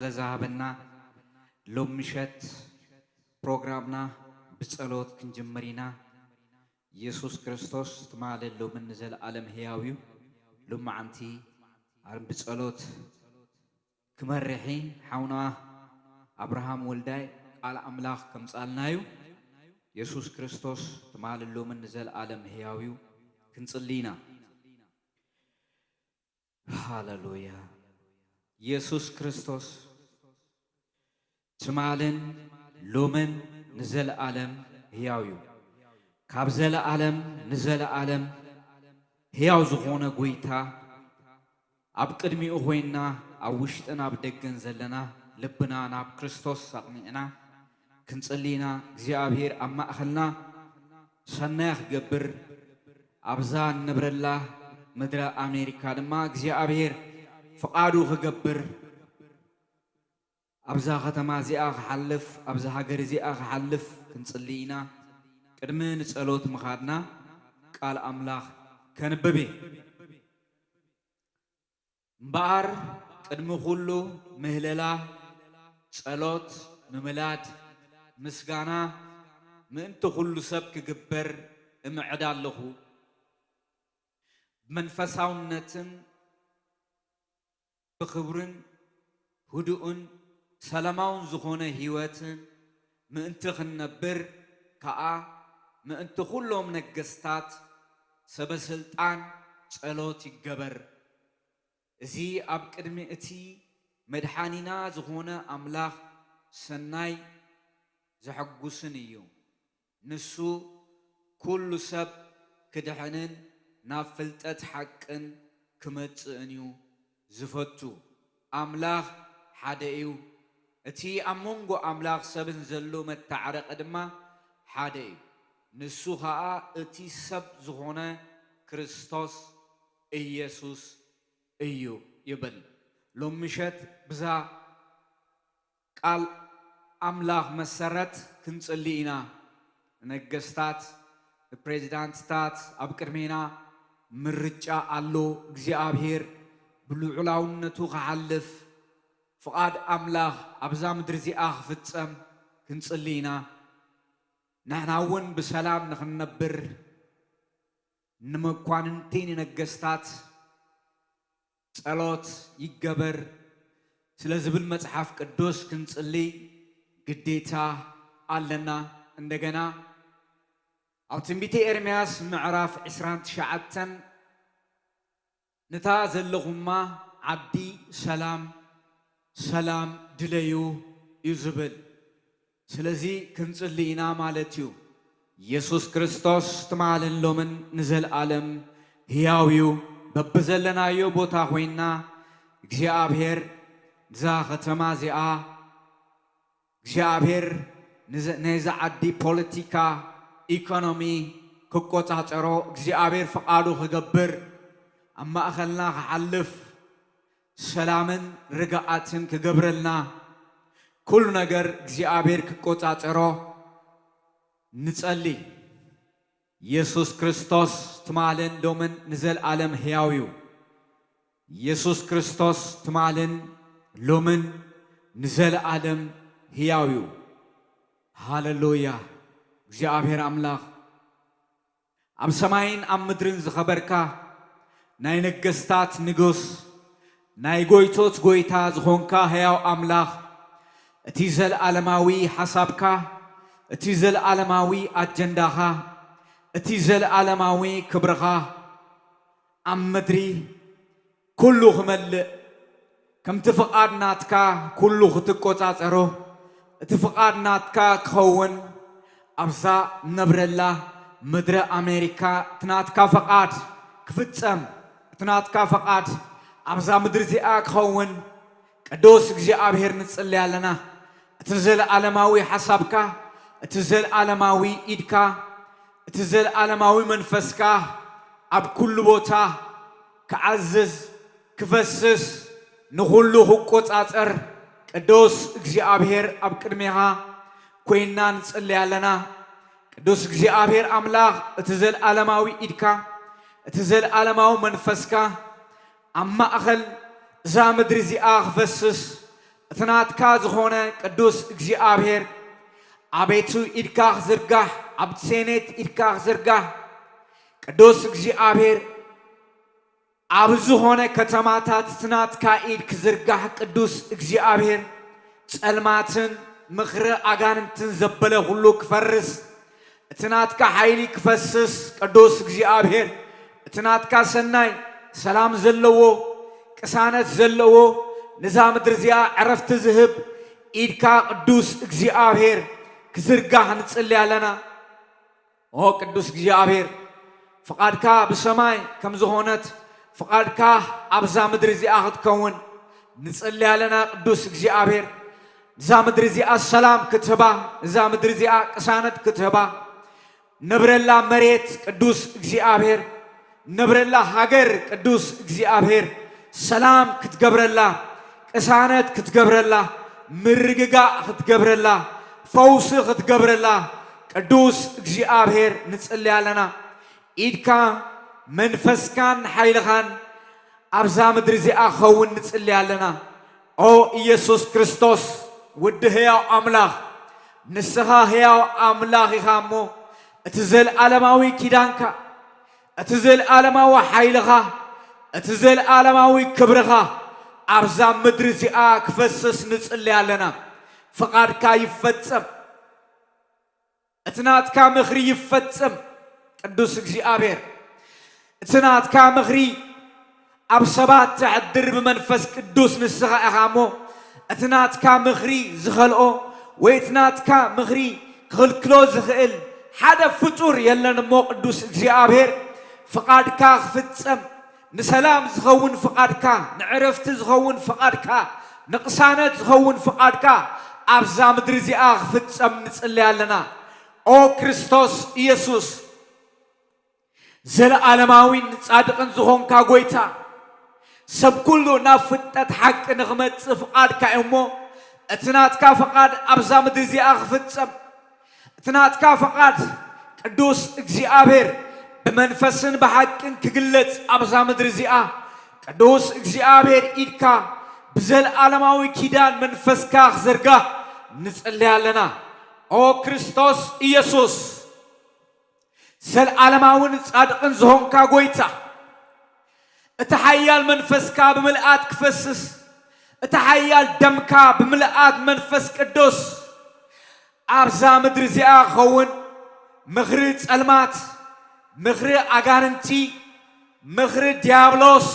ስለዝሃበና። ሎም ምሸት ፕሮግራምና ብጸሎት ክንጅምር ኢና። ኢየሱስ ክርስቶስ ትማልን ሎምን ንዘለኣለም ህያው እዩ። ሎማዓንቲ ኣር-፣ ብጸሎት ክመርሒ ሓውና ኣብርሃም ወልዳይ ቃል ኣምላኽ ከምጻልና እዩ። ኢየሱስ ክርስቶስ ትማልን ሎምን ንዘለኣለም ህያው እዩ። ክንጽሊ ኢና። ሃሌሉያ። ኢየሱስ ክርስቶስ ትማልን ሎምን ንዘለኣለም ህያው እዩ። ካብ ዘለኣለም ንዘለኣለም ህያው ዝኾነ ጎይታ፣ ኣብ ቅድሚኡ ኮይንና፣ ኣብ ውሽጥን ኣብ ደገን ዘለና ልብና ናብ ክርስቶስ ኣቕኒዕና ክንጽሊ ኢና። እግዚኣብሔር ኣብ ማእኸልና ሰናይ ክገብር፣ ኣብዛ እንነብረላ ምድረ ኣሜሪካ ድማ እግዚኣብሔር ፍቓዱ ክገብር፣ ኣብዛ ከተማ እዚኣ ክሓልፍ፣ ኣብዛ ሃገር እዚኣ ክሓልፍ ክንጽሊ ኢና። ቅድሚ ንጸሎት ምኻድና ቃል ኣምላኽ ከንብብ እየ። እምበኣር ቅድሚ ኩሉ ምህለላ፣ ጸሎት፣ ምምላድ፣ ምስጋና ምእንቲ ኩሉ ሰብ ክግበር እምዕድ ኣለኹ። ብመንፈሳውነትን ብኽብርን ህዱእን ሰላማውን ዝኾነ ህይወትን ምእንቲ ክንነብር ከኣ፣ ምእንቲ ኩሎም ነገስታት፣ ሰበ ስልጣን ጸሎት ይገበር። እዚ ኣብ ቅድሚ እቲ መድሓኒና ዝኾነ ኣምላኽ ሰናይ ዘሐጉስን እዩ። ንሱ ኩሉ ሰብ ክድሕንን ናብ ፍልጠት ሓቅን ክመጽእን እዩ ዝፈቱ። ኣምላኽ ሓደ እዩ። እቲ ኣብ መንጎ ኣምላኽ ሰብን ዘሎ መተዓረቒ ድማ ሓደ እዩ። ንሱ ኸኣ እቲ ሰብ ዝኾነ ክርስቶስ ኢየሱስ እዩ ይብል። ሎም ምሸት ብዛ ቃል ኣምላኽ መሰረት ክንጽሊ ኢና። ንነገስታት፣ ንፕሬዚዳንትታት ኣብ ቅድሜና ምርጫ ኣሎ። እግዚኣብሔር ብልዑላውነቱ ክሓልፍ፣ ፍቓድ ኣምላኽ ኣብዛ ምድሪ እዚኣ ክፍጸም ክንጽሊ ኢና። ንሕና እውን ብሰላም ንኽንነብር፣ ንመኳንንቲ ንነገስታት ጸሎት ይገበር ስለ ዝብል መጽሓፍ ቅዱስ ክንጽሊ ግዴታ ኣለና። እንደገና ኣብ ትንቢተ ኤርምያስ ምዕራፍ ዕስራን ትሽዓተን፣ "ነታ ዘለኹማ ዓዲ ሰላም፣ ሰላም ድለዩ" እዩ ዝብል። ስለዚ ክንጽሊ ኢና ማለት እዩ። ኢየሱስ ክርስቶስ ትማልን ሎምን ንዘለኣለም ህያው እዩ። በብዘለናዮ ቦታ ኮይንና እግዚኣብሔር እዛ ከተማ እዚኣ፣ እግዚኣብሔር ንዘ-፣ ናይዛ ዓዲ ፖለቲካ፣ ኢኮኖሚ ክቆጻጸሮ እግዚኣብሔር ፍቓዱ ክገብር፣ ኣብ ማእኸልና ክሓልፍ፣ ሰላምን ርግኣትን ክገብረልና፣ ኩሉ ነገር እግዚኣብሔር ክቆጻጸሮ ንጸሊ። ኢየሱስ ክርስቶስ ትማልን ሎምን ንዘለኣለም ህያው እዩ። ኢየሱስ ክርስቶስ ትማልን ሎምን ንዘለኣለም ህያው እዩ። ሃሌሉያ። እግዚኣብሔር ኣምላኽ ኣብ ሰማይን ኣብ ምድርን ዝኸበርካ፣ ናይ ነገስታት ንጉስ፣ ናይ ጎይቶት ጎይታ ዝኾንካ ህያው ኣምላኽ፣ እቲ ዘለኣለማዊ ሓሳብካ፣ እቲ ዘለኣለማዊ ኣጀንዳኻ፣ እቲ ዘለኣለማዊ ክብርኻ ኣብ ምድሪ ኩሉ ክመልእ፣ ከምቲ ፍቓድ ናትካ ኩሉ ክትቆጻጸሮ፣ እቲ ፍቓድ ናትካ ክኸውን፣ ኣብዛ ነብረላ ምድረ ኣሜሪካ እቲ ናትካ ፍቓድ ክፍጸም፣ እቲ ናትካ ፍቓድ ኣብዛ ምድሪ እዚኣ ክኸውን፣ ቅዱስ እግዚኣብሔር ንጽሊ ኣለና። እቲ ዘለኣለማዊ ሓሳብካ፣ እቲ ዘለኣለማዊ ኢድካ፣ እቲ ዘለኣለማዊ መንፈስካ ኣብ ኩሉ ቦታ ክዓዝዝ፣ ክፈስስ፣ ንኹሉ ክቆጻጸር፣ ቅዱስ እግዚኣብሔር ኣብ ቅድሜኻ ኮይንና ንጽሊ ኣለና። ቅዱስ እግዚኣብሔር ኣምላኽ፣ እቲ ዘለኣለማዊ ኢድካ፣ እቲ ዘለኣለማዊ መንፈስካ ኣብ ማእኸል እዛ ምድሪ እዚኣ ክፈስስ፣ እቲ ናትካ ዝኾነ ቅዱስ እግዚኣብሔር፣ ኣቤቱ ኢድካ ክዝርጋሕ፣ ኣብ ሴኔት ኢድካ ክዝርጋሕ፣ ቅዱስ እግዚኣብሔር፣ ኣብ ዝኾነ ከተማታት እቲ ናትካ ኢድ ክዝርጋሕ፣ ቅዱስ እግዚኣብሔር፣ ጸልማትን ምኽሪ ኣጋንንትን ዘበለ ኩሉ ክፈርስ፣ እቲ ናትካ ሓይሊ ክፈስስ፣ ቅዱስ እግዚኣብሔር፣ እቲ ናትካ ሰናይ ሰላም ዘለዎ፣ ቅሳነት ዘለዎ፣ ነዛ ምድሪ እዚኣ ዕረፍቲ ዝህብ ኢድካ፣ ቅዱስ እግዚኣብሔር፣ ክዝርጋሕ ንጽሊ ኣለና። ኦ ቅዱስ እግዚኣብሔር፣ ፍቓድካ ብሰማይ ከም ዝኾነት፣ ፍቓድካ ኣብዛ ምድሪ እዚኣ ክትከውን ንጽሊ ኣለና። ቅዱስ እግዚኣብሔር፣ እዛ ምድሪ እዚኣ ሰላም ክትህባ፣ እዛ ምድሪ እዚኣ ቅሳነት ክትህባ፣ ነብረላ መሬት ቅዱስ እግዚኣብሔር፣ ነብረላ ሃገር ቅዱስ እግዚኣብሔር፣ ሰላም ክትገብረላ፣ ቅሳነት ክትገብረላ፣ ምርግጋእ ክትገብረላ፣ ፈውሲ ክትገብረላ፣ ቅዱስ እግዚኣብሔር ንጽሊ ኣለና። ኢድካ፣ መንፈስካን ሓይልኻን ኣብዛ ምድሪ እዚኣ ክኸውን ንጽሊ ኣለና። ኦ ኢየሱስ ክርስቶስ፣ ወዲ ህያው ኣምላኽ፣ ንስኻ ህያው ኣምላኽ ኢኻ እሞ፣ እቲ ዘለኣለማዊ ኪዳንካ፣ እቲ ዘለኣለማዊ ሓይልኻ፣ እቲ ዘለኣለማዊ ክብርኻ ኣብዛ ምድሪ እዚኣ ክፈስስ ንጽሊ ኣለና። ፍቓድካ ይፈጸም። እቲ ናትካ ምኽሪ ይፈጸም። ቅዱስ እግዚኣብሔር፣ እቲ ናትካ ምኽሪ ኣብ ሰባት ተዕድር ብመንፈስ ቅዱስ ንስኻ ኢኻ እሞ፣ እቲ ናትካ ምኽሪ ዝኸልኦ ወይ እቲ ናትካ ምኽሪ ክኽልክሎ ዝኽእል ሓደ ፍጡር የለን እሞ፣ ቅዱስ እግዚኣብሔር፣ ፍቓድካ ክፍጸም። ንሰላም ዝኸውን ፍቓድካ፣ ንዕረፍቲ ዝኸውን ፍቓድካ፣ ንቕሳነት ዝኸውን ፍቓድካ ኣብዛ ምድሪ እዚኣ ክፍጸም ንጽሊ ኣለና። ኦ ክርስቶስ ኢየሱስ፣ ዘለዓለማዊን ጻድቕን ዝኾንካ ጐይታ፣ ሰብ ኩሉ ናብ ፍልጠት ሓቂ ንኽመጽእ ፍቓድካ እዩ እሞ፣ እቲ ናትካ ፍቓድ ኣብዛ ምድሪ እዚኣ ክፍጸም። እቲ ናትካ ፍቓድ ቅዱስ እግዚኣብሔር ብመንፈስን ብሓቅን ክግለጽ ኣብዛ ምድሪ እዚኣ፣ ቅዱስ እግዚኣብሔር ኢድካ ብዘለዓለማዊ ኪዳን መንፈስካ ክዝርጋሕ ንጽሊ ኣለና። ኦ ክርስቶስ ኢየሱስ፣ ዘለዓለማውን ጻድቕን ዝኾንካ ጐይታ፣ እቲ ሓያል መንፈስካ ብምልኣት ክፈስስ፣ እቲ ሓያል ደምካ ብምልኣት መንፈስ ቅዱስ ኣብዛ ምድሪ እዚኣ ክኸውን፣ ምኽሪ ጸልማት፣ ምኽሪ ኣጋንንቲ፣ ምኽሪ ዲያብሎስ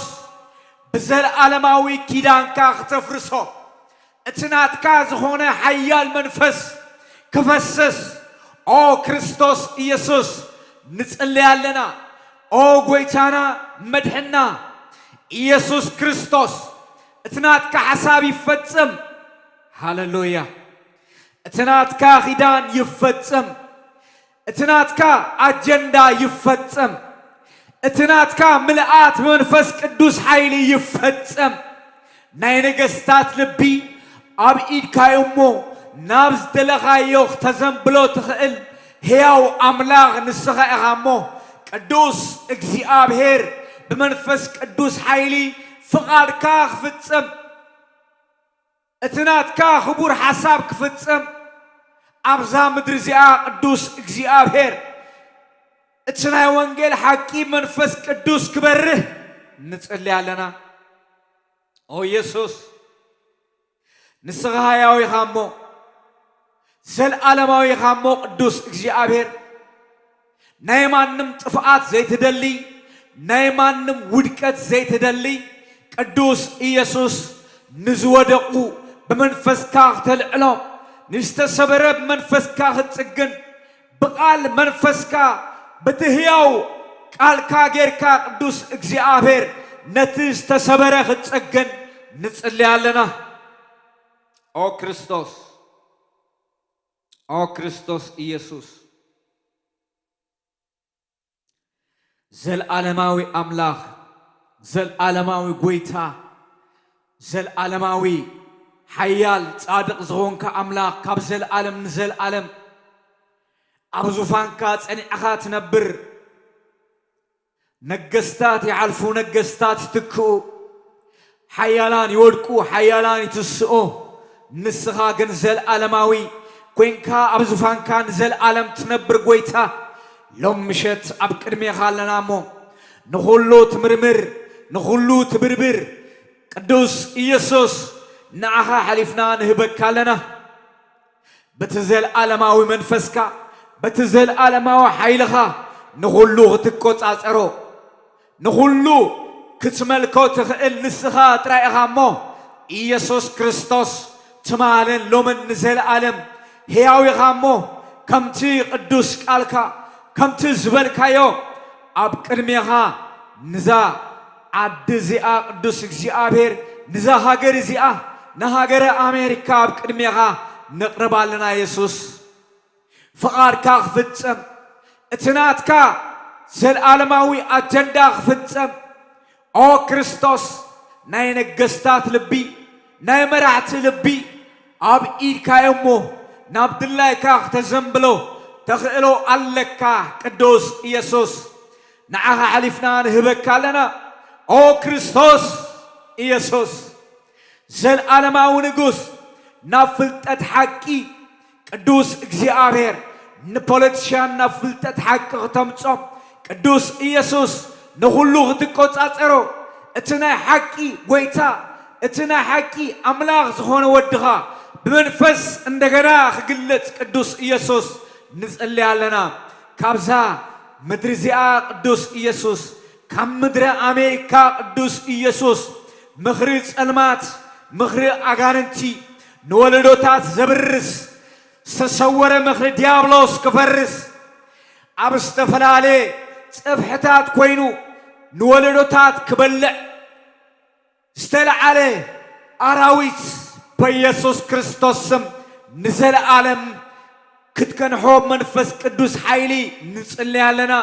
ብዘለዓለማዊ ኪዳንካ ክተፍርሶ፣ እቲ ናትካ ዝኾነ ሓያል መንፈስ ክፈስስ፣ ኦ ክርስቶስ ኢየሱስ፣ ንጽሊ ኣለና። ኦ ጐይታና፣ መድሕና ኢየሱስ ክርስቶስ፣ እቲ ናትካ ሓሳብ ይፈጸም። ሃሌሉያ። እቲ ናትካ ኪዳን ይፈጸም። እቲ ናትካ ኣጀንዳ ይፈጸም። እቲ ናትካ ምልኣት ብመንፈስ ቅዱስ ሓይሊ ይፈጸም። ናይ ነገስታት ልቢ ኣብ ኢድካ እዩ እሞ፣ ናብ ዝደለኻዮ ክተዘንብሎ ትኽእል ህያው ኣምላኽ ንስኻ ኢኻ እሞ፣ ቅዱስ እግዚኣብሔር ብመንፈስ ቅዱስ ሓይሊ ፍቓድካ ክፍጸም፣ እቲ ናትካ ክቡር ሓሳብ ክፍጸም ኣብዛ ምድሪ እዚኣ፣ ቅዱስ እግዚኣብሔር፣ እቲ ናይ ወንጌል ሓቂ መንፈስ ቅዱስ ክበርህ ንጽሊ ኣለና። ኦ ኢየሱስ፣ ንስኻ ሕያው ኢኻ እሞ፣ ዘልዓለማዊ ኢኻ እሞ፣ ቅዱስ እግዚኣብሔር፣ ናይ ማንም ጥፍኣት ዘይትደሊ፣ ናይ ማንም ውድቀት ዘይትደሊ፣ ቅዱስ ኢየሱስ፣ ንዝወደቑ ብመንፈስካ ክተልዕሎም፣ ንዝተሰበረ ብመንፈስካ ክትጽግን፣ ብቓል መንፈስካ፣ በቲ ህያው ቃልካ ጌርካ፣ ቅዱስ እግዚኣብሔር፣ ነቲ ዝተሰበረ ክትጽግን ንጽሊ ኣለና። ኦ ክርስቶስ፣ ኦ ክርስቶስ ኢየሱስ፣ ዘልዓለማዊ ኣምላኽ፣ ዘልዓለማዊ ጐይታ፣ ዘልዓለማዊ ሓያል ጻድቕ ዝኾንካ ኣምላኽ፣ ካብ ዘልዓለም ንዘልዓለም ኣብ ዙፋንካ ጸኒዕኻ ትነብር። ነገስታት ይሓልፉ፣ ነገስታት ይትክኡ፣ ሓያላን ይወድቁ፣ ሓያላን ይትስኡ፣ ንስኻ ግን ዘልኣለማዊ ኮይንካ ኣብ ዙፋንካ ንዘልኣለም ትነብር ጎይታ፣ ሎም ምሸት ኣብ ቅድሜኻ ኣለና እሞ፣ ንኹሉ ትምርምር፣ ንኹሉ ትብርብር፣ ቅዱስ ኢየሱስ፣ ንዓኻ ሓሊፍና ንህበካ ኣለና። በቲ ዘልኣለማዊ መንፈስካ፣ በቲ ዘልኣለማዊ ሓይልኻ ንኹሉ ክትቆጻጸሮ፣ ንኹሉ ክትመልኮ ትኽእል ንስኻ ጥራይ ኢኻ እሞ፣ ኢየሱስ ክርስቶስ ትማልን ሎምን ንዘለኣለም ሕያው ኢኻ እሞ፣ ከምቲ ቅዱስ ቃልካ፣ ከምቲ ዝበልካዮ፣ ኣብ ቅድሜኻ ንዛ ዓዲ እዚኣ፣ ቅዱስ እግዚኣብሔር፣ ንዛ ሃገር እዚኣ፣ ንሃገረ ኣሜሪካ ኣብ ቅድሜኻ ነቕርባ ኣለና። የሱስ፣ ፍቓድካ ክፍጸም፣ እቲ ናትካ ዘልኣለማዊ ኣጀንዳ ክፍጸም። ኦ ክርስቶስ፣ ናይ ነገስታት ልቢ፣ ናይ መራሕቲ ልቢ ኣብ ኢድካ እሞ፣ ናብ ድላይካ ክተዘንብሎ ተኽእሎ ኣለካ። ቅዱስ ኢየሱስ፣ ንዓኻ ሓሊፍና ንህበካ ኣለና። ኦ ክርስቶስ ኢየሱስ፣ ዘልኣለማዊ ንጉስ፣ ናብ ፍልጠት ሓቂ፣ ቅዱስ እግዚኣብሔር፣ ንፖለቲሽያን ናብ ፍልጠት ሓቂ ክተምጾም፣ ቅዱስ ኢየሱስ፣ ንኹሉ ክትቆጻጸሮ፣ እቲ ናይ ሓቂ ጎይታ፣ እቲ ናይ ሓቂ ኣምላኽ ዝኾነ ወድኻ ብመንፈስ እንደገና ክግለጽ፣ ቅዱስ ኢየሱስ፣ ንጽሊ ኣለና። ካብዛ ምድሪ እዚኣ፣ ቅዱስ ኢየሱስ፣ ካብ ምድሪ ኣሜሪካ፣ ቅዱስ ኢየሱስ፣ ምኽሪ ጸልማት፣ ምኽሪ ኣጋንንቲ፣ ንወለዶታት ዘብርስ፣ ዝተሰወረ ምኽሪ ዲያብሎስ ክፈርስ፣ ኣብ ዝተፈላለየ ጽፍሕታት ኮይኑ ንወለዶታት ክበልዕ ዝተለዓለ ኣራዊት፣ በኢየሱስ ክርስቶስ ስም ንዘለኣለም ክትገንሖ፣ መንፈስ ቅዱስ ሓይሊ ንጽሊ ኣለና።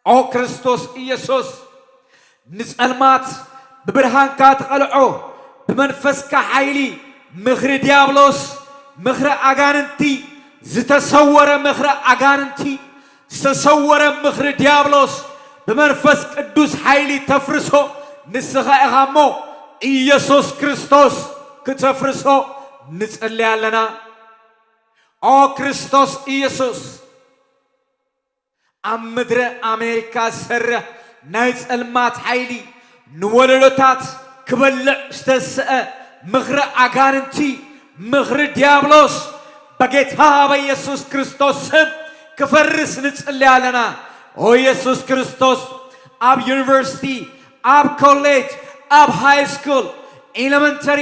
ኦ ክርስቶስ ኢየሱስ፣ ንጸልማት ብብርሃንካ ትቐልዖ፣ ብመንፈስካ ሓይሊ፣ ምኽሪ ዲያብሎስ፣ ምኽሪ ኣጋንንቲ፣ ዝተሰወረ ምኽሪ ኣጋንንቲ፣ ዝተሰወረ ምኽሪ ዲያብሎስ ብመንፈስ ቅዱስ ሓይሊ ተፍርሶ ንስኻ ኢኻ እሞ፣ ኢየሱስ ክርስቶስ ክተፍርሶ ንጽሊ ኣለና። ኦ ክርስቶስ ኢየሱስ፣ ኣብ ምድሪ ኣሜሪካ ዝሰርሕ ናይ ጸልማት ሓይሊ፣ ንወለዶታት ክበልዕ ዝተስአ ምኽሪ ኣጋንንቲ፣ ምኽሪ ዲያብሎስ፣ በጌታ በኢየሱስ ክርስቶስ ስም ክፈርስ ንጽሊ ኣለና። ኦ ኢየሱስ ክርስቶስ፣ ኣብ ዩኒቨርሲቲ፣ ኣብ ኮሌጅ፣ ኣብ ሃይ ስኩል፣ ኤለመንተሪ፣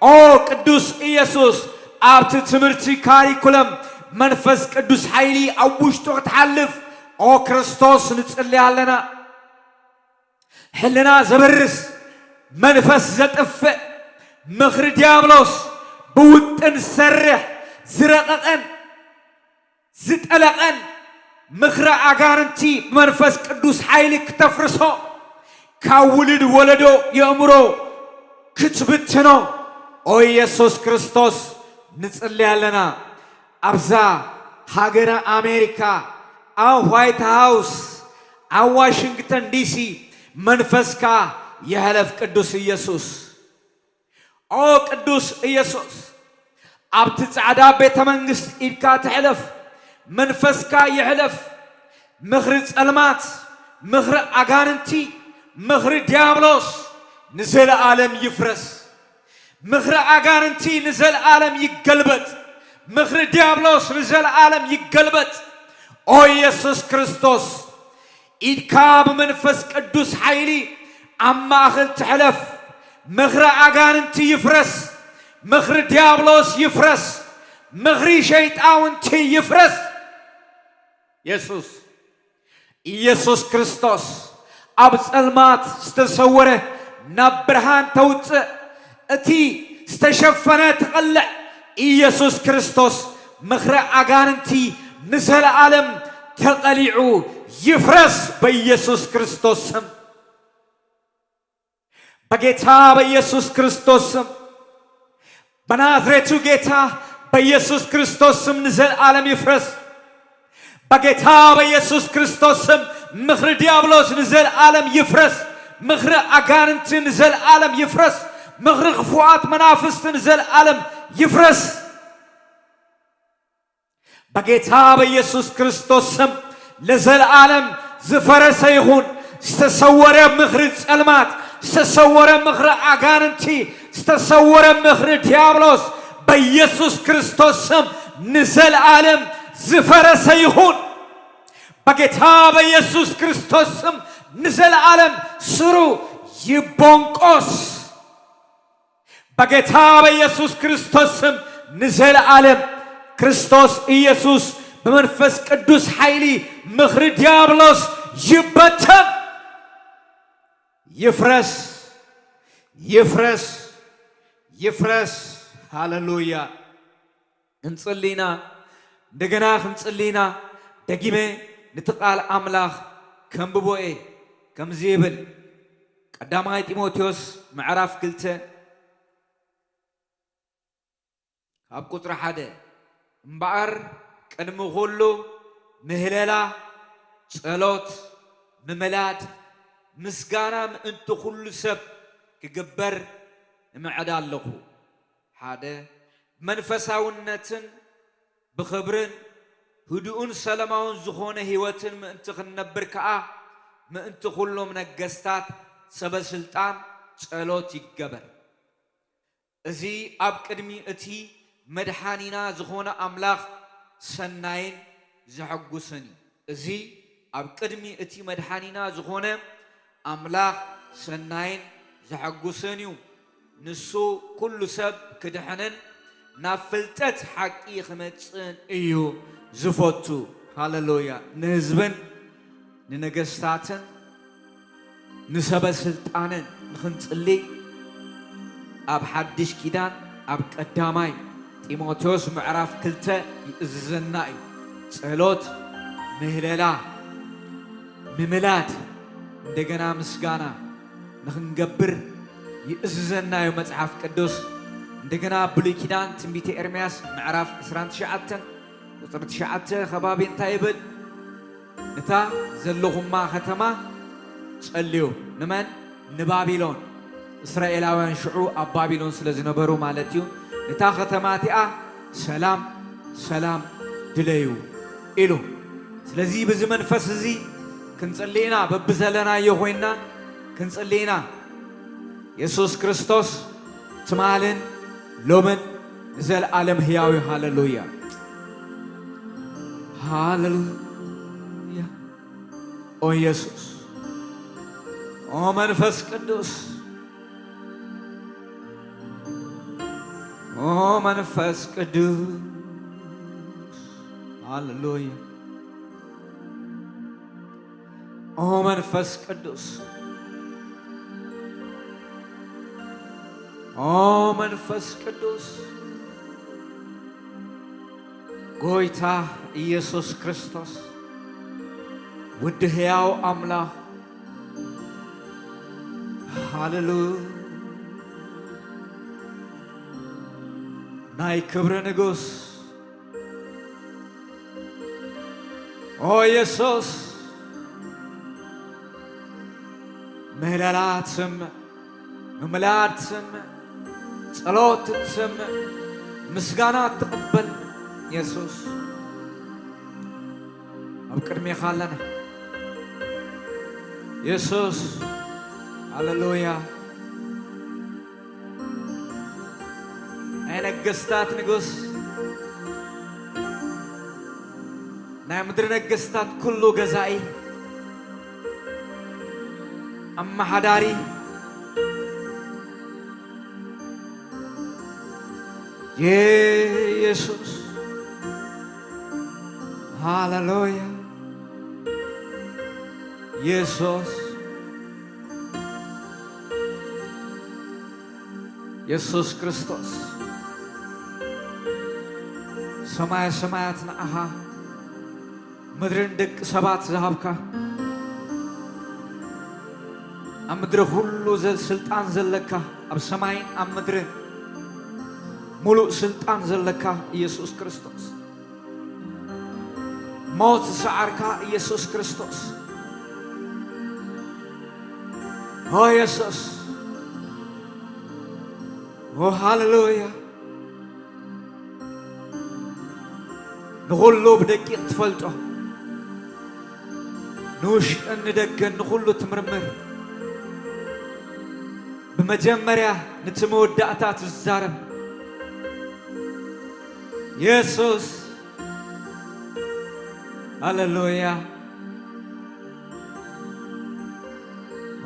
ኦ ቅዱስ ኢየሱስ፣ ኣብቲ ትምህርቲ ካሪኩለም መንፈስ ቅዱስ ሓይሊ ኣብ ውሽጡ ክትሓልፍ፣ ኦ ክርስቶስ፣ ንጽሊ ኣለና። ሕልና ዘበርስ፣ መንፈስ ዘጥፍእ፣ ምኽሪ ዲያብሎስ ብውጥን ዝሰርሕ፣ ዝረቐቐን ዝጠለቐን ምኽሪ ኣጋንንቲ ብመንፈስ ቅዱስ ሓይሊ ክተፍርሶ፣ ካብ ውሉድ ወለዶ የእምሮ ክትብትኖ፣ ኦ ኢየሱስ ክርስቶስ፣ ንጽሊ ኣለና። ኣብዛ ሃገረ ኣሜሪካ፣ ኣብ ዋይት ሃውስ፣ ኣብ ዋሽንግተን ዲሲ መንፈስካ ይሕለፍ፣ ቅዱስ ኢየሱስ። ኦ ቅዱስ ኢየሱስ፣ ኣብቲ ጻዕዳ ቤተ መንግስት ኢድካ ትሕለፍ፣ መንፈስካ ይሕለፍ። ምኽሪ ጸልማት፣ ምኽሪ ኣጋንንቲ፣ ምኽሪ ዲያብሎስ ንዘለኣለም ይፍረስ። ምኽሪ ኣጋንንቲ ንዘለኣለም ይገልበጥ። ምኽሪ ዲያብሎስ ንዘለኣለም ይገልበጥ። ኦ ኢየሱስ ክርስቶስ፣ ኢድካ ብመንፈስ ቅዱስ ሓይሊ ኣብ ማእኸል ትሕለፍ። ምኽሪ ኣጋንንቲ ይፍረስ። ምኽሪ ዲያብሎስ ይፍረስ። ምኽሪ ሸይጣውንቲ ይፍረስ። የሱስ፣ ኢየሱስ ክርስቶስ፣ ኣብ ጸልማት ዝተሰወረ ናብ ብርሃን ተውጽእ፣ እቲ ዝተሸፈነ ትቐልዕ። ኢየሱስ ክርስቶስ፣ ምኽሪ ኣጋንንቲ ንዘለኣለም ተቐሊዑ ይፍረስ በኢየሱስ ክርስቶስ ስም። በጌታ በኢየሱስ ክርስቶስ ስም፣ በናዝሬቱ ጌታ በኢየሱስ ክርስቶስ ስም ንዘለኣለም ይፍረስ። በጌታ በኢየሱስ ክርስቶስ ስም ምኽሪ ዲያብሎስ ንዘለኣለም ይፍረስ። ምኽሪ ኣጋንንቲ ንዘለኣለም ይፍረስ። ምኽሪ ክፉኣት መናፍስትን ዘልኣለም ይፍረስ። በጌታ በኢየሱስ ክርስቶስ ስም ለዘለዓለም ዝፈረሰ ይኹን። ዝተሰወረ ምኽሪ ጸልማት፣ ዝተሰወረ ምኽሪ ኣጋንንቲ፣ ዝተሰወረ ምኽሪ ዲያብሎስ በኢየሱስ ክርስቶስ ስም ንዘለዓለም ዝፈረሰ ይኹን። በጌታ በኢየሱስ ክርስቶስ ስም ንዘለዓለም ስሩ ይቦንቆስ። በጌታ በኢየሱስ ክርስቶስ ስም ንዘለዓለም ክርስቶስ ኢየሱስ ብመንፈስ ቅዱስ ሓይሊ ምኽሪ ዲያብሎስ ይበተን፣ ይፍረስ፣ ይፍረስ፣ ይፍረስ። ሃሌሉያ። ክንጽሊ ኢና፣ እንደገና ክንጽሊ ኢና። ደጊመ ነቲ ቃል ኣምላኽ ከንብቦ እየ። ከምዚ ይብል፣ ቀዳማይ ጢሞቴዎስ ምዕራፍ ክልተ ካብ ቁጽሪ ሓደ፣ እምበኣር ቅድሚ ኹሉ ምህለላ፣ ጸሎት፣ ምምላድ፣ ምስጋና ምእንቲ ኩሉ ሰብ ክግበር እምዕድ ኣለኹ። ሓደ፣ መንፈሳውነትን ብኽብርን ህዱእን ሰላማውን ዝኾነ ህይወትን ምእንቲ ክንነብር ከኣ፣ ምእንቲ ኩሎም ነገስታት ሰበ ስልጣን ጸሎት ይገበር። እዚ ኣብ ቅድሚ እቲ መድሓኒና ዝኾነ ኣምላኽ ሰናይን ዘሐጉስን እዩ። እዚ ኣብ ቅድሚ እቲ መድሓኒና ዝኾነ ኣምላኽ ሰናይን ዘሐጉስን እዩ። ንሱ ኩሉ ሰብ ክድሕንን ናብ ፍልጠት ሓቂ ክመጽእን እዩ ዝፈቱ። ሃሌሉያ። ንህዝብን ንነገስታትን ንሰበ ስልጣንን ንኽንጽሊ ኣብ ሓድሽ ኪዳን ኣብ ቀዳማይ ጢሞቴዎስ ምዕራፍ ክልተ ይእዝዘና እዩ። ጸሎት፣ ምህለላ፣ ምምላድ፣ እንደገና ምስጋና ንኽንገብር ይእዝዘና እዩ መጽሓፍ ቅዱስ። እንደገና ብሉይ ኪዳን ትንቢተ ኤርምያስ ምዕራፍ ዕስራን ትሽዓተን ቁጽሪ ትሽዓተ ከባቢ እንታይ ይብል? እታ ዘለኹማ ከተማ ጸልዩ። ንመን? ንባቢሎን። እስራኤላውያን ሽዑ ኣብ ባቢሎን ስለ ዝነበሩ ማለት እዩ። ነታ ከተማ እቲኣ ሰላም፣ ሰላም ድለዩ ኢሉ። ስለዚ በዚ መንፈስ እዚ ክንጽሊ ኢና፣ በብዘለናዮ ኮይንና ክንጽሊ ኢና። የሱስ ክርስቶስ ትማልን ሎምን ንዘለኣለም ህያው እዩ። ሃሌሉያ፣ ሃሌሉያ። ኦ የሱስ፣ ኦ መንፈስ ቅዱስ፣ ኦ መንፈስ ቅዱስ፣ ሃሌሉያ። ኦ መንፈስ ቅዱስ፣ ኦ መንፈስ ቅዱስ፣ ጎይታ ኢየሱስ ክርስቶስ፣ ውዲ ሕያው ኣምላኽ፣ ሃሌሉያ፣ ናይ ክብሪ ንጉስ፣ ኦ የሱስ፣ ምህለላ ትስምዕ፣ ምምላድ ትስምዕ፣ ጸሎት ትስምዕ፣ ምስጋና ትቕበል የሱስ፣ ኣብ ቅድሜኻ ኣለና የሱስ። ሃሌሉያ። ናይ ነገስታት ንጉስ፣ ናይ ምድሪ ነገስታት ኩሉ ገዛኢ፣ ኣመሓዳሪ የሱስ፣ ሃሌሉያ የሱስ። የሱስ ክርስቶስ፣ ሰማየ ሰማያት ንዓኻ፣ ምድርን ደቂ ሰባት ዝሃብካ፣ ኣብ ምድሪ ኩሉ ዘ-፣ ስልጣን ዘለካ፣ ኣብ ሰማይን ኣብ ምድርን ሙሉእ ስልጣን ዘለካ ኢየሱስ ክርስቶስ፣ ሞት ዝሰዓርካ ኢየሱስ ክርስቶስ። ኦ የሱስ፣ ኦ ሃሌሉያ። ንኹሉ ብደቂቕ ትፈልጦ፣ ንውሽጥን ንደገን ንኹሉ ትምርምር፣ ብመጀመርያ ነቲ መወዳእታ ትዛረብ። የሱስ፣ ሃሌሉያ።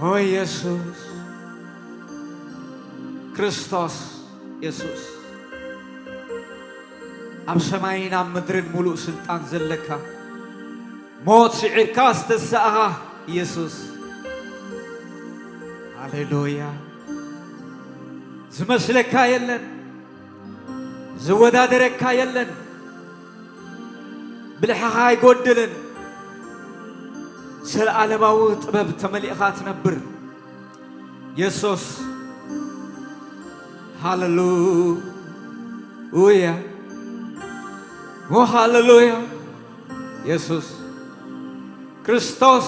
ኦ የሱስ ክርስቶስ፣ የሱስ ኣብ ሰማይን ኣብ ምድርን ሙሉእ ስልጣን ዘለካ፣ ሞት ስዒርካ ዝተሳእኻ የሱስ፣ ሃሌሉያ። ዝመስለካ የለን፣ ዝወዳደረካ የለን። ብልሕኻ ኣይጎድልን። ዘለዓለማዊ ጥበብ ተመሊእኻ ትነብር። የሱስ፣ ሃሌሉያ። ኦ ሃሌሉያ። የሱስ ክርስቶስ፣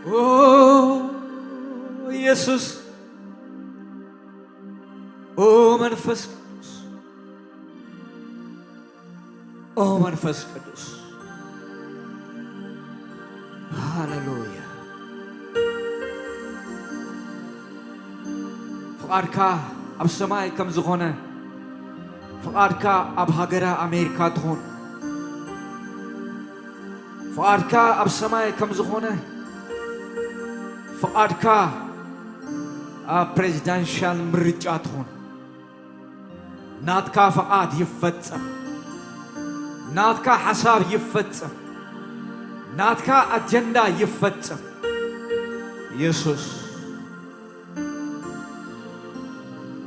ኦ የሱስ፣ ኦ መንፈስ ቅዱስ፣ ኦ መንፈስ ቅዱስ፣ ሃሌሉያ። ፍቓድካ ኣብ ሰማይ ከም ዝኾነ፣ ፍቓድካ ኣብ ሃገረ ኣሜሪካ ትኹን። ፍቓድካ ኣብ ሰማይ ከም ዝኾነ፣ ፍቓድካ ኣብ ፕሬዚዳንሻል ምርጫ ትኹን። ናትካ ፍቓድ ይፈጸም። ናትካ ሓሳብ ይፈጸም። ናትካ ኣጀንዳ ይፈጸም። የሱስ፣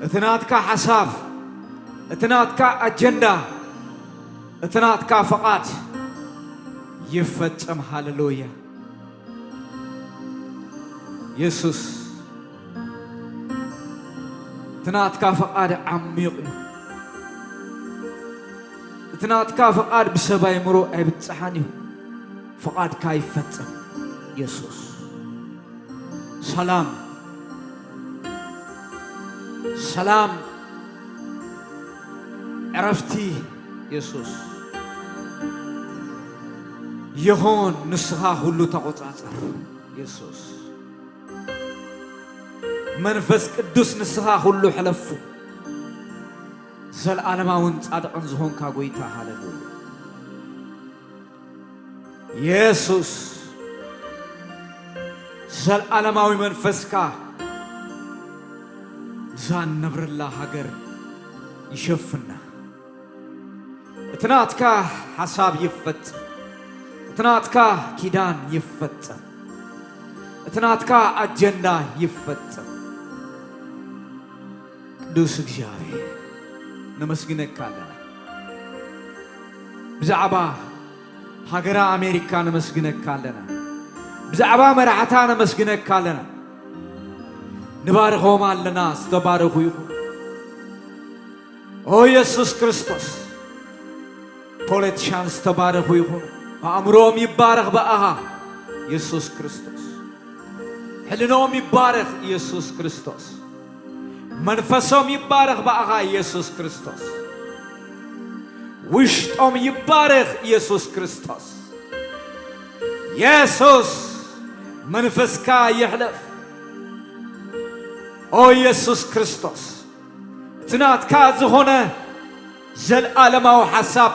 እቲ ናትካ ሓሳብ፣ እቲ ናትካ ኣጀንዳ፣ እቲ ናትካ ፍቓድ ይፈጸም። ሃሌሉያ። የሱስ፣ እቲ ናትካ ፍቓድ ዓሚቕ እዩ። እቲ ናትካ ፍቓድ ብሰብ ኣእምሮ ኣይብጻሕን እዩ። ፍቓድካ ይፈጸም የሱስ። ሰላም፣ ሰላም፣ ዕረፍቲ የሱስ ይኹን። ንስኻ ኩሉ ተቖጻጸር የሱስ። መንፈስ ቅዱስ ንስኻ ኩሉ ሕለፉ። ዘለዓለማውን ጻድቕን ዝኾንካ ጎይታ፣ ሃሌሉያ። የሱስ፣ ዘለዓለማዊ መንፈስካ እዛ እንነብረላ ሃገር ይሸፍና። እቲ ናትካ ሓሳብ ይፈጸም። እቲ ናትካ ኪዳን ይፈጸም። እቲ ናትካ ኣጀንዳ ይፈጸም። ቅዱስ እግዚኣብሔር፣ ነመስግነካ ኣለና። ብዛዕባ ሃገረ ኣሜሪካ ነመስግነካ ኣለና። ብዛዕባ መራሕታ ነመስግነካ ኣለና። ንባርኾም ኣለና። ዝተባረኹ ይኹኑ። ኦ የሱስ ክርስቶስ፣ ፖለቲሻን ዝተባረኹ ይኹኑ። ኣእምሮኦም ይባረኽ ብኣኻ የሱስ ክርስቶስ። ሕልኖም ይባረኽ የሱስ ክርስቶስ። መንፈሶም ይባረኽ ብኣኻ የሱስ ክርስቶስ። ውሽጦም ይባረኽ የሱስ ክርስቶስ። የሱስ፣ መንፈስካ ይሕለፍ። ኦ የሱስ ክርስቶስ፣ እቲ ናትካ ዝኾነ ዘልኣለማዊ ሓሳብ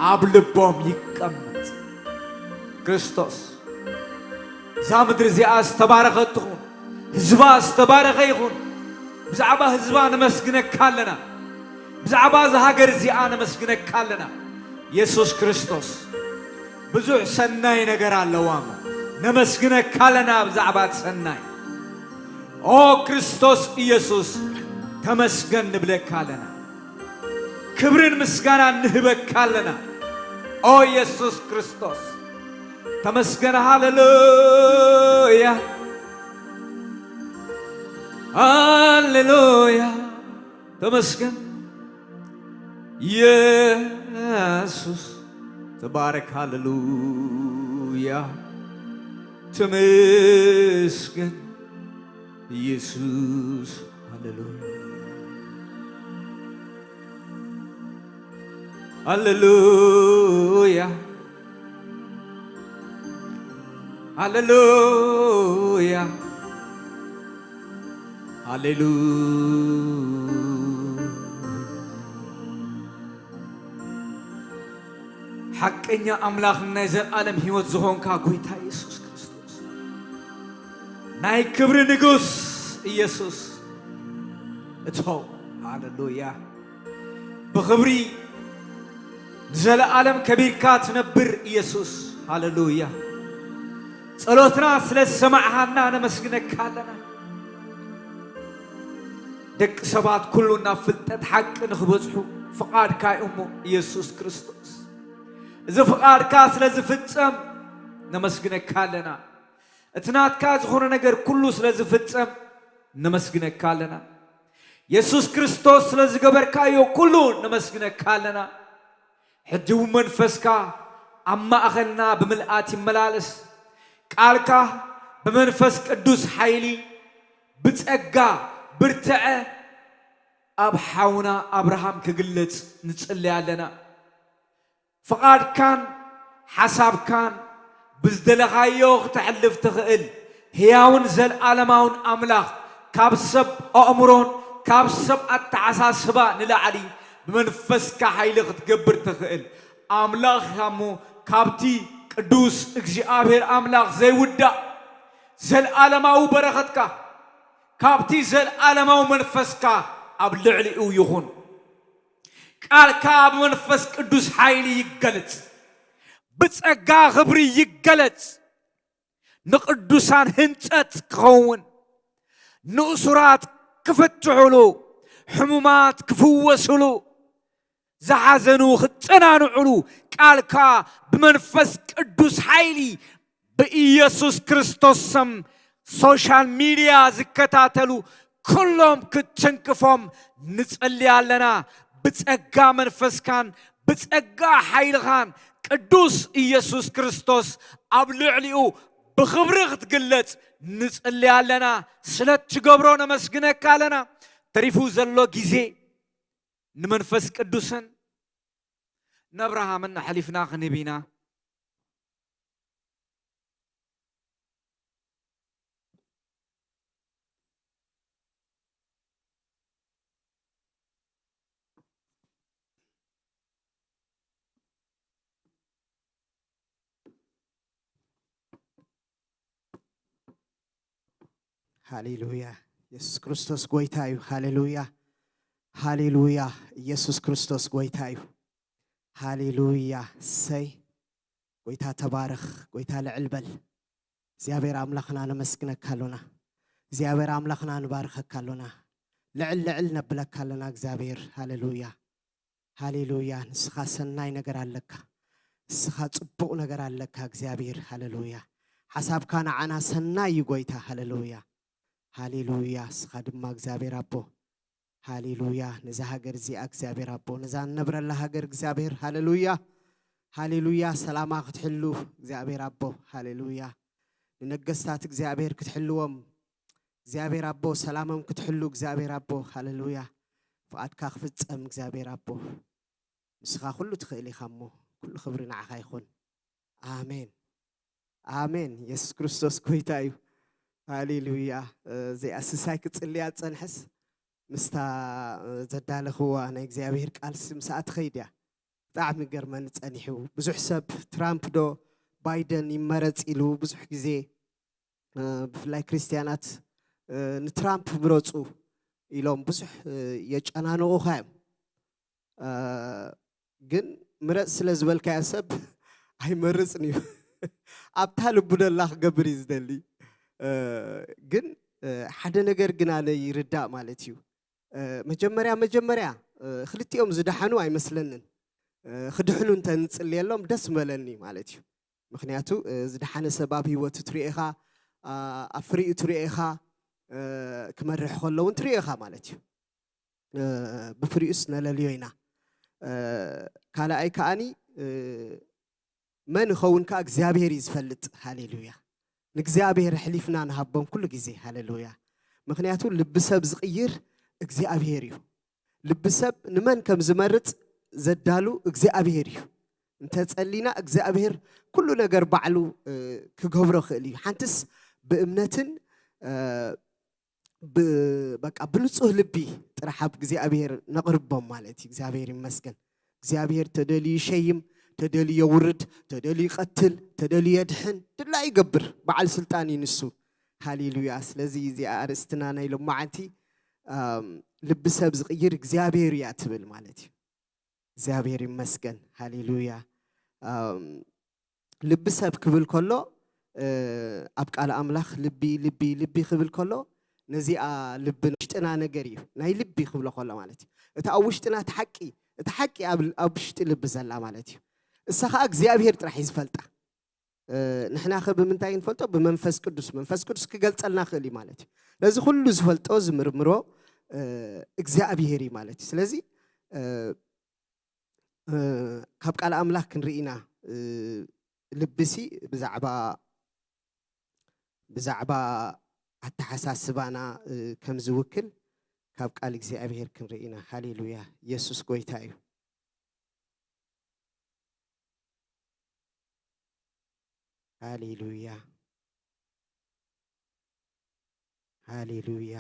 ኣብ ልቦም ይቀመጥ። ክርስቶስ፣ እዛ ምድሪ እዚኣ ዝተባረኸት ትኹን፣ ህዝባ ዝተባረኸ ይኹን። ብዛዕባ ህዝባ ነመስግነካ ኣለና። ብዛዕባ እዛ ሃገር እዚኣ ነመስግነካ ኣለና። የሱስ ክርስቶስ፣ ብዙሕ ሰናይ ነገር ኣለዋ እሞ ነመስግነካ ኣለና። ብዛዕባ እቲ ሰናይ፣ ኦ ክርስቶስ ኢየሱስ፣ ተመስገን ንብለካ ኣለና። ክብርን ምስጋናን ንህበካ ኣለና። ኦ የሱስ ክርስቶስ፣ ተመስገን። ሃሌሉያ፣ ሃሌሉያ፣ ተመስገን። የሱስ፣ ተባረክ። ሃሌሉያ፣ ተመስገን። ኢየሱስ። ሃሌሉያ፣ ሃሌሉያ፣ ሃሌሉያ፣ ሃሌሉያ። ሓቀኛ ኣምላኽን ናይ ዘለኣለም ህይወት ዝኾንካ ጎይታ የሱስ ክርስቶስ፣ ናይ ክብሪ ንጉስ ኢየሱስ፣ እቶ፣ ሃሌሉያ፣ ብኽብሪ ንዘለኣለም ከቢርካ ትነብር ኢየሱስ፣ ሃሌሉያ። ጸሎትና ስለ ዝሰማዕኻና ነመስግነካ ኣለና። ደቂ ሰባት ኩሉ ናብ ፍልጠት ሓቂ ንኽበጽሑ ፍቓድካ እዩ እሞ፣ ኢየሱስ ክርስቶስ፣ እዚ ፍቓድካ ስለ ዝፍጸም ነመስግነካ ኣለና። እቲ ናትካ ዝኾነ ነገር ኩሉ ስለ ዝፍጸም ነመስግነካ ኣለና። የሱስ ክርስቶስ ስለ ዝገበርካዮ ኩሉ ነመስግነካ ኣለና። ሕጂ እውን መንፈስካ ኣብ ማእኸልና ብምልኣት ይመላለስ። ቃልካ ብመንፈስ ቅዱስ ሓይሊ ብጸጋ ብርትዐ ኣብ ሓውና ኣብርሃም ክግለጽ ንጽሊ ኣለና። ፍቓድካን ሓሳብካን ብዝደለኻዮ ክተሕልፍ ትኽእል ህያውን ዘለኣለማውን ኣምላኽ፣ ካብ ሰብ ኣእምሮን ካብ ሰብ ኣተሓሳስባ ንላዕሊ ብመንፈስካ ሓይሊ ክትገብር ትኽእል ኣምላኽ ኢኻ እሞ፣ ካብቲ ቅዱስ እግዚኣብሔር ኣምላኽ ዘይውዳእ ዘለኣለማዊ በረኸትካ፣ ካብቲ ዘለኣለማዊ መንፈስካ ኣብ ልዕሊኡ ይኹን። ቃልካ ብመንፈስ ቅዱስ ሓይሊ ይገለጽ፣ ብጸጋ ክብሪ ይገለጽ። ንቅዱሳን ህንጸት ክኸውን፣ ንእሱራት ክፍትሑሉ፣ ሕሙማት ክፍወሱሉ፣ ዝሓዘኑ ክጸናንዑሉ፣ ቃልካ ብመንፈስ ቅዱስ ሓይሊ ብኢየሱስ ክርስቶስ ስም ሶሻል ሚድያ ዝከታተሉ ኩሎም ክትትንክፎም ንጸሊ ኣለና። ብጸጋ መንፈስካን ብጸጋ ሓይልኻን ቅዱስ ኢየሱስ ክርስቶስ ኣብ ልዕሊኡ ብኽብሪ ክትግለጽ ንጸሊ ኣለና። ስለ እትገብሮ ነመስግነካ ኣለና። ተሪፉ ዘሎ ግዜ ንመንፈስ ቅዱስን ንኣብርሃምን ኣሕሊፍና ክንህብ ኢና። ሃሌሉያ። የሱስ ክርስቶስ ጎይታ እዩ። ሃሌሉያ፣ ሃሌሉያ። ኢየሱስ ክርስቶስ ጎይታ እዩ። ሃሌሉያ። እሰይ፣ ጎይታ ተባረኽ። ጎይታ ልዕል በል። እግዚኣብሔር ኣምላኽና ነመስግነካ ኣሎና። እግዚኣብሔር ኣምላኽና ንባርኸካ ኣሎና። ልዕል ልዕል ነብለካ ኣለና እግዚኣብሔር። ሃሌሉያ፣ ሃሌሉያ። ንስኻ ሰናይ ነገር ኣለካ። ንስኻ ጽቡቕ ነገር ኣለካ እግዚኣብሔር። ሃሌሉያ። ሓሳብካ ንዓና ሰናይ እዩ ጎይታ። ሃሌሉያ፣ ሃሌሉያ። ንስኻ ድማ እግዚኣብሔር ኣቦ፣ ሃሌሉያ። ነዛ ሃገር እዚኣ እግዚኣብሔር ኣቦ፣ ነዛ እንነብረላ ሃገር እግዚኣብሔር፣ ሃሌሉያ፣ ሃሌሉያ። ሰላማ ክትሕሉ እግዚኣብሔር ኣቦ፣ ሃሌሉያ። ንነገስታት እግዚኣብሔር ክትሕልዎም እግዚኣብሔር ኣቦ፣ ሰላሞም ክትሕሉ እግዚኣብሔር ኣቦ፣ ሃሌሉያ። ፍቓድካ ክፍጸም እግዚኣብሔር ኣቦ፣ ንስኻ ኩሉ ትኽእል ኢኻ እሞ፣ ኩሉ ክብሪ ንዓኻ ይኹን። ኣሜን፣ ኣሜን። የሱስ ክርስቶስ ጎይታ እዩ። ሃሌሉያ። እዚኣ ስሳይ ክጽልያ ዝጸንሐስ፣ ምስታ ዘዳለኽዋ ናይ እግዚኣብሔር ቃልሲ ምስኣ ትኸይድ እያ። ብጣዕሚ ይገርመኒ ጸኒሑ። ብዙሕ ሰብ ትራምፕ ዶ ባይደን ይመረጽ ኢሉ ብዙሕ ግዜ፣ እ፣ ብፍላይ ክርስትያናት፣ እ፣ ንትራምፕ ምረጹ ኢሎም ብዙሕ፣ እ፣ የጨናንቑኻ እዮም። እ፣ ግን ምረጽ ስለ ዝበልካዮ ሰብ ኣይመርጽን እዩ። ኣብታ ልቡ ደላ ክገብር እዩ ዝደሊ። እ፣ ግን፣ እ፣ ሓደ ነገር ግን ኣነ ይርዳእ ማለት እዩ። እ፣ መጀመርያ፣ መጀመርያ፣ እ፣ ክልቲኦም ዝደሓኑ ኣይመስለንን። እ፣ ክድሕኑ እንተ ንጽልየሎም ደስ ምበለኒ ማለት እዩ። ምኽንያቱ፣ እ፣ ዝደሓነ ሰብ ኣብ ህይወቱ ትሪኦ ኢኻ፣ ኣ-፣ ኣብ ፍሪኡ ትሪኦ ኢኻ፣ እ፣ ክመርሕ ከሎ እውን ትሪኦ ኢኻ ማለት እዩ። እ፣ ብፍሪኡስ ነለልዮ ኢና። እ፣ ካልኣይ ከኣኒ፣ እ፣ መን ይኸውን ከኣ እግዚኣብሔር እዩ ዝፈልጥ። ሃሌሉያ። ንእግዚኣብሔር ኣሕሊፍና ንሃቦም ኩሉ ግዜ። ሃሌሉያ። ምኽንያቱ ልቢ ሰብ ዝቕይር እግዚኣብሔር እዩ። ልቢ ሰብ ንመን ከም ዝመርጽ ዘዳሉ እግዚኣብሔር እዩ። እንተጸሊና እግዚኣብሔር ኩሉ ነገር ባዕሉ ክገብሮ ክእል እዩ። ሓንትስ ብእምነትን በቃ ብንጹህ ልቢ ጥራሕ ኣብ እግዚኣብሔር ነቕርቦም ማለት እዩ። እግዚኣብሔር ይመስገን። እግዚኣብሔር ተደልዩ ይሸይም፣ ተደልዩ የውርድ፣ ተደልዩ ይቐትል፣ ተደልዩ የድሕን፣ ድላ ይገብር። በዓል ስልጣን እዩ ንሱ። ሃሌሉያ። ስለዚ እዚኣ ኣርእስትና ናይ ሎማዓንቲ ልቢ ሰብ ዝቕይር እግዚኣብሔር እያ ትብል ማለት እዩ። እግዚኣብሔር ይመስገን። ሃሌሉያ። ልቢ ሰብ ክብል ከሎ ኣብ ቃል ኣምላኽ ልቢ ልቢ ልቢ ክብል ከሎ ነዚኣ ልቢ ውሽጥና ነገር እዩ ናይ ልቢ ክብሎ ከሎ ማለት እዩ። እቲ ኣብ ውሽጥና እቲ ሓቂ እቲ ሓቂ ኣብ ውሽጢ ልቢ ዘላ ማለት እዩ። እሳ ከዓ እግዚኣብሔር ጥራሕ እዩ ዝፈልጣ። ንሕናኸ ብምንታይ ንፈልጦ? ብመንፈስ ቅዱስ። መንፈስ ቅዱስ ክገልጸልና ክእል እዩ ማለት እዩ። ነዚ ኩሉ ዝፈልጦ ዝምርምሮ እግዚኣብሔር እዩ ማለት እዩ። ስለዚ ካብ ቃል ኣምላኽ ክንርኢ ኢና። ልብሲ ብዛዕባ ብዛዕባ ኣተሓሳስባና ከም ዝውክል ካብ ቃል እግዚኣብሔር ክንርኢ ኢና። ሃሌሉያ። ኢየሱስ ጎይታ እዩ። ሃሌሉያ። ሃሌሉያ።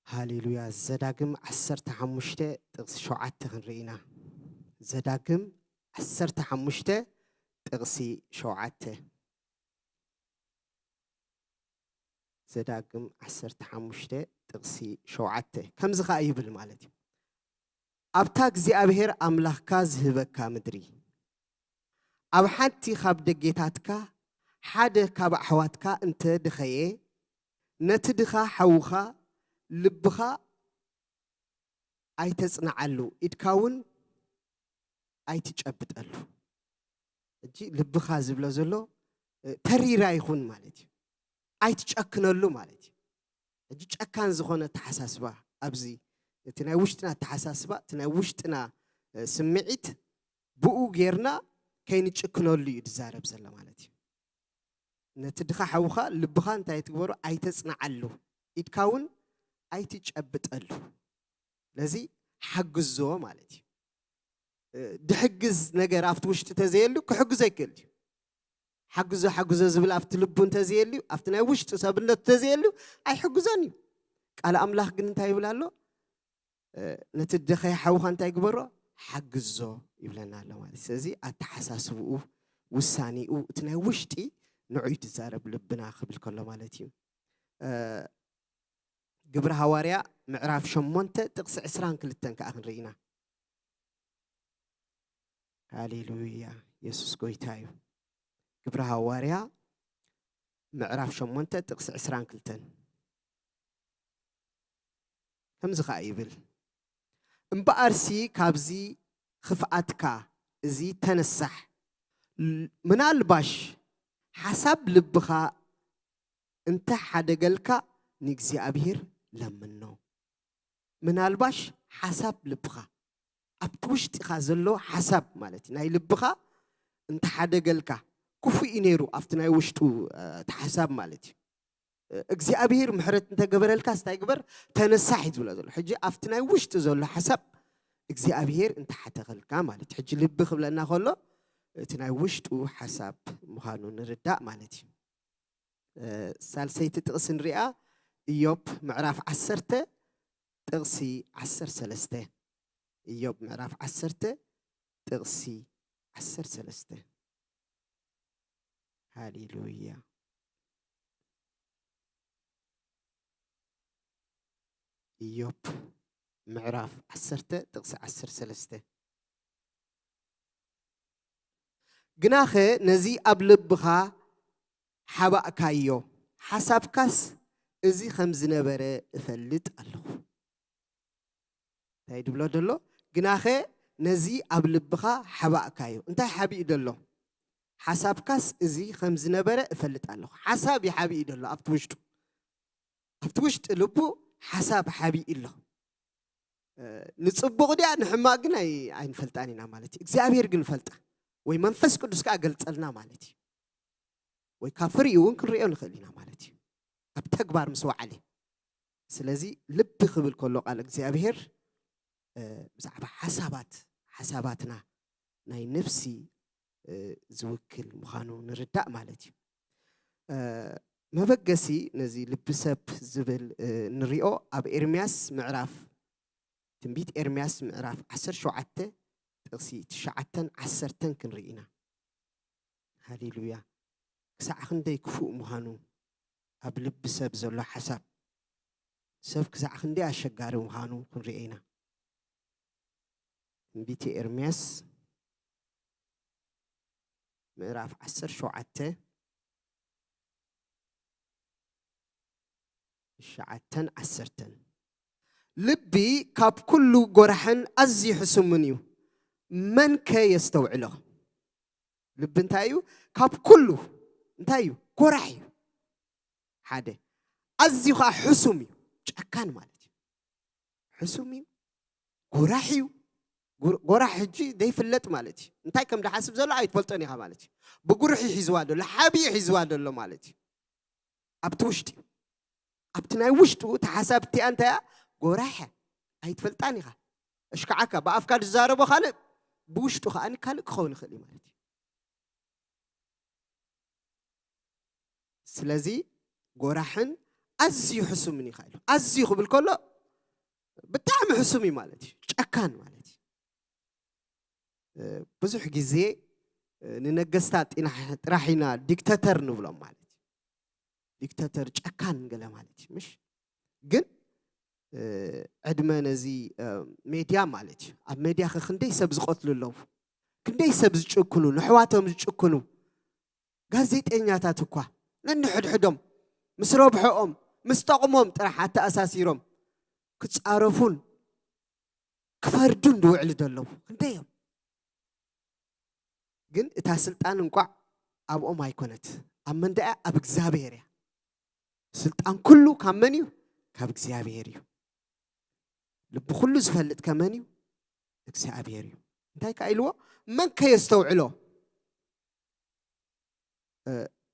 ሃሌሉያ። ዘዳግም ዓሰርተ ሓሙሽተ ጥቕሲ ሸውዓተ ክንርኢ ኢና። ዘዳግም ዓሰርተ ሓሙሽተ ጥቕሲ ሸውዓተ። ዘዳግም ዓሰርተ ሓሙሽተ ጥቕሲ ሸውዓተ ከምዚ ኸኣ ይብል ማለት እዩ። ኣብታ እግዚኣብሔር ኣምላኽካ ዝህበካ ምድሪ ኣብ ሓንቲ ካብ ደጌታትካ ሓደ ካብ ኣሕዋትካ እንተ ደኸየ ነቲ ድኻ ሓውኻ ልብኻ ኣይተጽንዓሉ፣ ኢድካ እውን ኣይትጨብጠሉ። ሕጂ ልብኻ ዝብሎ ዘሎ ተሪራ ይኹን ማለት እዩ። ኣይትጨክነሉ ማለት እዩ። ሕጂ ጨካን ዝኾነ ኣተሓሳስባ ኣብዚ እቲ ናይ ውሽጥና ኣተሓሳስባ እቲ ናይ ውሽጥና ስምዒት ብኡ ጌርና ከይንጭክነሉ እዩ ዝዛረብ ዘሎ ማለት እዩ። ነቲ ድኻ ሓውኻ ልብኻ እንታይ ትግበሩ? ኣይተጽንዓሉ፣ ኢድካ እውን ኣይትጨብጠሉ። ስለዚ ሓግዞ ማለት እዩ። ድሕግዝ ነገር ኣብቲ ውሽጢ ተዘየሉ ክሕግዞ ይክእል እዩ። ሓግዞ ሓግዞ ዝብል ኣብቲ ልቡ እንተዘየሉ ኣብቲ ናይ ውሽጢ ሰብነቱ ተዘየሉ ኣይሕግዞን እዩ። ቃል ኣምላኽ ግን እንታይ ይብል ኣሎ? ነቲ ደኸይ ሓውኻ እንታይ ግበሮ? ሓግዞ ይብለና ኣሎ ማለት። ስለዚ ኣተሓሳስብኡ ውሳኔኡ እቲ ናይ ውሽጢ ንዑይ ትዛረብ ልብና ክብል ከሎ ማለት እዩ። ግብሪ ሃዋርያ ምዕራፍ ሸሞንተ ጥቕሲ ዕስራን ክልተን ከዓ ክንርኢ ኢና። ሃሌሉያ። የሱስ ጎይታ እዩ። ግብሪ ሃዋርያ ምዕራፍ ሸሞንተ ጥቕሲ ዕስራን ክልተን ከምዚ ኸኣ ይብል፣ እምበኣርሲ ካብዚ ኽፍኣትካ እዚ ተነሳሕ፣ ምናልባሽ ሓሳብ ልብኻ እንተ ሓደገልካ ንእግዚኣብሔር ለምኖ። ምናልባሽ ሓሳብ ልብኻ ኣብቲ ውሽጢኻ ዘሎ ሓሳብ ማለት እዩ። ናይ ልብኻ እንተሓደገልካ ክፉእ እዩ ነይሩ ኣብቲ ናይ ውሽጡ እቲ ሓሳብ ማለት እዩ። እግዚኣብሔር ምሕረት እንተገበረልካ ስታይ ግበር ተነሳሕ እዩ ዝብሎ ዘሎ። ሕጂ ኣብቲ ናይ ውሽጢ ዘሎ ሓሳብ እግዚኣብሔር እንተሓተኸልካ ማለት እዩ። ሕጂ ልቢ ክብለና ከሎ እቲ ናይ ውሽጡ ሓሳብ ምዃኑ ንርዳእ ማለት እዩ። ሳልሰይቲ ጥቕሲ ንሪኣ። ኢዮብ ምዕራፍ ዓሰርተ ጥቕሲ ዓሰርተ ሰለስተ። ኢዮብ ምዕራፍ ዓሰርተ ጥቕሲ ዓሰርተ ሰለስተ። ሃሌሉያ። ኢዮብ ምዕራፍ ዓሰርተ ጥቕሲ ዓሰርተ ሰለስተ። ግናኸ ነዚ ኣብ ልብኻ ሓባእካዮ፣ ሓሳብካስ እዚ ከም ዝነበረ እፈልጥ ኣለኹ። እንታይ ድብሎ ደሎ? ግናኸ ነዚ ኣብ ልብኻ ሓባእካዮ። እንታይ ሓቢኡ ደሎ? ሓሳብካስ እዚ ከም ዝነበረ እፈልጥ ኣለኹ። ሓሳብ እዩ ሓቢኡ ደሎ ኣብቲ ውሽጡ። ኣብቲ ውሽጢ ልቡ ሓሳብ ሓቢኡ ኣሎ። ንጽቡቕ ድያ ንሕማቕ ግን ኣይንፈልጣን ኢና ማለት እዩ። እግዚኣብሔር ግን ፈልጣ ወይ መንፈስ ቅዱስ ከኣ ገልጸልና ማለት እዩ። ወይ ካብ ፍሪኡ እውን ክንሪኦ ንኽእል ኢና ማለት እዩ። ተግባር ምስ ወዓለ። ስለዚ ልቢ ክብል ከሎ ቃል እግዚኣብሔር ብዛዕባ ሓሳባት ሓሳባትና ናይ ነፍሲ ዝውክል ምዃኑ ንርዳእ ማለት እዩ። መበገሲ ነዚ ልቢ ሰብ ዝብል ንሪኦ ኣብ ኤርምያስ ምዕራፍ ትንቢት ኤርምያስ ምዕራፍ ዓሰርተ ሸውዓተ ጥቕሲ ትሽዓተን ዓሰርተን ክንርኢ ኢና። ሃሌሉያ። ክሳዕ ክንደይ ክፉእ ምዃኑ ኣብ ልቢ ሰብ ዘሎ ሓሳብ ሰብ ክሳዕ ክንደይ ኣሸጋሪ ምዃኑ ክንርኢ ኢና። ትንቢት ኤርምያስ ምዕራፍ ዓሰርተ ሸውዓተ ትሽዓተን ዓሰርተን ልቢ ካብ ኩሉ ጎራሕን ኣዝዩ ሕሱምን እዩ፣ መን ከ የስተውዕሎ? ልቢ እንታይ እዩ? ካብ ኩሉ እንታይ እዩ? ጎራሕ እዩ። ሓደ ኣዝዩ ከዓ ሕሱም እዩ፣ ጨካን ማለት እዩ። ሕሱም እዩ፣ ጎራሕ እዩ። ጎራሕ ሕጂ ዘይፍለጥ ማለት እዩ። እንታይ ከም ዝሓስብ ዘሎ ኣይትፈልጦን ኢኻ ማለት እዩ። ብጉርሒ ሒዝዋ ዘሎ ሓብዩ ሒዝዋ ዘሎ ማለት እዩ። ኣብቲ ውሽጢ ኣብቲ ናይ ውሽጡ ተሓሳብቲያ እንታይ እያ? ጎራሕ ኣይትፈልጣን ኢኻ። እሽካዓካ ብኣፍካ ዝዛረቦ ካልእ ብውሽጡ ከዓ ካልእ ክኸውን ይኽእል እዩ ማለት እዩ። ስለዚ ጎራሕን ኣዝዩ ሕሱምን ይኽእል። ኣዝዩ ክብል ከሎ ብጣዕሚ ሕሱም እዩ ማለት እዩ። ጨካን ማለት እዩ። ብዙሕ ግዜ ንነገስታት ጥራሕ ኢና ዲክተተር ንብሎም ማለት እዩ። ዲክተተር ጨካን ገለ ማለት እዩ። ምሽ ግን ዕድመ ነዚ ሜድያ ማለት እዩ። ኣብ ሜድያ ክንደይ ሰብ ዝቐትሉ ኣለዉ፣ ክንደይ ሰብ ዝጭክኑ፣ ንሕዋቶም ዝጭክኑ ጋዜጠኛታት እኳ ነንሕድሕዶም ምስ ረብሖኦም ምስ ጠቕሞም ጥራሕ ኣተኣሳሲሮም ክፃረፉን ክፈርዱን ዝውዕሉ ዘለዉ ክንደይ እዮም። ግን እታ ስልጣን እንቋዕ ኣብኦም ኣይኮነት። ኣብ መን ደኣ? ኣብ እግዚኣብሔር እያ። ስልጣን ኩሉ ካብ መን እዩ? ካብ እግዚኣብሔር እዩ። ልቢ ኩሉ ዝፈልጥ ከመን እዩ? እግዚኣብሔር እዩ። እንታይ ከ ኢልዎ? መን ከ የስተውዕሎ?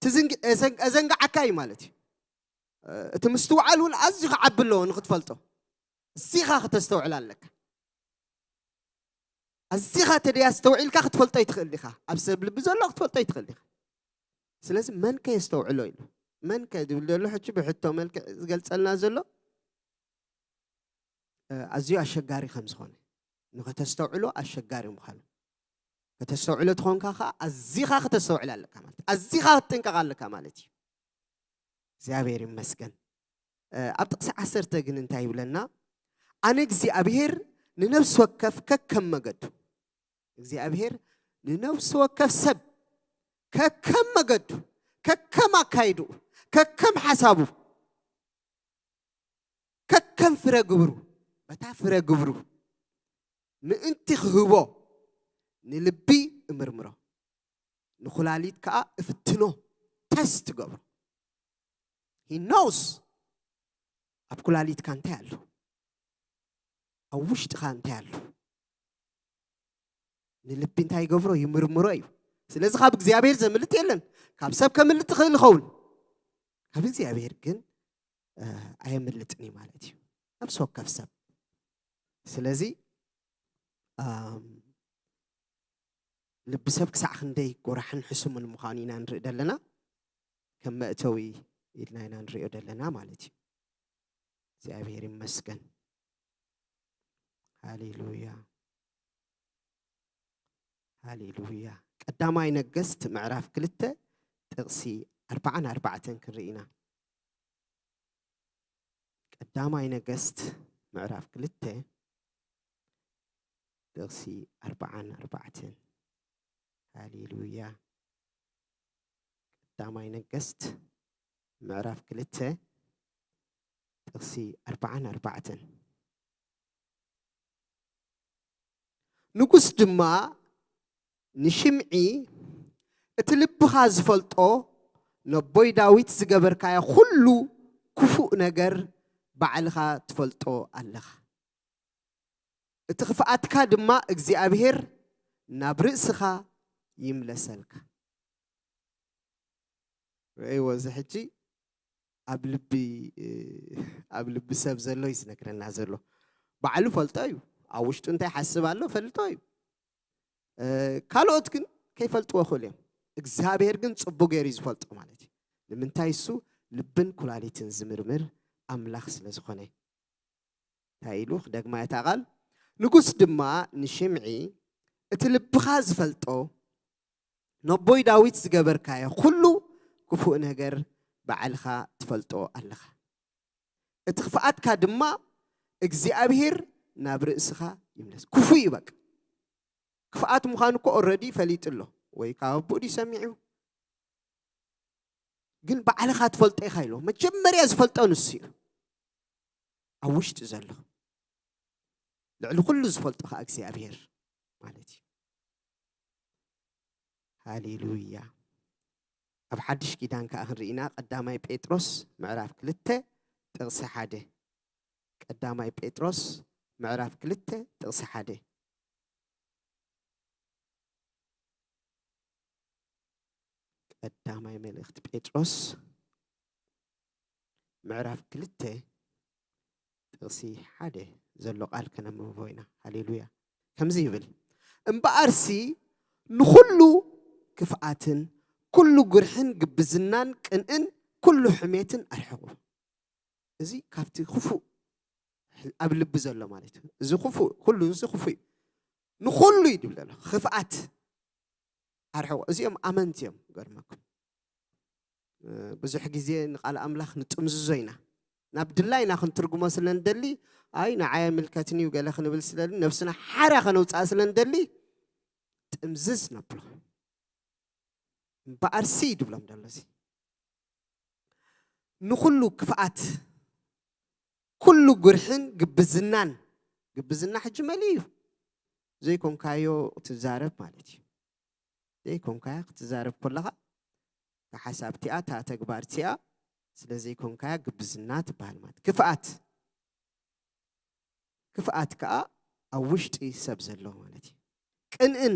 ትዝንግዓካ እዩ ማለት እዩ። እቲ ምስትውዓል እውን ኣዝዩ ክዓቢ ኣለዎ ንክትፈልጦ። እዚኻ ክተስተውዕል ኣለካ። ኣዚኻ ተደይ ኣስተውዒልካ ክትፈልጦ ይትኽእል ዲኻ? ኣብ ሰብ ልቢ ዘሎ ክትፈልጦ ይትኽእል ዲኻ? ስለዚ መን ከ የስተውዕሎ ኢሉ፣ መን ከ ዝብል ዘሎ ሕጂ ብሕቶ መልክዕ ዝገልጸልና ዘሎ ኣዝዩ ኣሸጋሪ ከም ዝኾነ፣ ንኸተስተውዕሎ ኣሸጋሪ ምዃኑ። ከተስተውዕሎ ትኾንካ ኸዓ ኣዚኻ ክተስተውዕል ኣለካ ማለት፣ ኣዚኻ ክትጥንቀቕ ኣለካ ማለት እዩ። እግዚኣብሔር ይመስገን። ኣብ ጥቕሲ ዓሰርተ ግን እንታይ ይብለና? ኣነ እግዚኣብሔር ንነፍሲ ወከፍ ከከም መገዱ፣ እግዚኣብሔር ንነፍሲ ወከፍ ሰብ ከከም መገዱ፣ ከከም ኣካይድኡ፣ ከከም ሓሳቡ፣ ከከም ፍረ ግብሩ፣ በታ ፍረ ግብሩ ምእንቲ ክህቦ ንልቢ እምርምሮ፣ ንኩላሊት ከኣ እፍትኖ፣ ተስት ገብሮ። He knows ኣብ ኩላሊትካ እንታይ ኣሎ፣ ኣብ ውሽጥኻ እንታይ ኣሎ። ንልቢ እንታይ ይገብሮ? ይምርምሮ እዩ። ስለዚ ካብ እግዚኣብሔር ዘምልጥ የለን። ካብ ሰብ ከምልጥ ትኽእል ይኸውን፣ ካብ እግዚኣብሔር ግን ኣየምልጥን እዩ ማለት እዩ፣ ነፍሲ ወከፍ ሰብ። ስለዚ ልቢ ሰብ ክሳዕ ክንደይ ጎራሕን ሕሱምን ምዃኑ ኢና ንርኢ ዘለና። ከም መእተዊ ኢልና ኢና ንሪኦ ዘለና ማለት እዩ። እግዚኣብሔር ይመስገን። ሃሌሉያ፣ ሃሌሉያ። ቀዳማይ ነገስት ምዕራፍ ክልተ ጥቕሲ ኣርባዓን ኣርባዕተን ክንርኢ ኢና። ቀዳማይ ነገስት ምዕራፍ ክልተ ጥቕሲ ኣርባዓን ኣርባዕተን። ሃሌሉያ። ቀዳማይ ነገስት ምዕራፍ ክልተ ጥቕሲ ኣርባዓን ኣርባዕተን። ንጉስ ድማ ንሽምዒ፣ እቲ ልብኻ ዝፈልጦ፣ ነቦይ ዳዊት ዝገበርካዮ ኩሉ ክፉእ ነገር ባዕልኻ ትፈልጦ ኣለኻ። እቲ ክፍኣትካ ድማ እግዚኣብሔር ናብ ርእስኻ ይምለሰልካ። ርእይዎ፣ እዚ ሕጂ ኣብ ልቢ ኣብ ልቢ ሰብ ዘሎ እዩ ዝነግረና ዘሎ። ባዕሉ ፈልጦ እዩ። ኣብ ውሽጡ እንታይ ሓስብ ኣሎ ፈልጦ እዩ። ካልኦት ግን ከይፈልጥዎ ክእሉ እዮም። እግዚኣብሔር ግን ጽቡቅ ገይሩ እዩ ዝፈልጦ ማለት እዩ። ንምንታይ? እሱ ልብን ኩላሊትን ዝምርምር ኣምላኽ ስለ ዝኾነ። እንታይ ኢሉ ክደግማ እታ ቃል? ንጉስ ድማ ንሽምዒ፣ እቲ ልብኻ ዝፈልጦ፣ ነቦይ ዳዊት ዝገበርካዮ ኩሉ ክፉእ ነገር ባዕልኻ ትፈልጦ ኣለኻ። እቲ ክፍኣትካ ድማ እግዚኣብሔር ናብ ርእስኻ ይምለስ። ክፉእ እዩ በቃ። ክፍኣት ምዃኑ እኮ ኦረዲ ፈሊጡ ኣሎ። ወይ ካብ ኣቦኡ ድዩ ሰሚዑ? ግን ባዕልኻ ትፈልጦ ኢኻ ኢልዎ። መጀመርያ ዝፈልጦ ንሱ እዩ። ኣብ ውሽጢ ዘሎ ልዕሊ ኩሉ ዝፈልጦ ኸዓ እግዚኣብሔር ማለት እዩ። ሃሌሉያ። ኣብ ሓድሽ ኪዳን ከኣ ክንርኢና ቀዳማይ ጴጥሮስ ምዕራፍ ክልተ ጥቕሲ ሓደ። ቀዳማይ ጴጥሮስ ምዕራፍ ክልተ ጥቕሲ ሓደ። ቀዳማይ መልእኽቲ ጴጥሮስ ምዕራፍ ክልተ ጥቕሲ ሓደ ዘሎ ቃል ከነንብቦ ኢና። ሃሌሉያ። ከምዚ ይብል፣ እምበኣርሲ ንኹሉ ክፍኣትን ኩሉ ጉርሕን ግብዝናን ቅንእን ኩሉ ሕሜትን ኣርሕቑ። እዚ ካብቲ ክፉእ ኣብ ልቢ ዘሎ ማለት እዩ። እዚ ክፉእ፣ ኩሉ እዚ ክፉእ እዩ። ንኹሉ እዩ ድብል ዘሎ። ክፍኣት ኣርሕቑ። እዚኦም ኣመንቲ እዮም፣ ገርመኩም። ብዙሕ ግዜ ንቃል ኣምላኽ ንጥምዝዞ ኢና። ናብ ድላይና ክንትርጉሞ ስለ ንደሊ፣ ኣይ ንዓይ ኣይምልከትን እዩ ገለ ክንብል ስለ ነብስና ሓራ ከነውፅኣ ስለ ንደሊ ጥምዝዝ ነብሎ። እምበኣርሲ ድብሎም ደሎ እዚ ንኹሉ ክፍኣት ኩሉ ጉርሕን ግብዝናን፣ ግብዝና ሕጂ መሊእ እዩ። ዘይኮንካዮ ክትዛረብ ማለት እዩ። ዘይኮንካዮ ክትዛረብ ከለኻ፣ እታ ሓሳብ እቲኣ፣ እታ ተግባር እቲኣ ስለ ዘይኮንካያ ግብዝና ትበሃል ማለት። ክፍኣት፣ ክፍኣት ከኣ ኣብ ውሽጢ ሰብ ዘሎ ማለት እዩ። ቅንእን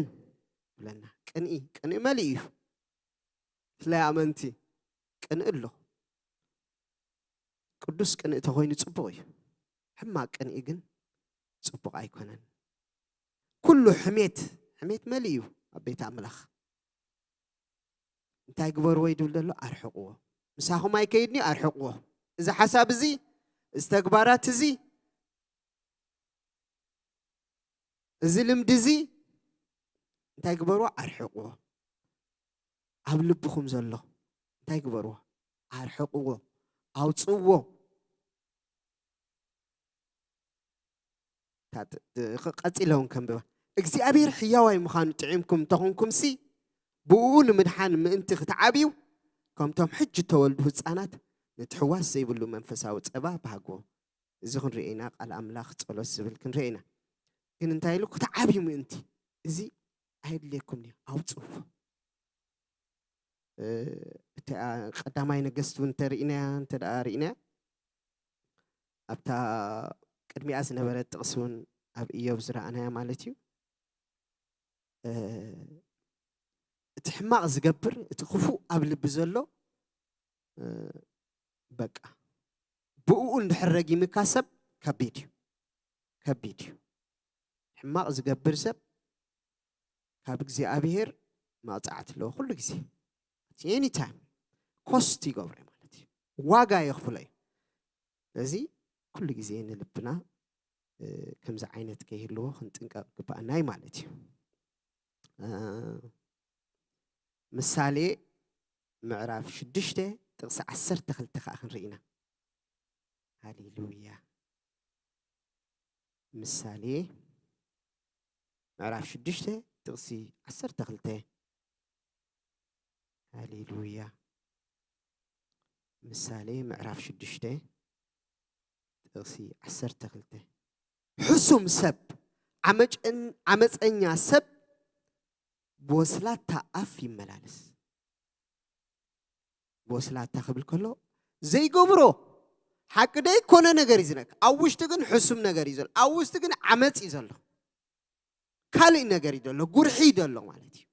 ብለና፣ ቅንኢ፣ ቅንኢ መሊእ እዩ። ስለ ኣመንቲ ቅንኢ ኣሎ። ቅዱስ ቅንኢ ተኾይኑ ጽቡቕ እዩ። ሕማቕ ቅንኢ ግን ጽቡቕ ኣይኮነን። ኩሉ ሕሜት፣ ሕሜት መሊእ እዩ ኣብ ቤት ኣምላኽ። እንታይ ግበርዎ እዩ ድብል ዘሎ? ኣርሕቕዎ። ምሳኹም ኣይከይድን እዩ፣ ኣርሕቕዎ። እዚ ሓሳብ እዚ፣ እዚ ተግባራት እዚ፣ እዚ ልምዲ እዚ እንታይ ግበርዎ? ኣርሕቕዎ። ኣብ ልብኹም ዘሎ እንታይ ግበርዎ? ኣርሕቕዎ፣ ኣውጽእዎ። እታ ጥ-፣ ጥ-፣ ኸ-፣ ቀጺለ እውን ከንብባ። እግዚኣብሔር ሕያዋይ ምዃኑ ጥዒምኩም እንተኾንኩምሲ፣ ብእኡ ንምድሓን ምእንቲ ክትዓብዩ፣ ከምቶም ሕጂ እተወልዱ ህጻናት፣ ነቲ ሕዋስ ዘይብሉ መንፈሳዊ ጸባ ባህግዎ። እዚ ክንርኢ ኢና፣ ቃል ኣምላኽ ጸሎት ዝብል ክንርኢ ኢና። ግን እንታይ ኢሉ? ክትዓብዩ ምእንቲ። እዚ ኣየድልየኩምን እዩ፣ ኣውጽእዎ። እ፣ እቲ፣ ኣ፣ ቀዳማይ ነገስት እውን እንተርኢናያ፣ እንተ ደኣ ርኢናያ፣ ኣብታ ቅድሚኣ ዝነበረት ጥቕሲ እውን ኣብ ኢዮብ ዝረኣናያ ማለት እዩ። እ፣ እቲ ሕማቕ ዝገብር፣ እቲ ክፉእ ኣብ ልቢ ዘሎ፣ እ፣ በቃ፣ ብእኡ እንድሕር ረጊምካ ሰብ ከቢድ እዩ፣ ከቢድ እዩ። ሕማቕ ዝገብር ሰብ ካብ እግዚኣብሔር መቕጻዕቲ ኣለዎ ኩሉ ግዜ። ኤኒ ታይም ኮስት ይገብሮ እዩ ማለት እዩ። ዋጋ የኽፍሎ እዩ። ስለዚ ኩሉ ግዜ ንልብና፣ እ፣ ከምዚ ዓይነት ከይህልዎ ክንጥንቀቕ ግባኣና እዩ ማለት እዩ። እ፣ ምሳሌ ምዕራፍ ሽዱሽተ ጥቕሲ ዓሰርተ ክልተ ከኣ ክንርኢ ኢና። ሃሌሉያ። ምሳሌ ምዕራፍ ሽዱሽተ ጥቕሲ ዓሰርተ ክልተ። ሃሌሉያ። ምሳሌ ምዕራፍ ሽዱሽተ ጥቕሲ ዓሰርተ ክልተ። ሕሱም ሰብ፣ ዓመጨን-፣ ዓመፀኛ ሰብ ብወስላታ ኣፍ ይመላለስ። ብወስላታ ክብል ከሎ ዘይገብሮ ሓቂ ደይኮነ ነገር እዩ ዝነካ። ኣብ ውሽጢ ግን ሕሱም ነገር እዩ ዘሎ። ኣብ ውሽጢ ግን ዓመፅ እዩ ዘሎ። ካልእ ነገር እዩ ዘሎ፣ ጉርሒ እዩ ዘሎ ማለት እዩ።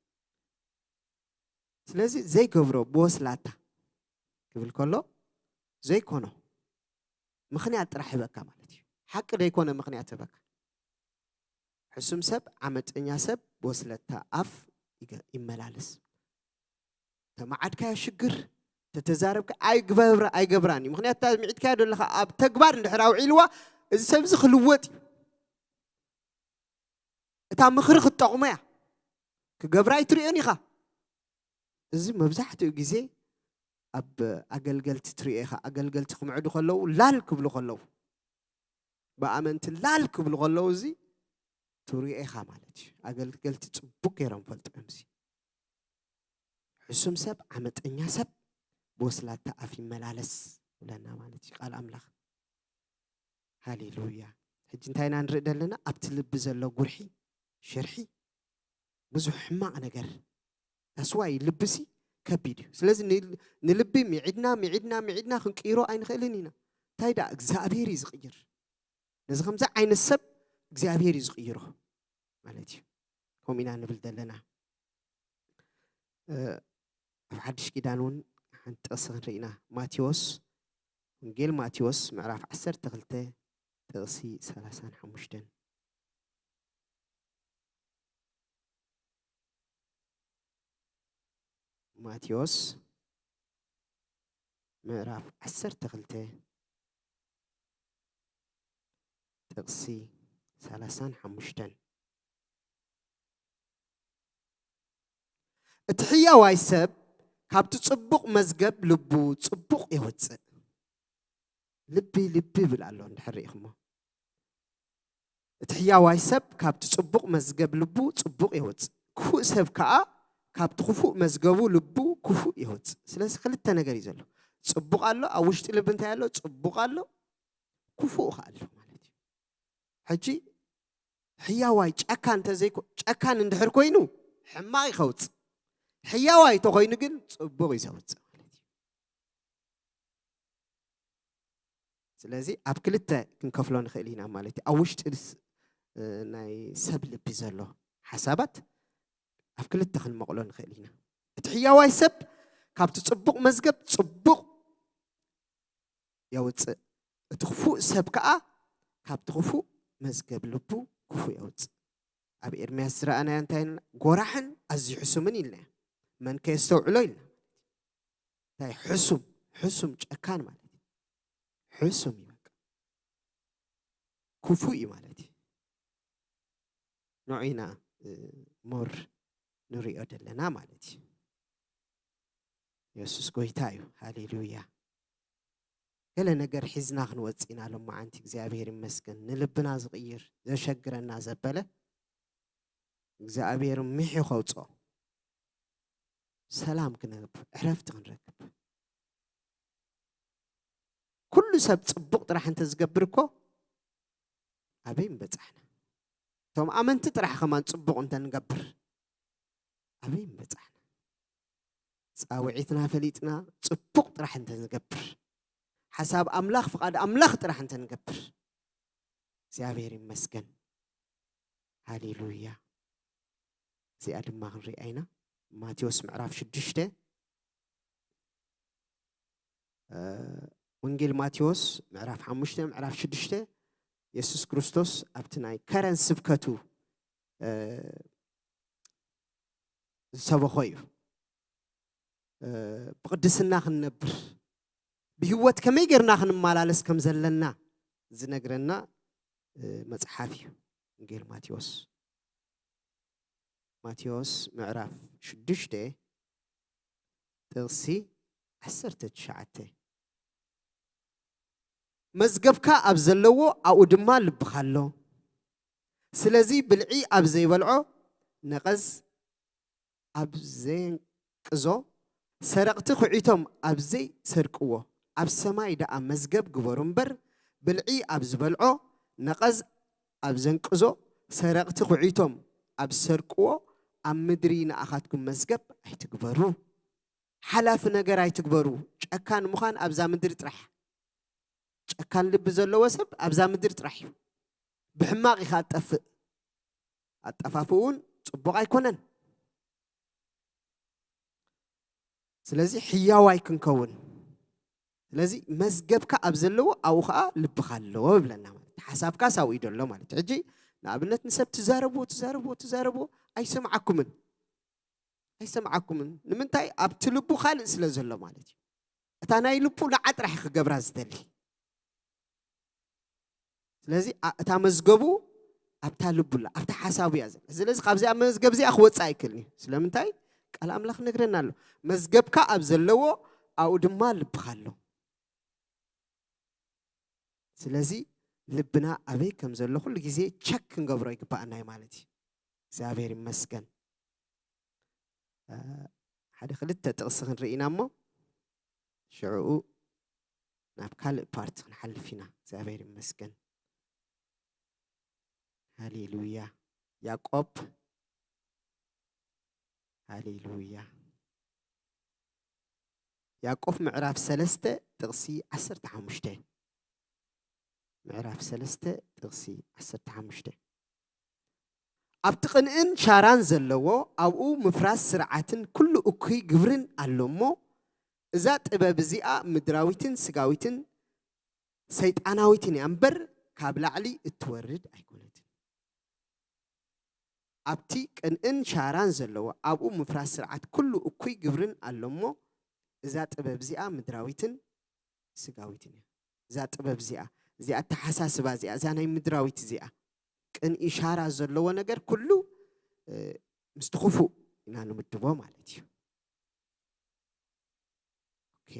ስለዚ ዘይገብሮ ብወስላታ ክብል ከሎ ዘይኮኖ ምኽንያት ጥራሕ ህበካ ማለት እዩ። ሓቂ ዘይኮነ ምኽንያት ህበካ። ሕሱም ሰብ፣ ዓመፀኛ ሰብ፣ ወስለታ ኣፍ ይገ- ይመላለስ። ተመዓድካዮ ሽግር፣ ተተዛረብካ ኣይግበብራ ኣይገብራን እዩ። ምኽንያቱ እታ ምዒድካዮ ዘለኻ ኣብ ተግባር እንድሕር ኣውዒልዋ፣ እዚ ሰብ እዚ ክልወጥ እዩ። እታ ምኽሪ ክትጠቕሞ እያ። ክገብራ ኣይትሪኦን ኢኻ። እዚ መብዛሕትኡ ግዜ ኣብ ኣገልገልቲ ትሪኦ ኢኻ። ኣገልገልቲ ክምዕዱ ከለዉ፣ ላል ክብሉ ከለዉ፣ ብኣመንቲ ላል ክብሉ ከለዉ፣ እዚ ትሪኦ ኢኻ ማለት እዩ። ኣገልገልቲ ጽቡቅ ገይሮም ፈልጡ እዮም። እዚ ሕሱም ሰብ፣ ዓመፀኛ ሰብ፣ ብወስላታ ኣፍ ይመላለስ ይብለና ማለት እዩ ቃል ኣምላኽ። ሃሌሉያ። ሕጂ እንታይ ኢና ንርኢ ዘለና? ኣብቲ ልቢ ዘሎ ጉርሒ፣ ሽርሒ፣ ብዙሕ ሕማቕ ነገር። ታስዋይ ልብሲ ከቢድ እዩ። ስለዚ ን- ንልቢ ሚዒድና ሚዒድና ሚዒድና ክንቅይሮ ኣይንኽእልን ኢና። እንታይ ደኣ እግዚኣብሔር እዩ ዝቕይር። ነዚ ከምዚ ዓይነት ሰብ እግዚኣብሔር እዩ ዝቕይሮ ማለት እዩ። ከምኡ ኢና ንብል ዘለና። እ፣ ኣብ ሓድሽ ኪዳን እውን ሓንቲ ጥቕሲ ክንርኢ ኢና። ማቴዎስ፣ ወንጌል ማቴዎስ ምዕራፍ ዓሰርተ ክልተ ጥቕሲ ሰላሳን ሓሙሽተን። ማቴዎስ ምዕራፍ ዓሰርተ ክልተ ጥቕሲ ሰላሳን ሓሙሽተን። እቲ ሕያዋይ ሰብ ካብቲ ጽቡቕ መዝገብ ልቡ ጽቡቕ የወጽእ። ልቢ ልቢ ይብል ኣሎ እንድሕር ርኢኹሞ። እቲ ሕያዋይ ሰብ ካብቲ ጽቡቕ መዝገብ ልቡ ጽቡቕ የወጽእ፣ ክፉእ ሰብ ከኣ ካብቲ ክፉእ መዝገቡ ልቡ ክፉእ የወጽእ። ስለዚ ክልተ ነገር እዩ ዘሎ። ጽቡቕ ኣሎ፣ ኣብ ውሽጢ ልቢ እንታይ ኣሎ? ጽቡቕ ኣሎ፣ ክፉእ ከኣ ኣሎ ማለት እዩ። ሕጂ ሕያዋይ ጨካን እንተዘይኮ ጨካን እንድሕር ኮይኑ ሕማቕ ይኸውጽእ፣ ሕያዋይ እንተኾይኑ ግን ጽቡቕ እዩ ዘውጽእ ማለት እዩ። ስለዚ ኣብ ክልተ ክንከፍሎ ንኽእል ኢና ማለት እዩ። ኣብ ውሽጢ ስ- እ፣ ናይ ሰብ ልቢ ዘሎ ሓሳባት ኣብ ክልተ ክንመቕሎ ንኽእል ኢና። እቲ ሕያዋይ ሰብ ካብቲ ጽቡቕ መዝገብ ጽቡቕ የውጽእ፣ እቲ ክፉእ ሰብ ከኣ ካብቲ ክፉእ መዝገብ ልቡ ክፉእ የውጽእ። ኣብ ኤርምያስ ዝረኣናዮ እንታይ ኢልና? ጎራሕን ኣዝዩ ሕሱምን ኢልና። መን ከየስተውዕሎ ኢልና። እንታይ ሕሱም? ሕሱም ጨካን ማለት እዩ። ሕሱም እዩ በቃ። ክፉእ እዩ ማለት እዩ። ንዑ ኢና፣ እ፣ ሞር ንሪኦ ዘለና ማለት እዩ። የሱስ ጎይታ እዩ። ሃሌሉያ። ገለ ነገር ሒዝና ክንወጽእ ኢና ሎማዓንቲ። እግዚኣብሔር ይመስገን። ንልብና ዝቕይር፣ ዘሸግረና ዘበለ እግዚኣብሔር ምሒዩ ከውጽኦ። ሰላም ክነብ ዕረፍቲ ክንረክብ። ኩሉ ሰብ ጽቡቕ ጥራሕ እንተ ዝገብር እኮ ኣበይ ምበጻሕና? እቶም ኣመንቲ ጥራሕ ከማን ጽቡቕ እንተ ንገብር ኣበይ ምበጻሕና? ጻውዒትና ፈሊጥና ጽቡቕ ጥራሕ እንተ ንገብር፣ ሓሳብ ኣምላኽ ፍቓድ ኣምላኽ ጥራሕ እንተ ንገብር እግዚኣብሔር ይመስገን። ሃሌሉያ። እዚኣ ድማ ክንሪኣ ኢና። ማቴዎስ ምዕራፍ ሽዱሽተ፣ እ፣ ወንጌል ማቴዎስ ምዕራፍ ሓሙሽተ ምዕራፍ ሽዱሽተ፣ የሱስ ክርስቶስ ኣብቲ ናይ ከረን ስብከቱ፣ እ፣ ዝሰበኾ እዩ። እ፣ ብቕድስና ክንነብር፣ ብህይወት ከመይ ጌርና ክንመላለስ ከም ዘለና ዝነግረና፣ እ፣ መጽሓፍ እዩ ወንጌል ማቴዎስ። ማቴዎስ ምዕራፍ ሽዱሽተ ጥቕሲ ዓሰርተ ትሽዓተ። መዝገብካ ኣብ ዘለዎ ኣብኡ ድማ ልብኻ ኣሎ። ስለዚ ብልዒ ኣብ ዘይበልዖ፣ ነቐዝ ኣብ ዘየንቅዞ፣ ሰረቕቲ ኹዒቶም ኣብ ዘይሰርቅዎ፣ ኣብ ሰማይ ደኣ መዝገብ ግበሩ እምበር፣ ብልዒ ኣብ ዝበልዖ፣ ነቐዝ ኣብ ዘንቅዞ፣ ሰረቕቲ ኹዒቶም ኣብ ዝሰርቅዎ፣ ኣብ ምድሪ ንኣኻትኩም መዝገብ ኣይትግበሩ። ሓላፊ ነገር ኣይትግበሩ። ጨካን ምዃን ኣብዛ ምድሪ ጥራሕ። ጨካን ልቢ ዘለዎ ሰብ ኣብዛ ምድሪ ጥራሕ እዩ። ብሕማቕ ኢኻ እትጠፍእ። ኣጠፋፍኡ እውን ጽቡቕ ኣይኮነን። ስለዚ ሕያዋይ ክንከውን፣ ስለዚ መዝገብካ ኣብ ዘለዎ ኣብኡ ከዓ ልብኻ ኣለዎ ይብለና ማለት እዩ። ሓሳብካስ ኣብኡ እዩ ዘሎ ማለት እዩ። ሕጂ ንኣብነት ንሰብ ትዛረብዎ ትዛረብዎ ትዛረብዎ ኣይሰምዓኩምን ኣይሰምዓኩምን። ንምንታይ? ኣብቲ ልቡ ካልእ ስለ ዘሎ ማለት እዩ። እታ ናይ ልቡ ንዓ ጥራሕ ክገብራ ዝደሊ። ስለዚ እታ መዝገቡ ኣብታ ልቡላ ኣብታ ሓሳቡ እያ ዘላ። ስለዚ ካብዚኣ መዝገብ እዚኣ ክወፅእ ኣይክእልን እዩ። ስለምንታይ? ቃል ኣምላኽ ነግረና ኣሎ። መዝገብካ ኣብ ዘለዎ ኣብኡ ድማ ልብኻ ኣሎ። ስለዚ ልብና ኣበይ ከም ዘሎ ኩሉ ግዜ ቸክ ክንገብሮ ይግባኣና እዩ ማለት እዩ። እግዚኣብሔር ይመስገን። ሓደ ክልተ ጥቕሲ ክንርኢ ኢና እሞ ሽዕኡ ናብ ካልእ ፓርት ክንሓልፍ ኢና። እግዚኣብሔር ይመስገን። ሃሌሉያ። ያዕቆብ ሃሌሉያ። ያዕቆብ ምዕራፍ ሰለስተ ጥቕሲ ዓሰርተ ሓሙሽተ። ምዕራፍ ሰለስተ ጥቕሲ ዓሰርተ ሓሙሽተ። ኣብቲ ቅንእን ሻራን ዘለዎ ኣብኡ ምፍራስ ስርዓትን ኩሉ እኩይ ግብርን ኣሎ እሞ እዛ ጥበብ እዚኣ ምድራዊትን ስጋዊትን ሰይጣናዊትን እያ እምበር ካብ ላዕሊ እትወርድ ኣይኮነትን። ኣብቲ ቅንእን ሻራን ዘለዎ ኣብኡ ምፍራስ ስርዓት ኩሉ እኩይ ግብርን ኣሎ እሞ እዛ ጥበብ እዚኣ ምድራዊትን ስጋዊትን እያ። እዛ ጥበብ እዚኣ እዚኣ ኣተሓሳስባ እዚኣ እዛ ናይ ምድራዊት እዚኣ ቅንኢ ሻራ ዘለዎ ነገር ኩሉ ምስቲ ክፉእ ኢና ንምድቦ ማለት እዩ። ኦኬ፣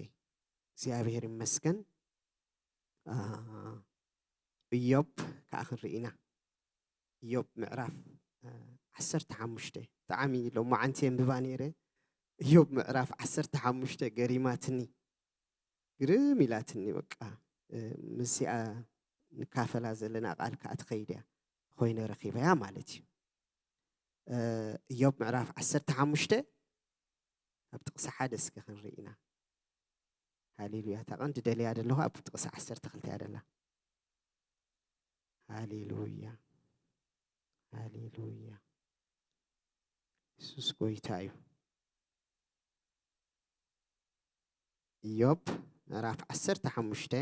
እግዚኣብሔር ይመስገን። እዮብ ከዓ ክንርኢ ኢና። እዮብ ምዕራፍ ዓሰርተ ሓሙሽተ። ብጣዕሚ ሎማዓንቲ የንብባ ነይረ። እዮብ ምዕራፍ ዓሰርተ ሓሙሽተ ገሪማትኒ፣ ግርም ኢላትኒ። በቃ ምስዚኣ ንካፈላ ዘለና ቃል ከዓ ትኸይድ እያ ኮይነ ረኺበያ ማለት እዩ። እዮብ ምዕራፍ ዓሰርተ ሓሙሽተ ካብ ጥቕሲ ሓደ እስከ ክንርኢ ኢና። ሃሌሉያ። እታ ቀንዲ ደልያ ዘለኹ ኣብ ጥቕሲ ዓሰርተ ክልተ እያ ደላ። ሃሌሉያ፣ ሃሌሉያ። የሱስ ጎይታ እዩ። እዮብ ምዕራፍ ዓሰርተ ሓሙሽተ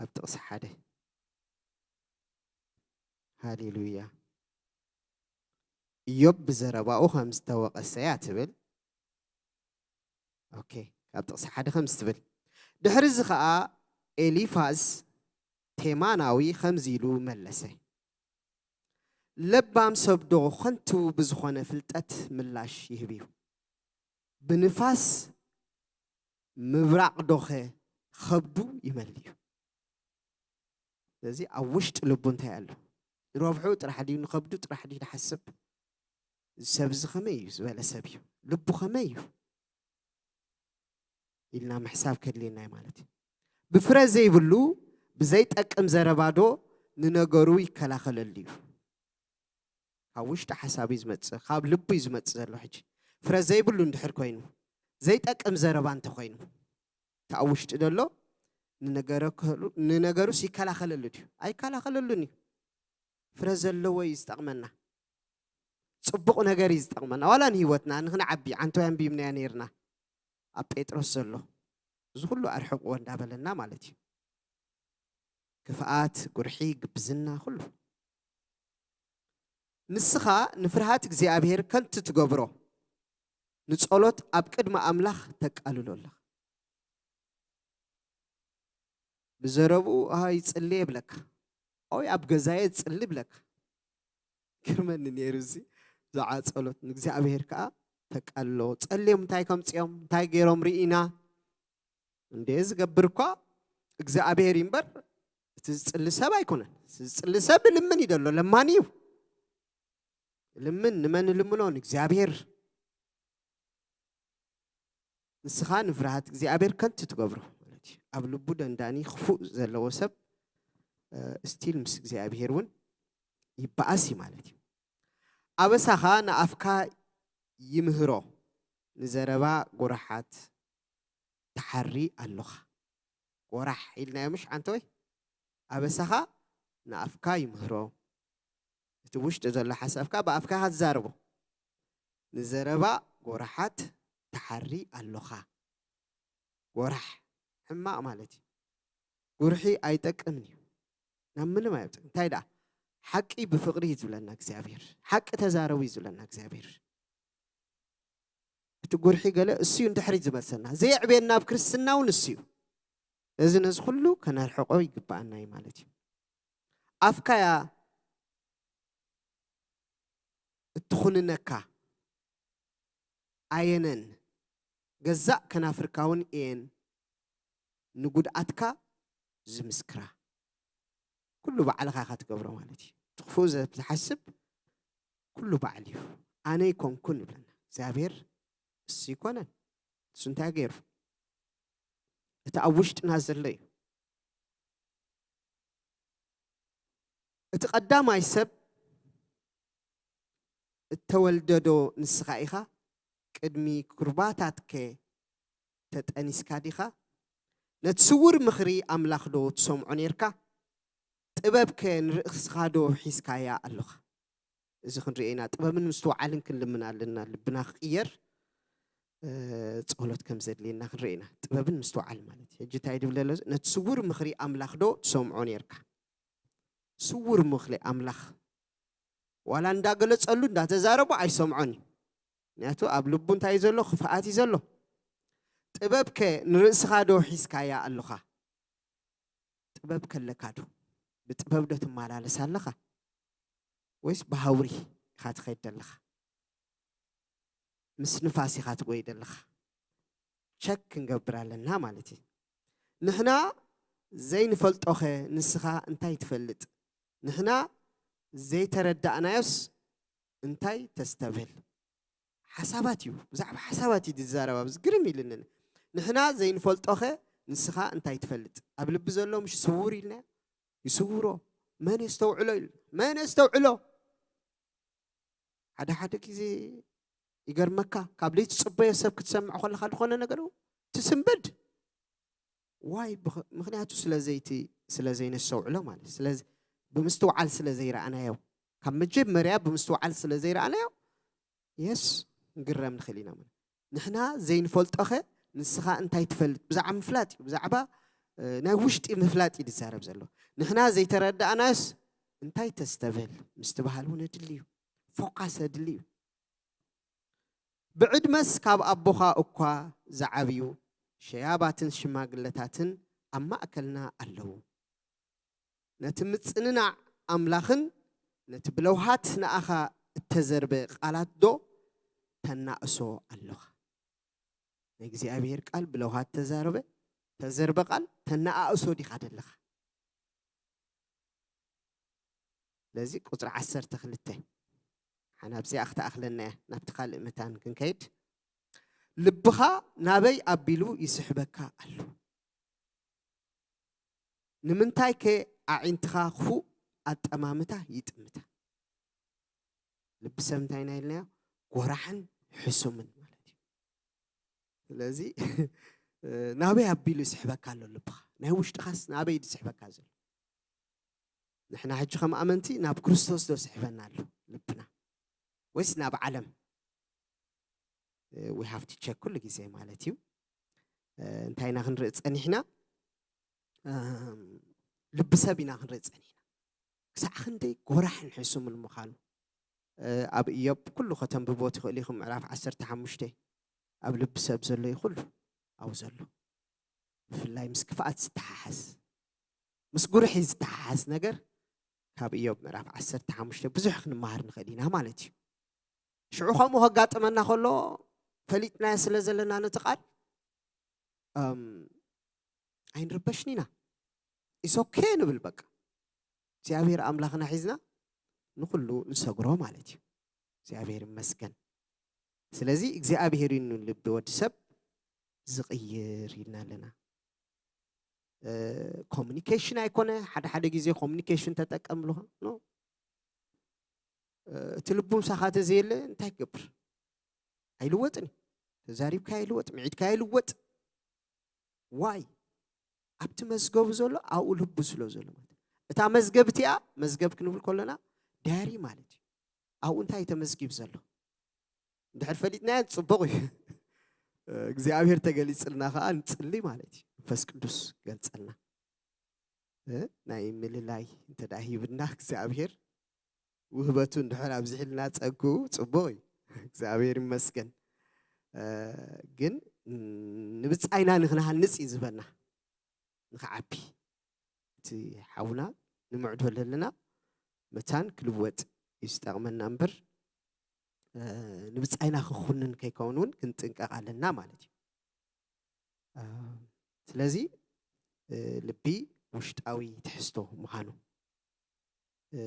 ኣብ ጥቕሲ ሓደ። ሃሌሉያ። እዮብ ብዘረባኡ ከም ዝተወቐሰ እያ ትብል። ኦኬ፣ ካብ ጥቕሲ ሓደ ከምዚ ትብል። ድሕሪ እዚ ኸዓ ኤሊፋዝ ቴማናዊ ከምዚ ኢሉ መለሰ። ለባም ሰብ ዶ ኸንቱ ብዝኾነ ፍልጠት ምላሽ ይህብ እዩ? ብንፋስ ምብራቕ ዶኸ ኸብዱ ይመል እዩ? ስለዚ ኣብ ውሽጢ ልቡ እንታይ ኣሎ? ንረብሑ ጥራሕ ድዩ ንኸብዱ ጥራሕ ድዩ ዝሓስብ? እዚ ሰብ እዚ ኸመይ እዩ ዝበለ ሰብ እዩ? ልቡ ኸመይ እዩ? ኢልና ምሕሳብ ከድልየና እዩ ማለት እዩ። ብፍረ ዘይብሉ ብዘይጠቅም ዘረባዶ ንነገሩ ይከላኸለሉ እዩ? ካብ ውሽጢ ሓሳብ እዩ ዝመፅእ፣ ካብ ልቡ እዩ ዝመፅእ ዘሎ። ሕጂ ፍረ ዘይብሉ እንድሕር ኮይኑ ዘይጠቅም ዘረባ እንተኮይኑ እቲ ኣብ ውሽጢ ዘሎ ንነገረከሉ- ንነገሩስ ይከላኸለሉ ድዩ? ኣይከላኸለሉን እዩ። ፍረ ዘለዎ እዩ ዝጠቕመና። ፅቡቕ ነገር እዩ ዝጠቕመና። ዋላ ንህይወትና ንክንዓቢ ዓንተወይ ኣንቢብናያ ነይርና ኣብ ጴጥሮስ ዘሎ እዚ ኩሉ ኣርሕቕዎ እንዳበለና ማለት እዩ። ክፍኣት፣ ጉርሒ፣ ግብዝና ኩሉ። ንስኻ ንፍርሃት እግዚኣብሔር ከንቱ ትገብሮ ንጸሎት ኣብ ቅድሚ ኣምላኽ ተቃልሎ ኣለኻ። ብዘረብኡ ኣይ ጽሊ የብለካ። ኦይ ኣብ ገዛየ ጽሊ ብለካ። ግርመኒ ነይሩ እዚ ዛዓ ጸሎት ንእግዚኣብሔር ከኣ ተቃልሎ። ጸልዮም እንታይ ከምጽኦም እንታይ ገይሮም ርኢና እንዴ ዝገብር እኳ እግዚኣብሔር እዩ እምበር እቲ ዝጽሊ ሰብ ኣይኮነን። እቲ ዝጽሊ ሰብ ልምን እዩ ዘሎ ለማኒ እዩ። ልምን ንመን ልምኖ ንእግዚኣብሔር። ንስኻ ንፍርሃት እግዚኣብሔር ከንቱ ትገብሮ ማለት እዩ። ኣብ ልቡ ደንዳኒ ክፉእ ዘለዎ ሰብ ስቲል ምስ እግዚኣብሔር እውን ይበኣስ እዩ ማለት እዩ። ኣበሳኻ ንኣፍካ ይምህሮ ንዘረባ ጎራሓት ትሓሪ ኣሎኻ። ጎራሕ ኢልናዮ ምሽ ዓንተወይ? ኣበሳኻ ንኣፍካ ይምህሮ። እቲ ውሽጢ ዘሎ ሓሳብካ ብኣፍካ ኢኻ ትዛረቦ። ንዘረባ ጎራሓት ትሓሪ ኣሎኻ። ጎራሕ ሕማቕ ማለት እዩ። ጉርሒ ኣይጠቅምን እዩ፣ ናብ ምንም ኣይጠቅም። እንታይ ደኣ ሓቂ ብፍቕሪ እዩ ዝብለና እግዚኣብሔር። ሓቂ ተዛረቡ እዩ ዝብለና እግዚኣብሔር። እቲ ጉርሒ ገለ እሱ እዩ ንድሕሪት ዝመልሰና፣ ዘየዕብየና ኣብ ክርስትና እውን እሱ እዩ። እዚ ነዚ ኩሉ ከነርሕቆ ይግባኣና እዩ ማለት እዩ። ኣፍካያ እትኹንነካ ኣየነን ገዛእ ከናፍርካ እውን እየን ንጉድኣትካ ዝምስክራ። ኩሉ ባዕልኻ ኢኻ ትገብሮ ማለት እዩ። እቲ ክፉእ ዘ- ዝሓስብ ኩሉ ባዕሉ እዩ። ኣነ ይኮንኩን ይብለና እግዚኣብሔር። እሱ ይኮነን። እሱ እንታይ ገይሩ? እቲ ኣብ ውሽጥና ዘሎ እዩ። እቲ ቀዳማይ ሰብ እተወልደዶ ንስኻ ኢኻ? ቅድሚ ኩርባታትከ ተጠኒስካ ዲኻ? ነቲ ስውር ምኽሪ ኣምላኽ ዶ ትሰምዖ ኔርካ? ጥበብከ ንርእስኻ ዶ ሒዝካያ ኣሎኻ? እዚ ክንርኢ ኢና። ጥበብን ምስትውዓልን ክንልምን ኣለና። ልብና ክቕየር፣ እ፣ ጸሎት ከም ዘድልየና ክንርኢ ኢና። ጥበብን ምስትውዓል ማለት እዩ። ሕጂ እንታይ ድብል ዘሎ? ነቲ ስውር ምኽሪ ኣምላኽ ዶ ትሰምዖ ኔርካ? ስውር ምኽሪ ኣምላኽ ዋላ እንዳገለጸሉ እንዳተዛረቡ ኣይሰምዖን እዩ። ምክንያቱ ኣብ ልቡ እንታይ እዩ ዘሎ? ክፍኣት እዩ ዘሎ። ጥበብከ ንርእስኻ ዶ ሒዝካያ ኣለኻ? ጥበብ ከለካ ዶ? ብጥበብ ዶ ትመላለስ ኣለኻ? ወይስ ብሃውሪ ኢኻ ትኸይድ ዘለኻ? ምስ ንፋስ ኢኻ ትጎይ ዘለኻ? ቸክ ክንገብር ኣለና ማለት እዩ። ንሕና ዘይንፈልጦኸ ንስኻ እንታይ ትፈልጥ? ንሕና ዘይተረዳእናዮስ እንታይ ተስተብህል? ሓሳባት እዩ፣ ብዛዕባ ሓሳባት እዩ ዝዛረብ። ኣብዚ ግርም ኢልኒ። ንሕና ዘይንፈልጦኸ ንስኻ እንታይ ትፈልጥ? ኣብ ልቢ ዘሎ ምሽ ስውር ኢልና ይስውሮ። መን የስተውዕሎ ኢሉ? መን የስተውዕሎ? ሓደ ሓደ ግዜ ይገርመካ፣ ካብ ለይቲ ጽበዮ ሰብ ክትሰምዕ ከለኻ ዝኾነ ነገር ትስንብድ። ዋይ? ብኸ-፣ ምኽንያቱ ስለ ዘይቲ-፣ ስለ ዘይነስተውዕሎ ማለት። ስለዚ ብምስትውዓል ስለ ዘይረኣናዮ፣ ካብ መጀመርያ ብምስትውዓል ስለ ዘይረኣናዮ፣ የስ፣ ክንግረም ንኽእል ኢና ማለት። ንሕና ዘይንፈልጦኸ ንስኻ እንታይ ትፈልጥ? ብዛዕባ ምፍላጥ እዩ፣ ብዛዕባ፣ እ፣ ናይ ውሽጢ ምፍላጥ እዩ ዝዛረብ ዘሎ። ንሕና ዘይተረዳእናዮስ እንታይ ተስተብህል? ምስትብሃል እውን ኣድሊ እዩ፣ ፎካስ ኣድሊ እዩ። ብዕድመስ ካብ ኣቦኻ እኳ ዝዓብዩ ሸያባትን ሽማግለታትን ኣብ ማእከልና ኣለዉ። ነቲ ምጽንናዕ ኣምላኽን ነቲ ብለውሃት ንኣኻ እተዘርበ ቃላት ዶ ተናእሶ ኣሎኻ? ናይ እግዚኣብሔር ቃል ብለውሃት ተዛረበ፣ ተዘርበ ቃል ተነኣእሶ ዲኻ ደለኻ? ስለዚ ቁጽሪ ዓሰርተ ክልተ ሓና ኣብዚኣ ክትኣኽለና እያ፣ ናብቲ ካልእ መታን ክንከይድ። ልብኻ ናበይ ኣቢሉ ይስሕበካ ኣሎ? ንምንታይከ ኣዒንትኻ ክፉእ ኣጠማምታ ይጥምታ? ልቢ ሰብ እንታይ ኢና ኢልናዮ? ጎራሕን ሕሱምን ማለት እዩ። ስለዚ ናበይ ኣቢሉ ይስሕበካ ኣሎ ልብኻ? ናይ ውሽጥኻስ ናበይ ዝስሕበካ ዘሎ? ንሕና ሕጂ ከም ኣመንቲ ናብ ክርስቶስ ዶ ስሕበና ኣሎ ልብና ወይስ ናብ ዓለም? We have to check ኩሉ ግዜ ማለት እዩ። እ፣ እንታይ ኢና ክንርኢ ጸኒሕና? እም፣ ልቢ ሰብ ኢና ክንርኢ ጸኒሕና። ክሳዕ ክንደይ ጎራሕን ሕሱምን ምዃኑ፣ እ፣ ኣብ ኢዮብ ኩሉ ከተንብቦ ትኽእሉ ኢኹም። ምዕራፍ ዓሰርተ ሓሙሽተ ኣብ ልቢ ሰብ ዘሎ እዩ ኩሉ ኣብኡ ዘሎ። ብፍላይ ምስ ክፍኣት ዝተሓሓዝ፣ ምስ ጉርሒ ዝተሓሓዝ ነገር ካብ ኢዮብ ምዕራፍ ዓሰርተ ሓሙሽተ ብዙሕ ክንመሃር ንኽእል ኢና ማለት እዩ። ሽዑ ከምኡ ከጋጥመና ከሎ ፈሊጥናዮ ስለ ዘለና ነቲ ቃል፣ እም፣ ኣይንርበሽን ኢና። ኢስ ኦኬ ንብል በቃ። እግዚኣብሔር ኣምላኽና ሒዝና ንኹሉ ንሰግሮ ማለት እዩ። እግዚኣብሔር ይመስገን። ስለዚ እግዚኣብሔር እዩ ንልቢ ወዲ ሰብ ዝቕይር ኢልና ኣለና። እ፣ ኮሚኒኬሽን ኣይኮነ፣ ሓደ ሓደ ግዜ ኮሚኒኬሽን ተጠቀም ብለኻ፣ ኖ። እ፣ እቲ ልቡ ምሳኻ ተዘየለ እንታይ ክገብር? ኣይልወጥን እዩ። ተዛሪብካ ኣይልወጥ፣ ምዒድካ ኣይልወጥ። ዋይ? ኣብቲ መዝገቡ ዘሎ ኣብኡ ልቡ ስለ ዘሎ ማለት እዩ። እታ መዝገብ እቲኣ፣ መዝገብ ክንብል ከለና ዳያሪ ማለት እዩ። ኣብኡ እንታይ ተመዝጊቡ ዘሎ? እንድሕር ፈሊጥናዮ ጽቡቕ እዩ። እግዚኣብሔር ተገሊጽልና ከዓ ንጽሊ ማለት እዩ። መንፈስ ቅዱስ ገልጸልና። እ? ናይ ምልላይ እንተ ደኣ ሂብና እግዚኣብሔር ውህበቱ እንድሕር ኣብዚሕልና ጸግኡ ጽቡቕ እዩ። እግዚኣብሔር ይመስገን። እ፣ ግን ንብጻይና ንኽንሃንጽ እዩ ዝበና። ንኽዓቢ እቲ ሓውና ንምዕዶ ኣለና መታን ክልወጥ እዩ ዝጠቕመና እምበር፣ እ፣ ንብጻይና ክኹንን ከይከውን እውን ክንጥንቀቕ ኣለና ማለት እዩ። እ፣ ስለዚ፣ እ፣ ልቢ ውሽጣዊ ትሕዝቶ ምዃኑ፣ እ፣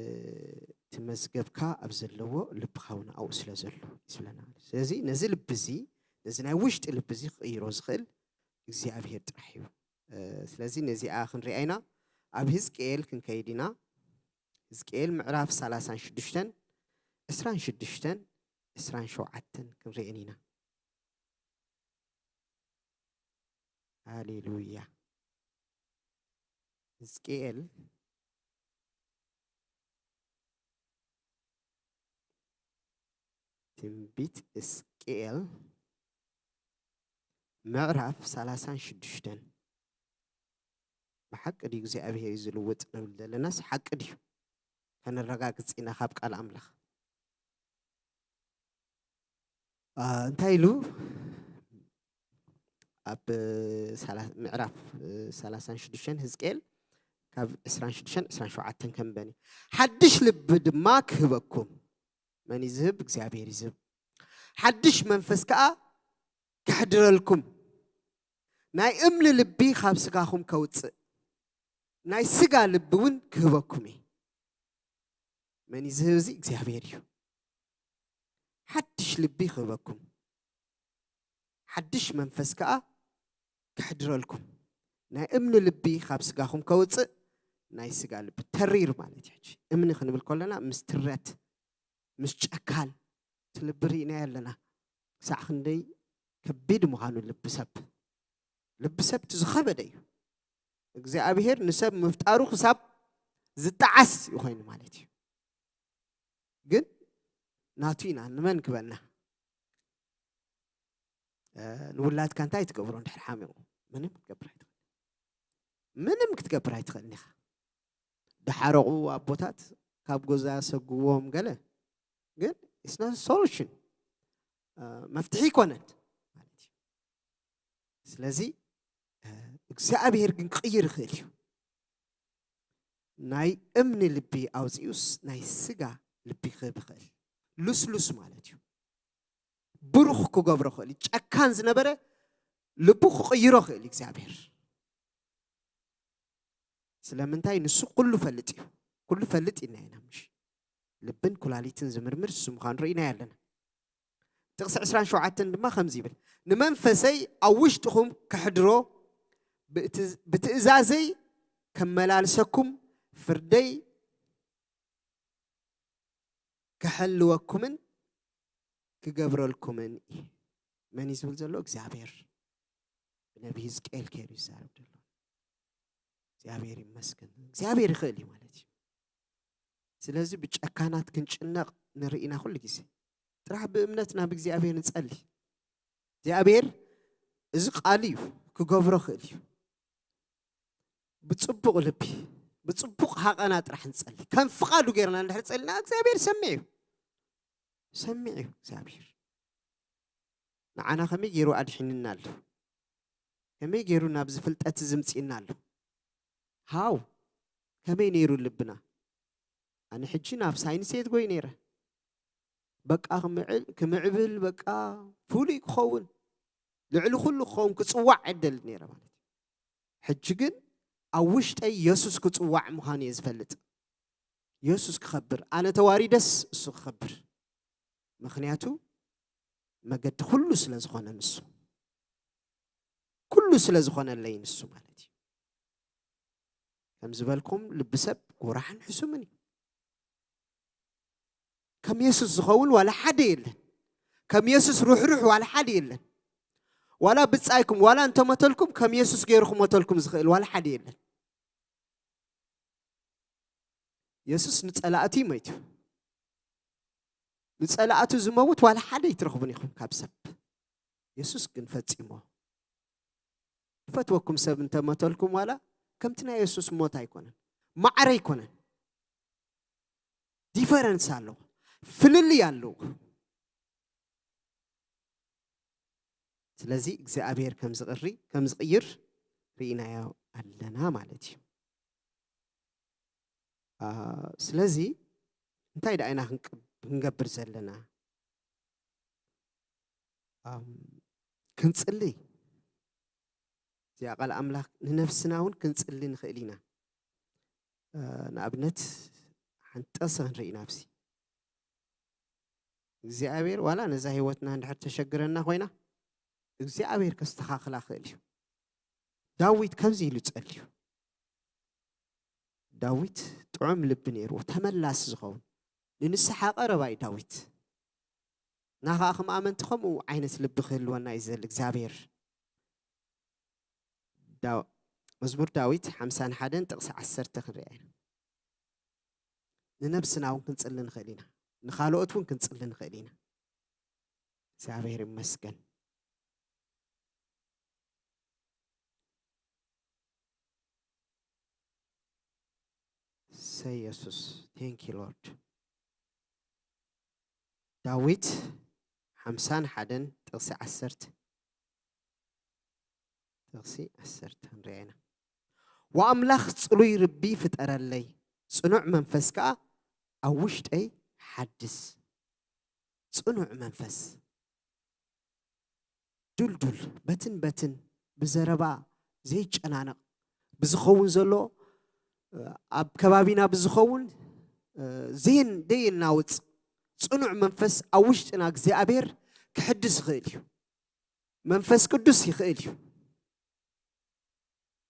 እቲ መዝገብካ ኣብ ዘለዎ ልብኻ እውን ኣብኡ ስለ ዘሎ እዩ ዝብለና። ስለዚ ነዚ ልቢ እዚ፣ ነዚ ናይ ውሽጢ ልቢ እዚ ክቕይሮ ዝኽእል እግዚኣብሔር ጥራሕ እዩ። እ፣ ስለዚ ነዚኣ ክንሪኣ ኢና። ኣብ ህዝቅኤል ክንከይድ ኢና። ህዝቅኤል ምዕራፍ ሰላሳን ሽዱሽተን፣ ዕስራን ሽዱሽተን፣ ዕስራን ሸውዓተን ክንሪአን ኢና። ሃሌሉያ። ህዝቅኤል፣ ትንቢት ህዝቅኤል ምዕራፍ ሰላሳን ሽዱሽተን። ብሓቂ ድዩ እግዚኣብሔር እዩ ዝልውጥ ንብል ዘለናስ ሓቂ ድዩ? ከነረጋግጽ ኢና ካብ ቃል ኣምላኽ። አ፣ እንታይ ኢሉ? ኣብ፣ እ፣ ሰላ-፣ ምዕራፍ፣ እ፣ ሰላሳን ሽዱሽተን ህዝቅኤል ካብ ዕስራን ሽዱሽተን ዕስራን ሸውዓተን ከንበኒ። ሓድሽ ልቢ ድማ ክህበኩም። መን እዩ ዝህብ? እግዚኣብሔር እዩ ዝህብ። ሓድሽ መንፈስ ከኣ ከሕድረልኩም። ናይ እምኒ ልቢ ካብ ስጋኹም ከውጽእ፣ ናይ ስጋ ልቢ እውን ክህበኩም እዩ። መን እዩ ዝህብ? እዚ እግዚኣብሔር እዩ። ሓድሽ ልቢ ክህበኩም፣ ሓድሽ መንፈስ ከኣ ከሕድረልኩም። ናይ እምኒ ልቢ ካብ ስጋኹም ከውጽእ፣ ናይ ስጋ ልቢ ተሪር ማለት እዩ። ሕጂ እምኒ ክንብል ከለና ምስ ትረት፣ ምስ ጨካን፣ እቲ ልቢ ርኢናዮ ኣለና። ክሳዕ ክንደይ ከቢድ ምዃኑ ልቢ ሰብ። ልቢ ሰብ እቲ ዝኸበደ እዩ። እግዚኣብሔር ንሰብ ምፍጣሩ ክሳብ ዝጠዓስ እዩ ኮይኑ ማለት እዩ። ግን ናቱ ኢና፣ ንመን ክበና? እ፣ ንውላድካ እንታይ ትገብሮ እንድሕር ሓሚቑ? ምንም ክትገብር ኣይትኽእል። ምንም ክትገብር ኣይትኽእልን ኢኻ። ደሓረቑ ኣቦታት ካብ ገዛ ሰጉዎም ገለ፣ ግን it's not solution፣ እ፣ መፍትሒ ኣይኮነን ማለት እዩ። ስለዚ፣ እ፣ እግዚኣብሔር ግን ክቕይር ይኽእል እዩ። ናይ እምኒ ልቢ ኣውፂኡስ ናይ ስጋ ልቢ ክህብ ይኽእል። ልስሉስ ማለት እዩ። ብሩኽ ክገብሮ ይኽእል እዩ። ጨካን ዝነበረ ልቡ ክቕይሮ ይኽእል እዩ እግዚኣብሔር። ስለምንታይ? ንሱ ኩሉ ፈልጥ እዩ። ኩሉ ፈልጥ ኢና ኢና፣ ምሽ? ልብን ኩላሊትን ዝምርምር እሱ ምዃኑ ርኢናዮ ኣለና። ጥቕሲ ዕስራን ሸውዓተን ድማ ከምዚ ይብል፣ "ንመንፈሰይ ኣብ ውሽጥኹም ከሕድሮ፣ ብእት-፣ ብትእዛዘይ ከመላልሰኩም፣ ፍርደይ ክሕልወኩምን ክገብረልኩምን እየ።" መን እዩ ዝብል ዘሎ? እግዚኣብሔር። ብነቢ ህዝቅኤል ከይሩ ይዛረብ ዘሎ። እግዚኣብሔር ይመስገን። እግዚኣብሔር ይኽእል እዩ ማለት እዩ። ስለዚ ብጨካናት ክንጭነቕ ንርኢና ኩሉ ግዜ። ጥራሕ ብእምነት ናብ እግዚኣብሔር ንጸሊ። እግዚኣብሔር እዚ ቃል እዩ፣ ክገብሮ ክእል እዩ። ብጽቡቕ ልቢ፣ ብጽቡቕ ሃቐና ጥራሕ ንጸሊ። ከም ፍቓዱ ጌርና እንድሕር ጸሊና እግዚኣብሔር ሰሚዕ እዩ። ሰሚዕ እዩ እግዚኣብሔር። ንዓና ከመይ ገይሩ ኣድሒንና ኣሎ? ከመይ ገይሩ ናብዚ ፍልጠት እዚ ምጺእና ኣሎ? ሃው፣ ከመይ ነይሩ ልብና? ኣነ ሕጂ ናብ ሳይንስ እየ ትጎይ ነይረ። በቃ ክምዕል-፣ ክምዕብል፣ በቃ ፍሉይ ክኸውን፣ ልዕሊ ኩሉ ክኸውን፣ ክጽዋዕ እደሊ ነይረ ማለት እዩ። ሕጂ ግን ኣብ ውሽጠይ የሱስ ክጽዋዕ ምዃኑ እየ ዝፈልጥ። የሱስ ክኸብር፣ ኣነ ተዋሪደስ እሱ ክኸብር። ምኽንያቱ መገዲ ኩሉ ስለ ዝኾነ ንሱ፣ ኩሉ ስለ ዝኾነለይ ንሱ ማለት እዩ። ከም ዝበልኩም ልቢ ሰብ ጎራሕን ሕሱምን እዩ። ከም የሱስ ዝኸውን ዋላ ሓደ የለን። ከም የሱስ ርሕሩሕ ዋላ ሓደ የለን። ዋላ ብጻይኩም፣ ዋላ እንተሞተልኩም ከም የሱስ ገይሩ ክሞተልኩም ዝኽእል ዋላ ሓደ የለን። የሱስ ንጸላእቱ እዩ ሞይቱ። ንጸላእቱ ዝመውት ዋላ ሓደ ኣይትረኽቡን ኢኹም ካብ ሰብ። የሱስ ግን ፈጺሞ። ዝፈትወኩም ሰብ እንተመተልኩም ዋላ ከምቲ ናይ የሱስ ሞት ኣይኮነን፣ ማዕረ ኣይኮነን። ዲፈረንስ ኣለዎ፣ ፍልልይ ኣለዎ። ስለዚ እግዚኣብሔር ከም ዝቕሪ ከም ዝቕይር ርኢናዮ ኣለና ማለት እዩ። ስለዚ እንታይ ደኣ ኢና ክንገብር ዘለና? ክንጽሊ። እዚኣ ቃል ኣምላኽ ንነፍስና እውን ክንጽሊ ንኽእል ኢና። ንኣብነት ሓንቲ ጥቕሲ ክንርኢ ኢና ኣብዚ። እግዚኣብሔር ዋላ ነዛ ህይወትና እንድሕር ተሸግረና ኮይና እግዚኣብሔር ከስተኻኽላ ክእል እዩ። ዳዊት ከምዚ ኢሉ ጸልዩ። ዳዊት ጥዑም ልቢ ነይርዎ፣ ተመላሲ ዝኸውን ንንስሓ ቀረባ እዩ ዳዊት። ናኻ ከም ኣመንቲ ከምኡ ዓይነት ልቢ ክህልወና እዩ ዝደሊ እግዚኣብሔር። መዝሙር ዳዊት ሓምሳን ሓደን ጥቕሲ ዓሰርተ ክንሪኣ ኢና። ንነብስና እውን ክንጽሊ ንኽእል ኢና፣ ንኻልኦት እውን ክንጽሊ ንኽእል ኢና። እግዚኣብሔር ይመስገን። ሰይ የሱስ። Thank you Lord። ዳዊት ሓምሳን ሓደን ጥቕሲ ዓሰርተ፣ ጥቕሲ ዓሰርተ ንሪኣ ኢና። ወኣምላኽ ጽሉይ ልቢ ፍጠረለይ፣ ጽኑዕ መንፈስ ከኣ ኣብ ውሽጠይ ሓድስ። ጽኑዕ መንፈስ፣ ዱልዱል፣ በትን በትን ብዘረባ ዘይጨናነቕ፣ ብዝኸውን ዘሎ ኣብ ከባቢና ብዝኸውን ዘይን ደየናውፅ ጽኑዕ መንፈስ ኣብ ውሽጥና እግዚኣብሔር ክሕድስ ይኽእል እዩ። መንፈስ ቅዱስ ይኽእል እዩ።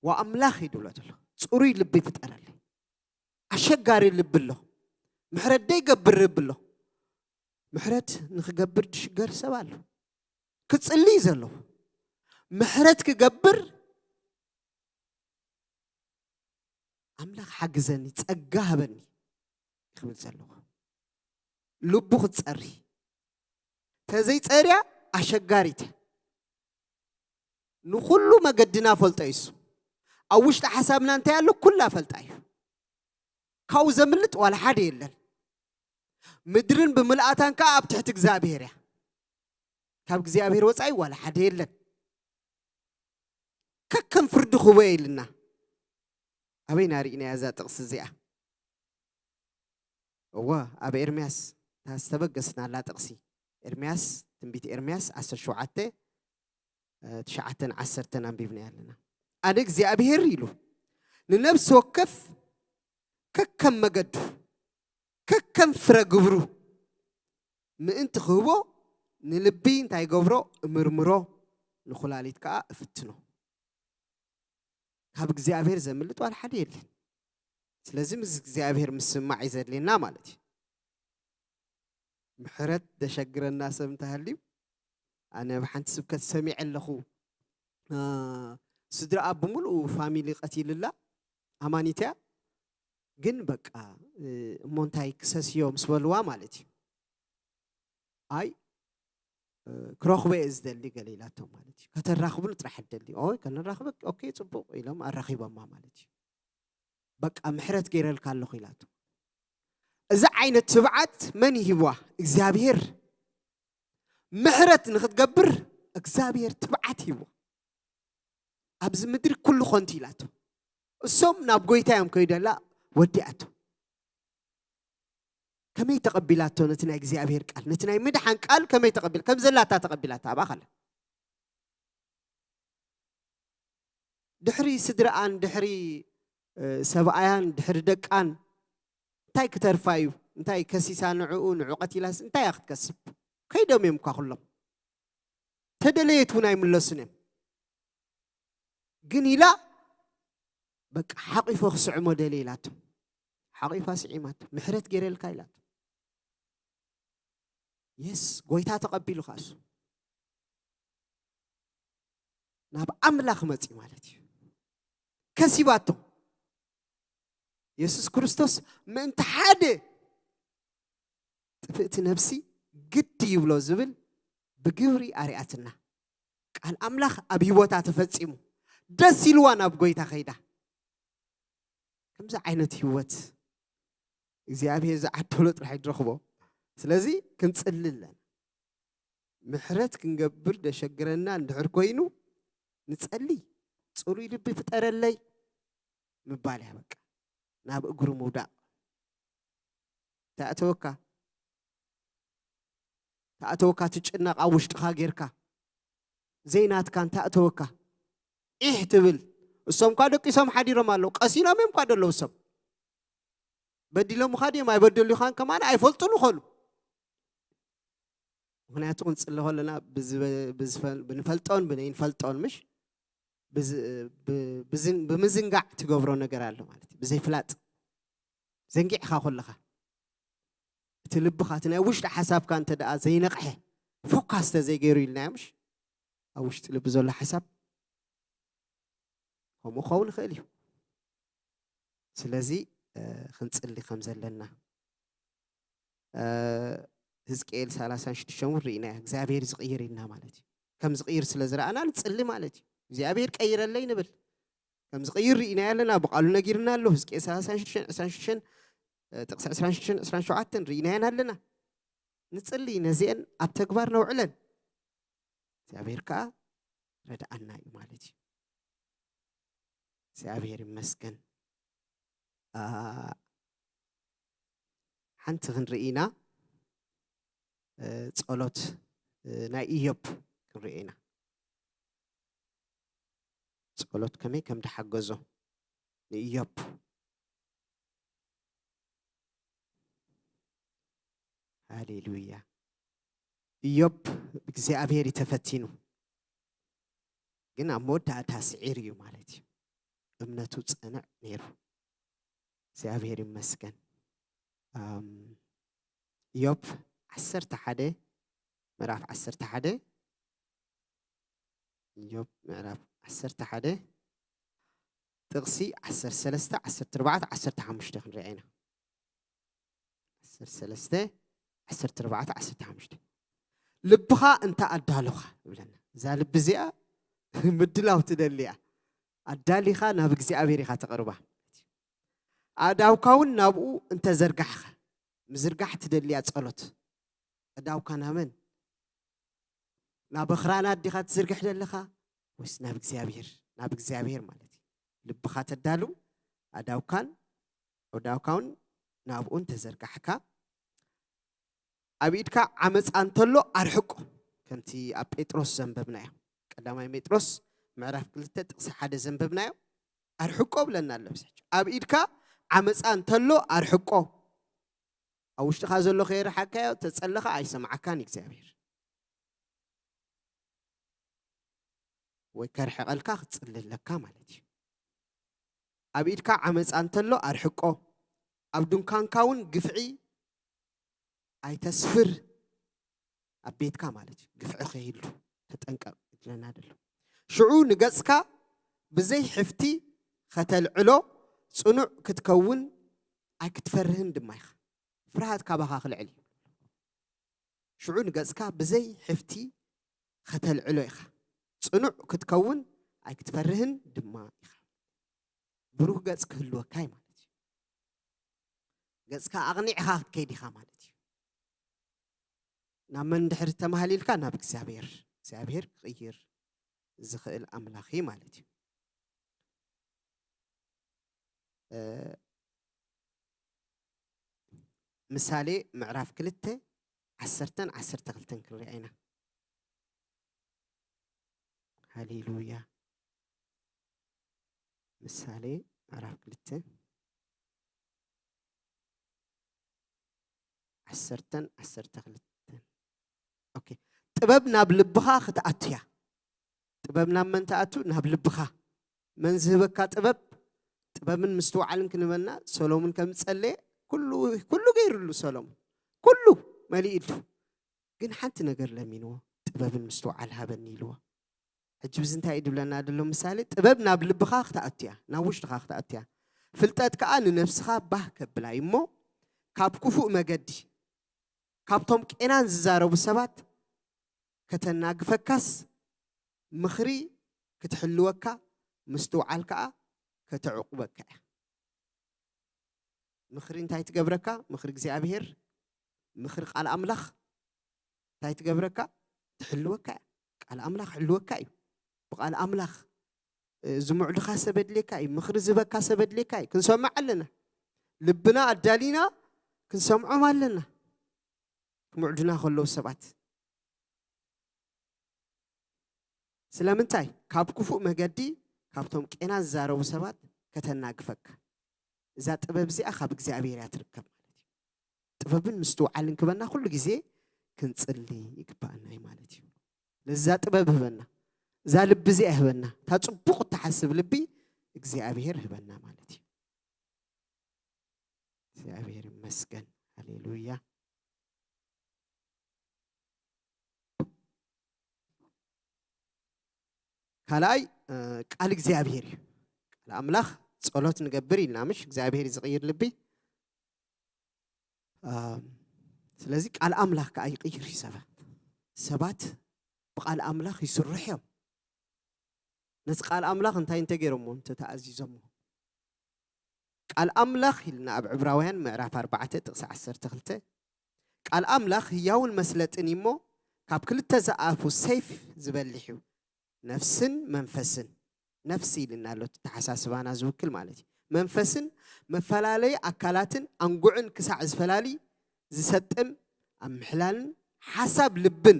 ወኣምላኽ እዩ ድብሎ ዘሎ። ጽሩይ ልቢ ፍጠረለይ። ኣሸጋሪ ልቢ ኣሎ። ምሕረት ደይገብር ልቢ ኣሎ። ምሕረት ንኽገብር ድሽገር ሰብ ኣሎ። ክጽሊ እዩ ዘለዎ። ምሕረት ክገብር ኣምላኽ ሓግዘኒ፣ ጸጋ ሃበኒ ክብል ዘለዎ። ልቡ ክትጸሪ። ተዘይጸርያ ኣሸጋሪት። ንኹሉ መገድና ፈልጦ እዩ እሱ። ኣብ ውሽጢ ሓሳብና እንታይ ኣሎ ኩላ ፈልጣ እዩ። ካብኡ ዘምልጥ ዋላ ሓደ የለን። ምድርን ብምልኣታን ከዓ ኣብ ትሕቲ እግዚኣብሔር እያ። ካብ እግዚኣብሔር ወፃኢ ዋላ ሓደ የለን። ከከም ፍርዲ ክቦ ኢልና ኣበይና ርኢናያ እዛ ጥቕሲ እዚኣ? እወ ኣብ ኤርምያስ እታ ዝተበገስናላ ጥቕሲ ኤርምያስ፣ ትንቢት ኤርምያስ ዓሰርተ ሸውዓተ ትሽዓተን ዓሰርተን ኣንቢብናያ ኣለና። ኣነ እግዚኣብሔር ኢሉ ንነብሲ ወከፍ ከከም መገዱ ከከም ፍረ ግብሩ ምእንቲ ክህቦ ንልቢ እንታይ ገብሮ? እምርምሮ፣ ንኩላሊት ከዓ እፍትኖ። ካብ እግዚኣብሔር ዘምልጥ ዋላ ሓደ የለን። ስለዚ ምስ እግዚኣብሔር ምስማዕ እዩ ዘድልየና ማለት እዩ። ምሕረት ዘሸግረና ሰብ እንተሃልዩ፣ ኣነ ኣብ ሓንቲ ስብከት ሰሚዐ ኣለኹ። ስድራኣ ብምሉኡ ፋሚሊ ቀቲልላ፣ ኣማኒት እያ። ግን በቃ እሞ እንታይ ክሰስዮ ምስ በልዋ ማለት እዩ። ኣይ ክረኽቦ እየ ዝደሊ ገለ ኢላቶም ማለት እዩ። ከተራኽብሉ ጥራሕ ደሊ። ኦይ ከነራኽበ፣ ኦኬ ጽቡቕ ኢሎም ኣራኺቦማ ማለት እዩ። በቃ ምሕረት ገይረልካ ኣለኹ ኢላቶ። እዚ ዓይነት ትብዓት መን ይሂብዋ? እግዚኣብሔር። ምሕረት ንክትገብር እግዚኣብሔር ትብዓት ሂብዋ። ኣብዚ ምድሪ ኩሉ ኮንቲ ኢላቶ። እሶም ናብ ጎይታ እዮም ከይደላ ወዲኣቶ። ከመይ ተቐቢላቶ ነቲ ናይ እግዚኣብሔር ቃል፣ ነቲ ናይ ምድሓን ቃል ከመይ ተቐቢል፣ ከም ዘላታ ተቐቢላታ ኣብኣ ከላ። ድሕሪ ስድራኣን፣ ድሕሪ ሰብኣያን፣ ድሕሪ ደቃን እንታይ ክተርፋ እዩ? እንታይ ከሲሳ ንዕኡ፣ ንዑ ቀቲላስ እንታይ እያ ክትከስብ? ከይዶም እዮም እኳ ኩሎም። ተደለየት እውን ኣይምለሱን እዮም። ግን ኢላ በቃ ሓቂፎ ክስዕሞ ደልየ ኢላቶ። ሓቂፋ ስዒማቶ። ምሕረት ገይረልካ ኢላቶ። የስ፣ ጎይታ ተቐቢሉ ካሱ ናብ ኣምላኽ መፂ ማለት እዩ። ከሲባቶ። የሱስ ክርስቶስ ምእንቲ ሓደ ጥፍእቲ ነብሲ ግዲ ይብሎ ዝብል ብግብሪ ኣርኣትና። ቃል ኣምላኽ ኣብ ህይወታ ተፈጺሙ፣ ደስ ኢልዋ ናብ ጎይታ ኸይዳ። ከምዚ ዓይነት ህይወት እግዚኣብሔር ዝዓደሎ ጥራሕ ይድረኽቦ። ስለዚ ክንጽሊ ኣለና። ምሕረት ክንገብር ደሸግረና እንድሕር ኮይኑ ንጸሊ። ጽሩይ ልቢ ፍጠረለይ ምባል እያ በቃ። ናብ እግሩ ምውዳቕ። ተኣተወካ ተኣተወካ ትጭነቕ ኣብ ውሽጥኻ ጌርካ ዘይናትካ እንተኣተወካ ኢሕ ትብል። እሶም ኳ ደቂሶም ሓዲሮም ኣለዉ። ቀሲኖም እዮም ኳ ደለዉ እሶም። በዲሎምኻ ድዮም ኣይበደሉኻን ከማን ኣይፈልጡን ይኾኑ። ምኽንያቱ ክንጽሊ ከለና ብዝበ- ብዝፈ- ብንፈልጦን ብነይንፈልጦን ምሽ ብዝ- ብ- ብዝን- ብምዝንጋዕ ትገብሮ ነገር ኣሎ ማለት እዩ። ብዘይፍላጥ ዘንጊዕኻ ከለኻ እቲ ልብኻ እቲ ናይ ውሽጢ ሓሳብካ እንተ ደኣ ዘይነቕሐ ፎካስ ተዘይገይሩ ኢልናዮ ምሽ ኣብ ውሽጢ ልቢ ዘሎ ሓሳብ ከምኡ ክኸውን ይኽእል እዩ። ስለዚ እ፣ ክንጽሊ ከም ዘለና እ፣ ህዝቅኤል ሰላሳን ሽዱሽተን እውን ርኢና እግዚኣብሔር ዝቕይር ኢልና ማለት እዩ። ከም ዝቕይር ስለ ዝረኣና ንጽሊ ማለት እዩ። እግዚኣብሔር ቀይረለይ ንብል። ከም ዝቕይር ርኢና ኣለና፣ ብቃሉ ነጊርና ኣሎ። ህዝቅኤል ሰላሳን ሽዱሽተን ዕስራን ሽዱሽተን እ፣ ጥቕሲ ዕስራን ሽዱሽተን ዕስራን ሸውዓተን ርኢናየን ኣለና። ንጽሊ ነዚአን ኣብ ተግባር ነውዕለን። እግዚኣብሔር ከዓ ረድኣና እዩ ማለት እዩ። እግዚኣብሔር ይመስገን። አ፣ ሓንቲ ክንርኢ ኢና። እ፣ ጸሎት እ፣ ናይ ኢዮብ ክንርኢ ኢና። ጸሎት ከመይ ከም ደሓገዞ ንኢዮብ። ሃሌሉያ። ኢዮብ ብእግዚኣብሔር እዩ ተፈቲኑ፣ ግን ኣብ መወዳእታ ስዒር እዩ ማለት እዩ። እምነቱ ጽንዕ ነይሩ። እግዚኣብሔር ይመስገን። ኣም፣ ኢዮብ ዓሰርተ ሓደ፣ ምዕራፍ ዓሰርተ ሓደ፣ ኢዮብ ምዕራፍ ዓሰርተ ሓደ፣ ጥቕሲ ዓሰርተ ሰለስተ፣ ዓሰርተ ኣርባዕተ፣ ዓሰርተ ሓሙሽተ ክንሪኣ ኢና። ዓሰርተ ሰለስተ፣ ዓሰርተ ኣርባዕተ፣ ዓሰርተ ሓሙሽተ። ልብኻ እንተ ኣዳሎኻ ይብለና። እዛ ልቢ እዚኣ ምድላው ትደሊ እያ። ኣዳሊኻ ናብ እግዚኣብሔር ኢኻ ተቕርባ። ኣእዳውካ እውን ናብኡ እንተ ዘርጋሕኻ፣ ምዝርጋሕ ትደሊ እያ ጸሎት። ኣእዳውካ ናመን? ናብ ኣኽራናት ዲኻ ትዝርግሕ ዘለኻ ወይስ ናብ እግዚኣብሔር? ናብ እግዚኣብሔር ማለት እዩ። ልብኻ ተዳሉ፣ ኣእዳውካን ኣእዳውካውን ናብኡ እንተ ዘርጋሕካ፣ ኣብ ኢድካ ዓመፃ እንተሎ ኣርሕቆ፣ ከምቲ ኣብ ጴጥሮስ ዘንበብናዮ። ቀዳማይ ጴጥሮስ ምዕራፍ ክልተ ጥቕሲ ሓደ ዘንበብናዮ። ኣርሕቆ ብለና ኣሎ። ኣብ ኢድካ ዓመፃ እንተሎ ኣርሕቆ። ኣብ ውሽጥኻ ዘሎ ከየርሓካዮ ተጸለኻ ኣይሰምዓካን እግዚኣብሔር። ወይ ከርሕቐልካ ክጽሊ ኣለካ ማለት እዩ። ኣብ ኢድካ ዓመጻ እንተሎ ኣርሕቆ፣ ኣብ ድንኳንካ እውን ግፍዒ ኣይተስፍር። ኣብ ቤትካ ማለት እዩ፣ ግፍዒ ከይህሉ ተጠንቀቕ ይብለና ዘሎ። ሽዑ ንገጽካ ብዘይ ሕፍቲ ከተልዕሎ ጽኑዕ ክትከውን ኣይክትፈርህን ድማ ኢኻ። ፍርሃት ካባኻ ክልዕል እዩ። ሽዑ ንገጽካ ብዘይ ሕፍቲ ከተልዕሎ ኢኻ። ጽኑዕ ክትከውን ኣይክትፈርህን ድማ ኢኻ። ብሩህ ገጽ ክህልወካ እዩ ማለት እዩ። ገጽካ ኣቕኒዕኻ ክትከይድ ኢኻ ማለት እዩ። ናብ መን ድሕሪ ተማህሊልካ? ናብ እግዚኣብሔር። እግዚኣብሔር ክቕይር ዝኽእል ኣምላኽ እዩ ማለት እዩ። እ፣ ምሳሌ ምዕራፍ ክልተ ዓሰርተን ዓሰርተ ክልተን ክንሪኣ ኢና። ሃሌሉያ። ምሳሌ ምዕራፍ ክልተ ዓሰርተን ዓሰርተ ክልተን። ኦኬ። ጥበብ ናብ ልብኻ ክትኣቱ እያ። ጥበብ ናብ መን ትኣቱ? ናብ ልብኻ። መን ዝህበካ ጥበብ? ጥበብን ምስትውዓልን ክንበና ሰሎሙን ከም ዝጸለየ ኩሉ፣ ኩሉ ገይሩሉ ሰሎሙን። ኩሉ መሊእሉ። ግን ሓንቲ ነገር ለሚንዎ፣ "ጥበብን ምስትውዓል ሃበኒ" ኢልዎ። ሕጂ ብዚ እንታይ እዩ ድብለና ዘሎ ምሳሌ? ጥበብ ናብ ልብኻ ክትኣቱ እያ፣ ናብ ውሽጥኻ ክትኣቱ እያ። ፍልጠት ከኣ ንነብስኻ ባህ ከብላ እዩ እሞ፣ ካብ ክፉእ መገዲ፣ ካብቶም ቄናን ዝዛረቡ ሰባት ከተናግፈካስ፣ ምኽሪ ክትሕልወካ፣ ምስትውዓል ከኣ ከተዕቑበካ እያ። ምኽሪ እንታይ ትገብረካ? ምኽሪ እግዚኣብሔር፣ ምኽሪ ቃል ኣምላኽ እንታይ ትገብረካ? ትሕልወካ እያ። ቃል ኣምላኽ ሕልወካ እዩ። ብቃል ኣምላኽ፣ እ፣ ዝምዕዱኻ ሰብ ኣድልየካ እዩ። ምኽሪ ዝበካ ሰብ ኣድልየካ እዩ። ክንሰምዕ ኣለና። ልብና ኣዳሊና ክንሰምዖም ኣለና። ክምዕዱና ከለዉ ሰባት። ስለምንታይ? ካብ ክፉእ መገዲ፣ ካብቶም ቄና ዝዛረቡ ሰባት ከተናግፈካ። እዛ ጥበብ እዚኣ ካብ እግዚኣብሔር እያ ትርከብ ማለት እዩ። ጥበብን ምስትውዓልን ክበና ኩሉ ግዜ ክንጽሊ ይግባኣና እዩ ማለት እዩ። ለዛ ጥበብ ህበና። እዛ ልቢ እዚኣ ህበና። እታ ጽቡቕ እትሓስብ ልቢ እግዚኣብሔር ህበና ማለት እዩ። እግዚኣብሔር ይመስገን። ሃሌሉያ። ካልኣይ፣ እ፣ ቃል እግዚኣብሔር እዩ። ቃል ኣምላኽ ጸሎት ንገብር ኢልና፣ ምሽ እግዚኣብሔር እዩ ዝቕይር ልቢ። እ፣ ስለዚ ቃል ኣምላኽ ከኣ ይቕይር እዩ ሰባት። ሰባት ብቃል ኣምላኽ ይስርሑ እዮም። ነቲ ቃል ኣምላኽ እንታይ እንተገይሮሞ፣ እንተተኣዚዞሞ። ቃል ኣምላኽ ኢልና ኣብ ዕብራውያን ምዕራፍ ኣርባዕተ ጥቕሲ ዓሰርተ ክልተ፣ ቃል ኣምላኽ ህያውን መስለጥን እዩ እሞ፣ ካብ ክልተ ዝኣፉ ሰይፍ ዝበልሕ እዩ። ነፍስን መንፈስን፣ ነፍሲ ኢልና ኣሎ፣ እቲ ተሓሳስባና ዝውክል ማለት እዩ። መንፈስን መፈላለዪ ኣካላትን ኣንጉዕን ክሳዕ ዝፈላሊ ዝሰጥም፣ ኣብ ምሕላልን ሓሳብ ልብን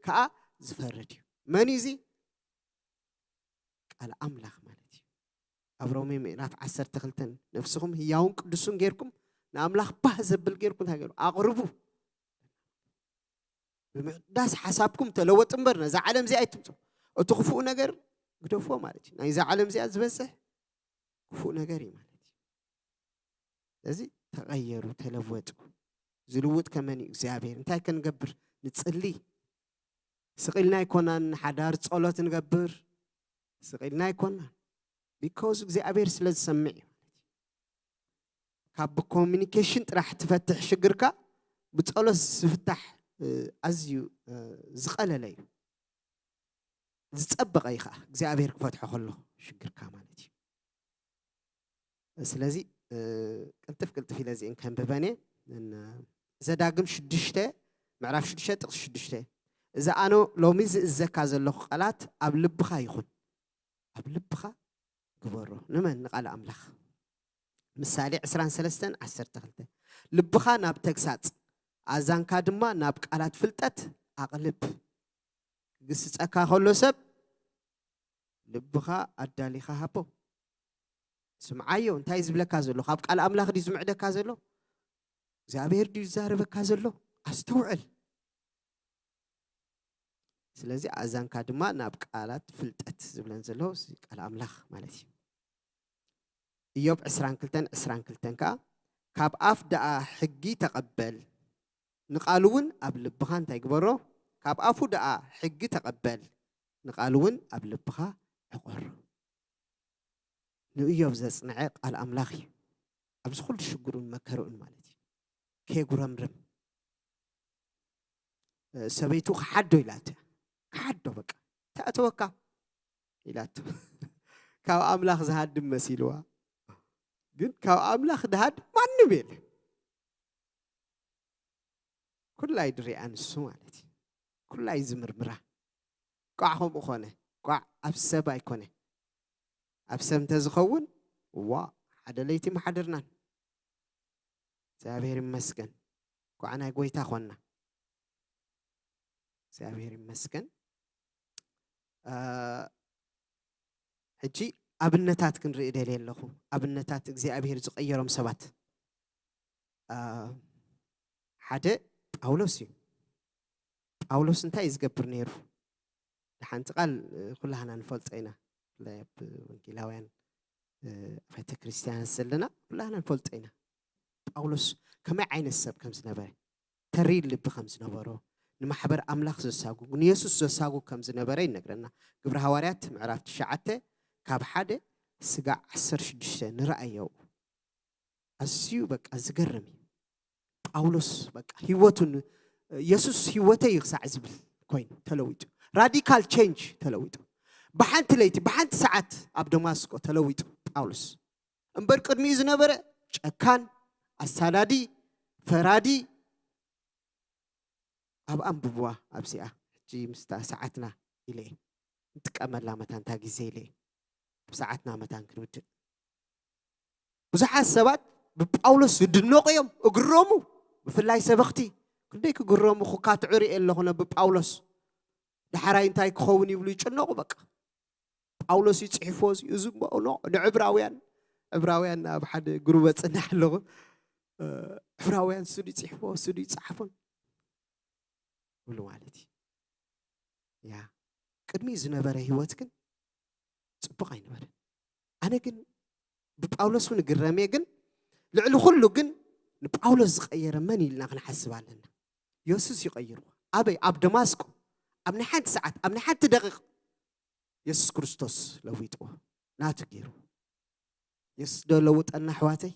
ከኣ ዝፈርድ እዩ። መን እዩ እዚ? ቃል ኣምላኽ ማለት እዩ። ኣብ ሮሜ ምዕራፍ ዓሰርተ ክልተ፣ ነፍስኹም ህያውን ቅዱስን ጌርኩም ንኣምላኽ ባህ ዘብል ጌርኩም እንታይ ገሩ? ኣቕርቡ። ብምሕዳስ ሓሳብኩም ተለወጡ እምበር ነዛ ዓለም እዚኣ ኣይትምጹ። እቲ ክፉእ ነገር ግደፍዎ ማለት እዩ። ናይዛ ዓለም እዚኣ ዝበዝሕ ክፉእ ነገር እዩ ማለት እዩ። ስለዚ ተቐየሩ፣ ተለወጡ። ዝልውጥ ከመን እዩ? እግዚኣብሔር። እንታይ ክንገብር? ንጽሊ። ስቕ ኢልና ኣይኮናን ሓዳር ጸሎት ንገብር። ስቕ ኢልና ኣይኮናን። ቢኮዝ እግዚኣብሔር ስለ ዝሰምዕ እዩ። ካብ ብኮሚኒኬሽን ጥራሕ ትፈትሕ ሽግርካ ብጸሎት ዝፍታሕ፣ እ፣ ኣዝዩ፣ እ፣ ዝቐለለ እዩ። ዝጸበቐ እዩ ኸዓ እግዚኣብሔር ክፈትሖ ከሎ ሽግርካ ማለት እዩ። ስለዚ፣ እ፣ ቅልጥፍ ቅልጥፍ ኢለ እዚአን ከንብበን እየ። እን-፣ ዘዳግም ሽዱሽተ፣ ምዕራፍ ሽዱሽተ ጥቕሲ ሽዱሽተ። እዚ ኣነ ሎሚ ዝእዘካ ዘለኹ ቃላት ኣብ ልብኻ ይኹን። ኣብ ልብኻ ግበሮ። ንመን? ንቃል ኣምላኽ። ምሳሌ ዕስራን ሰለስተን ዓሰርተ ክልተ። ልብኻ ናብ ተግሳጽ፣ ኣዛንካ ድማ ናብ ቃላት ፍልጠት ኣቕልብ። ክግስጸካ ከሎ ሰብ ልብኻ ኣዳሊኻ ሃቦ። ስምዓዮ፣ እንታይ ዝብለካ ዘሎ? ካብ ቃል ኣምላኽ ድዩ ዝምዕደካ ዘሎ? እግዚኣብሔር ድዩ ዝዛረበካ ዘሎ? ኣስተውዕል። ስለዚ ኣእዛንካ ድማ ናብ ቃላት ፍልጠት ዝብለን ዘሎ እዚ ቃል ኣምላኽ ማለት እዩ። ኢዮብ ዕስራን ክልተን ዕስራን ክልተን ከኣ፣ ካብ ኣፍ ደኣ ሕጊ ተቐበል፣ ንቃሉ እውን ኣብ ልብኻ እንታይ ግበሮ? ካብ ኣፉ ደኣ ሕጊ ተቐበል፣ ንቃሉ እውን ኣብ ልብኻ ዕቖሮ። ንእዮብ ዘጽንዐ ቃል ኣምላኽ እዩ። ኣብዚ ኩሉ ሽግሩን መከርኡን ማለት እዩ። ከየጉረምርም። እ፣ ሰበይቱ ክሓዶ ኢላቶ እያ። ክሓዶ በቃ። ተኣተወካ ኢላቶ። ካብ ኣምላኽ ዝሃድም መሲልዋ። ግን ካብ ኣምላኽ ድሃድም ማንም የለ። ኩላይ ድሪኣ ንሱ ማለት እዩ። ኩላይ ዝምርምራ። ቋዕ ከምኡ ኮነ። ቋዕ ኣብ ሰብ ኣይኮነ። ኣብ ሰብ እንተዝኸውን፣ ዋ፣ ሓደ ለይቲ ምሓደርናን። እግዚኣብሔር ይመስገን። ቋዕ ናይ ጎይታ ኮንና። እግዚኣብሔር ይመስገን። እ፣ ሕጂ ኣብነታት ክንርኢ ደልየ ኣለኹ። ኣብነታት እግዚኣብሔር ዝቐየሮም ሰባት። እ፣ ሓደ ጳውሎስ እዩ። ጳውሎስ እንታይ እዩ ዝገብር ነይሩ? ሓንቲ ቃል፣ እ፣ ኩላህና ንፈልጦ ኢና። ብፍላይ ኣብ ወንጌላውያን፣ እ፣ ኣብያተ ክርስቲያናት ዘለና ኩላህና ንፈልጦ ኢና። ጳውሎስ ከመይ ዓይነት ሰብ ከም ዝነበረ፣ ተሪር ልቢ ከም ዝነበሮ፣ ንማሕበር ኣምላኽ ዘሳጉግ፣ ንየሱስ ዘሳጉግ ከም ዝነበረ ይነግረና። ግብሪ ሃዋርያት ምዕራፍ ትሽዓተ ካብ ሓደ ስጋዕ ዓሰርተ ሽዱሽተ ንረኣዮ። ኣዝዩ በቃ ዝገርም እዩ። ጳውሎስ በቃ ህይወቱ ን-፣ የሱስ ህይወተይ እዩ ክሳዕ ዝብል ኮይኑ ተለዊጡ። ራዲካል ቼንጅ ተለዊጡ። ብሓንቲ ለይቲ፣ ብሓንቲ ሰዓት ኣብ ደማስቆ ተለዊጡ ጳውሎስ። እምበር ቅድሚኡ ዝነበረ ጨካን፣ ኣሳዳዲ፣ ፈራዲ፣ ኣብ ኣንብብዋ ኣብዚኣ ሕጂ ምስታ ሰዓትና ኢለ እየ። ንጥቀመላ መታን እታ ግዜ ኢለ እየ። ኣብ ሰዓትና መታን ክንውድእ። ብዙሓት ሰባት ብጳውሎስ ዝድነቑ እዮም፣ እግረሙ። ብፍላይ ሰበኽቲ ክንደይ ክግረሙ ክካትዑ ርእየ ኣለኹ ነ ብጳውሎስ። ዳሕራይ እንታይ ክኸውን ይብሉ ይጭነቑ በቃ። ጳውሎስ ይጽሕፎ እዚ እሞ ኖ ንዕብራውያን፣ ዕብራውያን ኣብ ሓደ ግሩበ ጽናሕ ኣለኹ። እ፣ ዕብራውያን እሱ ድዩ ይጽሕፎ፣ እሱ ድዩ ይጽሓፎን ብሉ ማለት እዩ። ያ ቅድሚ ዝነበረ ህይወት ግን ጽቡቕ ኣይነበረን። ኣነ ግን ብጳውሎስ እውን ግረም እየ፣ ግን ልዕሊ ኩሉ ግን ንጳውሎስ ዝቐየረ መን ኢልና ክንሓስብ ኣለና። የሱስ ይቐይርዎ። ኣበይ? ኣብ ደማስቆ፣ ኣብ ናይ ሓንቲ ሰዓት፣ ኣብ ናይ ሓንቲ ደቂቕ የሱስ ክርስቶስ ለዊጥዎ፣ ናቱ ገይሩ። የሱስ ዶ ለውጠና ኣሕዋተይ?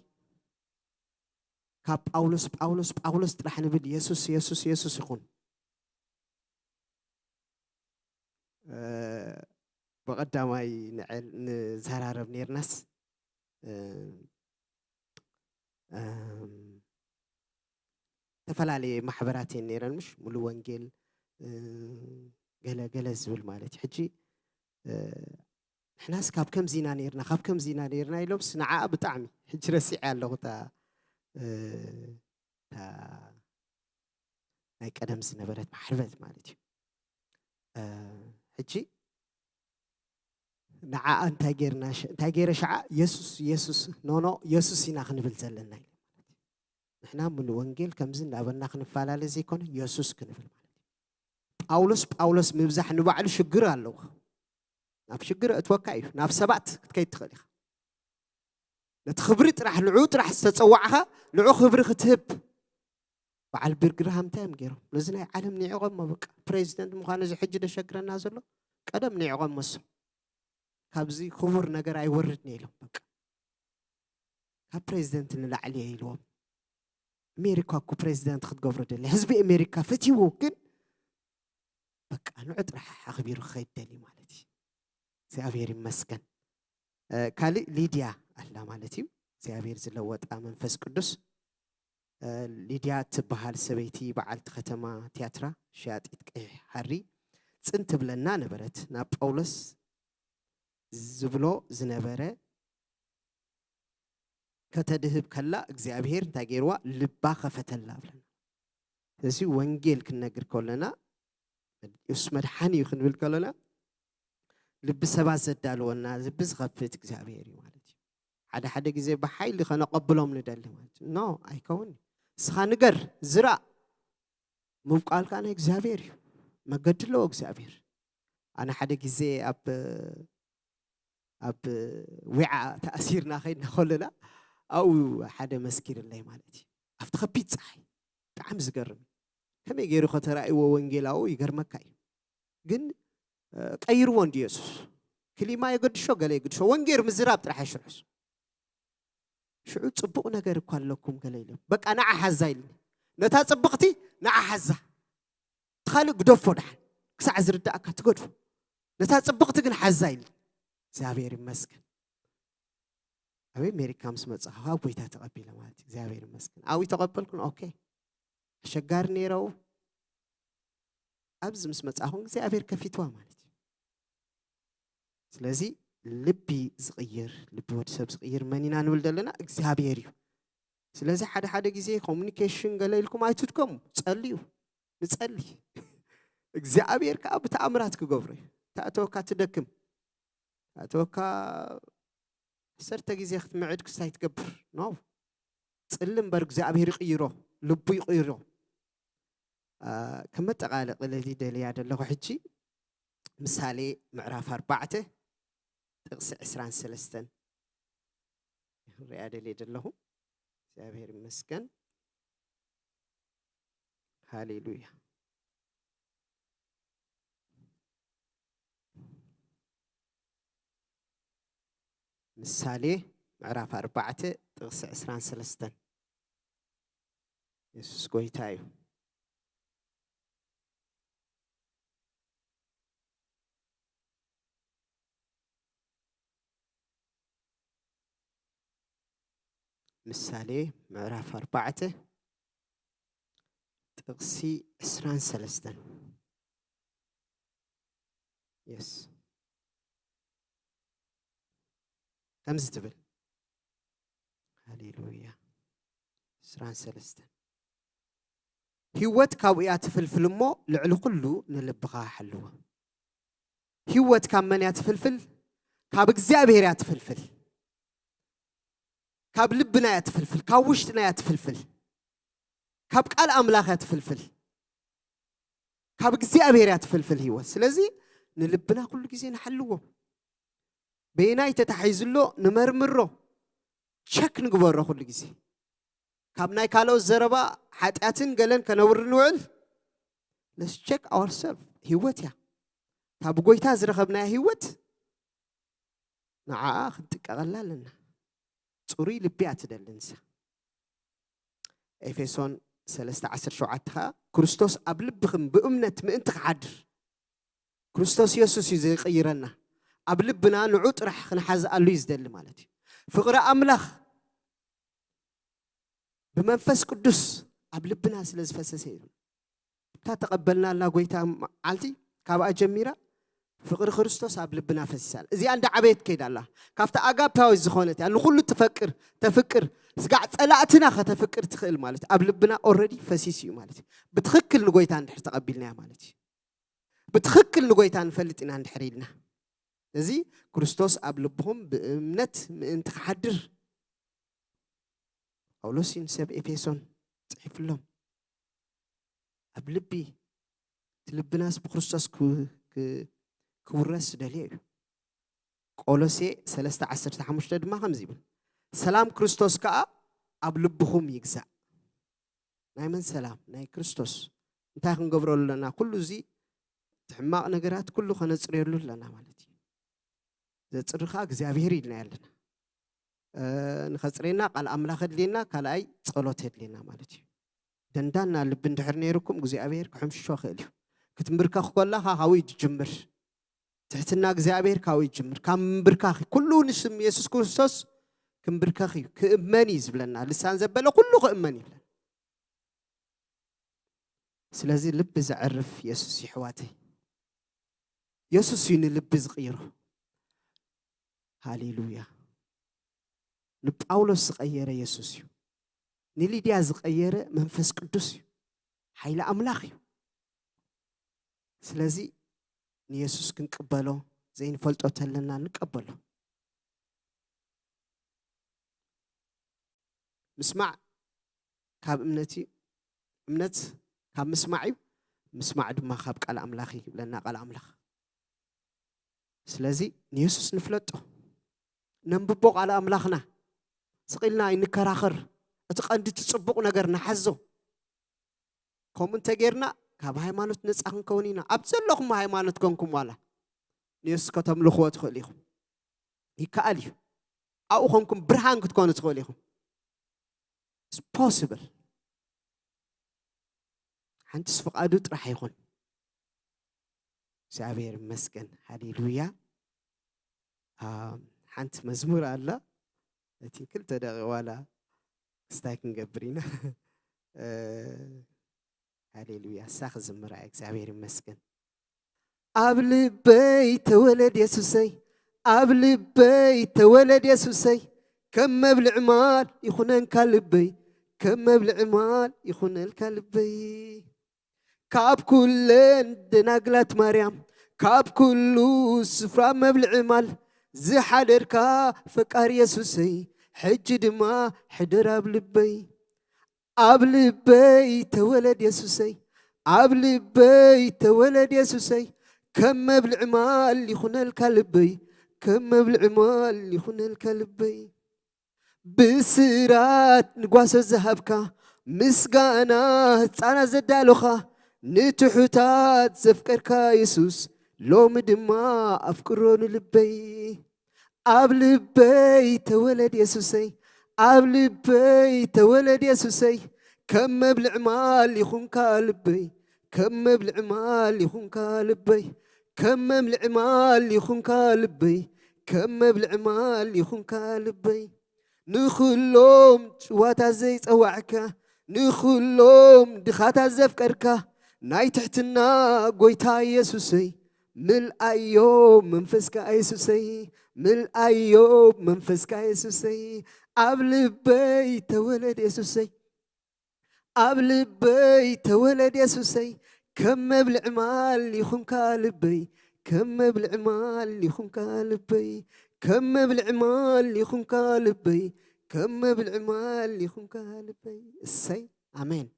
ካብ ጳውሎስ፣ ጳውሎስ፣ ጳውሎስ ጥራሕ ንብል፣ የሱስ፣ የሱስ፣ የሱስ ይኹን። እ፣ ብቐዳማይ ንዕል-፣ ንዘራረብ ኔርናስ፣ እ፣ እም፣ ዝተፈላለየ ማሕበራት እየን ነይረን፣ ምሽ? ሙሉ ወንጌል፣ እ፣ ገለ ገለ ዝብል ማለት እዩ። ሕጂ፣ እ፣ ንሕናስ ካብ ከምዚ ኢና ነይርና፣ ካብ ከምዚ ኢና ነይርና ኢሎምስ ንዓኣ ብጣዕሚ፣ ሕጂ ረሲዐ ኣለኹ እታ፣ እ፣ እታ ናይ ቀደም ዝነበረት ማሕርበት ማለት እዩ። እ፣ ሕጂ ንዓኣ እንታይ ጌርና ሸ-፣ እንታይ ጌረ ሸዓ? የሱስ፣ የሱስ፣ ኖ፣ ኖ፣ የሱስ ኢና ክንብል ዘለና ኢለ ማለት እዩ። ንሕና ሙሉ ወንጌል ከምዚ እንዳበልና ክንፈላለ ዘይኮነ፣ የሱስ ክንብል ማለት እዩ። ጳውሎስ፣ ጳውሎስ ምብዛሕ ንባዕሉ ሽግር ኣለዎ። ናብ ሽግር እትወካ እዩ። ናብ ሰባት ክትከይድ ትኽእል ኢኻ። ነቲ ክብሪ ጥራሕ፣ ንዕኡ ጥራሕ ዝተጸዋዕኻ፣ ንዑ ክብሪ ክትህብ። በዓል ቢል ግርሃም እንታይ እዮም ገይሮም? ነዚ ናይ ዓለም ንዒቖሞ፣ በቃ ፕሬዚደንት ምዃኑ እዚ ሕጂ ደሸግረና ዘሎ፣ ቀደም ንዒቖሞ እሱ። ካብዚ ክቡር ነገር ኣይወርድን ኢሎም፣ በቃ ካብ ፕሬዚደንት ንላዕሊ እየ ኢልዎም። ኣሜሪካ እኮ ፕሬዚደንት ክትገብሮ ደሊ፣ ህዝቢ ኣሜሪካ ፈትይዎ፣ ግን በቃ ንዑ ጥራሕ ኣኽቢሩ ክኸይድ ደሊ ማለት እዩ። እግዚኣብሔር ይመስገን። እ፣ ካልእ ሊድያ ኣላ ማለት እዩ። እግዚኣብሔር ዝለወጣ መንፈስ ቅዱስ። እ፣ ሊድያ እትበሃል ሰበይቲ በዓልቲ ከተማ ትያትራ፣ ሸያጢት ቀይሕ ሓሪ ጽን ትብለና ነበረት። ናብ ጳውሎስ ዝብሎ ዝነበረ ከተድህብ ከላ እግዚኣብሔር እንታይ ገይርዋ? ልባ ከፈተላ ብለና። ስለዚ ወንጌል ክንነግር ከለና፣ የሱስ መድሓኒ እዩ ክንብል ከለና፣ ልቢ ሰባት ዘዳልወና፣ ልቢ ዝኸፍት እግዚኣብሔር እዩ ማለት እዩ። ሓደ ሓደ ግዜ ብሓይሊ ከነቐብሎም ንደሊ ማለት እዩ። ኖ፣ ኣይከውን። ንስኻ ንገር፣ ዝራእ፣ ምብቋል ከኣ ናይ እግዚኣብሔር እዩ። መገዲ ኣለዎ እግዚኣብሔር። ኣነ ሓደ ግዜ ኣብ፣ ኣብ ዊዓ ተኣሲርና ከይድና ከለና፣ ኣብኡ ሓደ መስኪርለይ ማለት እዩ። ኣብቲ ከቢድ ጸሓይ፣ ብጣዕሚ ዝገርም እዩ። ከመይ ገይሩ ከተራእይዎ ወንጌላዊ ይገርመካ እዩ። ግን፣ እ፣ ቀይርዎ እንዲ የሱስ። ክሊማ የገድሾ፣ ገለ የገድሾ። ወንጌል ምዝራብ ጥራሕ ኣይሽርሑስ። ሽዑ ጽቡቕ ነገር እኳ ኣለኩም ገለ ኢሎም። በቃ ንዓ ሓዛ ኢልኒ። ነታ ጽብቕቲ ንዓ ሓዛ። እቲ ካልእ ግደፎ ደሓን። ክሳዕ ዝርዳእካ ትገድፎ። ነታ ጽብቕቲ ግን ሓዛ ኢልኒ። እግዚኣብሔር ይመስገን። ኣብ ኣሜሪካ ምስ መጻኹ ካብ ጎይታ ተቐቢለ ማለት እዩ። እግዚኣብሔር ይመስገን። ኣብኡ ተቐበልኩን፣ ኦኬ። ኣሸጋሪ ነይረው። ኣብዚ ምስ መጻኹን እግዚኣብሔር ከፊትዋ ማለት እዩ። ስለዚ ልቢ ዝቕይር፣ ልቢ ወዲ ሰብ ዝቕይር መን ኢና ንብል ዘለና? እግዚኣብሔር እዩ። ስለዚ ሓደ ሓደ ግዜ ኮሙኒኬሽን ገለ ኢልኩም ኣይትድከሙ፣ ጸልዩ፣ ንጸሊ። እግዚኣብሔር ከኣ ብተኣምራት ክገብሮ እዩ። ተኣተወካ ትደክም፣ ተኣተወካ ዓሰርተ ግዜ ክትምዕድ ክስታይ ትገብር። ኖ። ጽሊ እምበር እግዚኣብሔር ይቕይሮ፣ ልቡ ይቕይሮ። አ፣ ከም መጠቓለቒ ልደልያ ዘለኹ ሕጂ ምሳሌ ምዕራፍ ኣርባዕተ ጥቕሲ ዕስራን ሰለስተን ሪኣ ደልየ ዘለኹ። እግዚኣብሔር ይመስገን። ሃሌሉያ። ምሳሌ ምዕራፍ ኣርባዕተ ጥቕሲ ዕስራን ሰለስተን። የሱስ ጎይታ እዩ። ምሳሌ ምዕራፍ ኣርባዕተ ጥቕሲ ዕስራን ሰለስተን። የስ። ከምዚ ትብል። ሃሌሉያ። ዕስራን ሰለስተን። ህይወት ካብኡ እያ ትፍልፍል እሞ ልዕሊ ኩሉ ንልብኻ ሓልዎ። ህይወት ካብ መን እያ ትፍልፍል? ካብ እግዚኣብሔር እያ ትፍልፍል። ካብ ልብና እያ ትፍልፍል። ካብ ውሽጥና እያ ትፍልፍል። ካብ ቃል ኣምላኽ እያ ትፍልፍል። ካብ እግዚኣብሔር እያ ትፍልፍል ህይወት። ስለዚ ንልብና ኩሉ ግዜ ንሓልዎ። በየናይ ተታሒዙ ኣሎ ንመርምሮ። ቸክ ንግበሮ ኩሉ ግዜ። ካብ ናይ ካልኦት ዘረባ ሓጢኣትን ገለን ከነውሪ ንውዕል። Let's check ourselves። ህይወት እያ። እታ ብጎይታ ዝረኸብናያ ህይወት ንዓኣ ክንጥቀቐላ ኣለና። ጽሩይ ልቢ እያ ትደሊ ንሳ። ኤፌሶን ሰለስተ ዓሰርተ ሸውዓተ ኸኣ ክርስቶስ ኣብ ልብኽም ብእምነት ምእንቲ ክሓድር ክርስቶስ የሱስ እዩ ዘይቕይረና። ኣብ ልብና ንዑ ጥራሕ ክንሓዝኣሉ እዩ ዝደሊ ማለት እዩ። ፍቕሪ ኣምላኽ ብመንፈስ ቅዱስ ኣብ ልብና ስለ ዝፈሰሰ እዩ። እታ ተቐበልናላ ጎይታ መዓልቲ ካብኣ ጀሚራ ፍቕሪ ክርስቶስ ኣብ ልብና ፈሲሳል። እዚኣ እንዳ ዓበየት ከይዳ ኣላ። ካብቲ ኣጋፓዊ ዝኾነት እያ። ንኹሉ ትፈቅር፣ ተፍቅር፣ ስጋዕ ጸላእትና ከተፍቅር ትኽእል ማለት እዩ። ኣብ ልብና ኦልሬዲ ፈሲስ እዩ ማለት እዩ። ብትኽክል ንጎይታ እንድሕር ተቐቢልናያ ማለት እዩ። ብትኽክል ንጎይታ ንፈልጥ ኢና እንድሕር ኢልና። እዚ ክርስቶስ ኣብ ልብኹም ብእምነት ምእንቲ ክሓድር ጳውሎስ እዩ ንሰብ ኤፌሶን ጽሒፍሎም። ኣብ ልቢ፣ እቲ ልብናስ ብክርስቶስ ክው-፣ ክ-፣ ክውረስ ዝደልዮ እዩ። ቆሎሴ ሰለስተ ዓሰርተ ሓሙሽተ ድማ ከምዚ ይብል፣ "ሰላም ክርስቶስ ከኣ ኣብ ልብኹም ይግዛእ።" ናይ መን ሰላም? ናይ ክርስቶስ። እንታይ ክንገብረሉ ኣለና? ኩሉ እዚ እቲ ሕማቕ ነገራት ኩሉ ከነጽርየሉ ኣለና ማለት እዩ። ዘጽሪ ከኣ እግዚኣብሔር ኢልና ኣለና። እ፣ ንኸጽርየና ቃል ኣምላኽ ኣድልየና፣ ካልኣይ ጸሎት የድልየና ማለት እዩ። ደንዳና ልቢ እንድሕር ነይርኩም እግዚኣብሔር ክሕምሽሾ ክእል እዩ። ክትምብርከኽ ከለኻ ካብኡ እዩ ዝጅምር። ትሕትና እግዚኣብሔር ካብኡ ይጅምር። ካብ ምንብርካኽ እዩ። ኩሉ ንስም የሱስ ክርስቶስ ክምብርከኽ እዩ። ክእመን እዩ ዝብለና። ልሳን ዘበለ ኩሉ ክእመን እዩ ይብለና። ስለዚ ልቢ ዘዕርፍ የሱስ እዩ፣ ኣሕዋተይ። የሱስ እዩ ንልቢ ዝቕይሮ። ሃሌሉያ። ንጳውሎስ ዝቐየረ የሱስ እዩ። ንሊድያ ዝቐየረ መንፈስ ቅዱስ እዩ። ሓይሊ ኣምላኽ እዩ። ስለዚ ንየሱስ ክንቅበሎ፣ ዘይንፈልጦ ተለና ንቀበሎ። ምስማዕ ካብ እምነት እዩ፣ እምነት ካብ ምስማዕ እዩ፣ ምስማዕ ድማ ካብ ቃል ኣምላኽ እዩ ይብለና ቃል ኣምላኽ። ስለዚ ንየሱስ ንፍለጦ፣ ነንብቦ ቃል ኣምላኽና፣ ስቕ ኢልና ኣይንከራኸር። እቲ ቀንዲ እቲ ጽቡቕ ነገር ንሓዞ። ከምኡ እንተ ጌርና ካብ ሃይማኖት ነጻ ክንከውን ኢና። ኣብ ዘለኹም ሃይማኖት ኮንኩም ዋላ ንየሱስ ከተምልኽዎ ትኽእሉ ኢኹም። ይከኣል እዩ። ኣብኡ ኮንኩም ብርሃን ክትኮኑ ትኽእሉ ኢኹም። It's possible። ሓንትስ ፍቓዱ ጥራሕ ይኹን። እግዚኣብሔር ይመስገን። ሃሌሉያ። አ፣ ሓንቲ መዝሙር ኣላ። እቲ ክልተ ደቂቕ ዋላ ስታይ ክንገብር ኢና። እ፣ ሃሌሉያ። እሳ ክዝምራ እየ። እግዚኣብሔር ይመስገን። ኣብ ልበይ ተወለድ የሱሰይ፣ ኣብ ልበይ ተወለድ የሱሰይ፣ ከም መብልዕ ማል ይኹነንካ ልበይ፣ ከም መብልዕ ማል ይኹነልካ ልበይ። ካብ ኩለን ደናግላት ማርያም፣ ካብ ኩሉ ስፍራ መብልዒ ማል ዝሓደርካ ፈቃር የሱሰይ፣ ሕጂ ድማ ሕደር ኣብ ልበይ። ኣብ ልበይ ተወለድ የሱሰይ፣ ኣብ ልበይ ተወለድ የሱሰይ፣ ከም መብልዒ ማል ይኹነልካ ልበይ፣ ከም መብልዒ ማል ይኹነልካ ልበይ። ብስራት ንጓሶት ዝሃብካ፣ ምስጋና ህጻናት ዘዳሎኻ፣ ንትሑታት ዘፍቀርካ የሱስ፣ ሎሚ ድማ ኣፍቅሮ ንልበይ። ኣብ ልበይ ተወለድ የሱሰይ፣ ኣብ ልበይ ተወለድ የሱሰይ፣ ከም መብልዕ ማል ይኹንካ ልበይ፣ ከም መብልዕ ማል ይኹንካ ልበይ፣ ከም መብልዕ ማል ይኹንካ ልበይ፣ ከም መብልዕ ማል ይኹንካ ልበይ። ንኹሎም ጭዋታት ዘይጸዋዕካ፣ ንኹሎም ድኻታት ዘፍቀርካ፣ ናይ ትሕትና ጎይታ የሱሰይ፣ ምልኣዮ መንፈስካ የሱሰይ፣ ምልኣዮ መንፈስካ የሱሰይ፣ ኣብ ልበይ ተወለድ የሱሰይ፣ ኣብ ልበይ ተወለድ የሱሰይ፣ ከም መብልዕ ማል ይኹንካ ልበይ፣ ከም መብልዕ ማል ይኹንካ ልበይ፣ ከም መብልዕ ማል ይኹንካ ልበይ፣ ከም መብልዕ ማል ይኹንካ ልበይ። እሰይ፣ ኣሜን።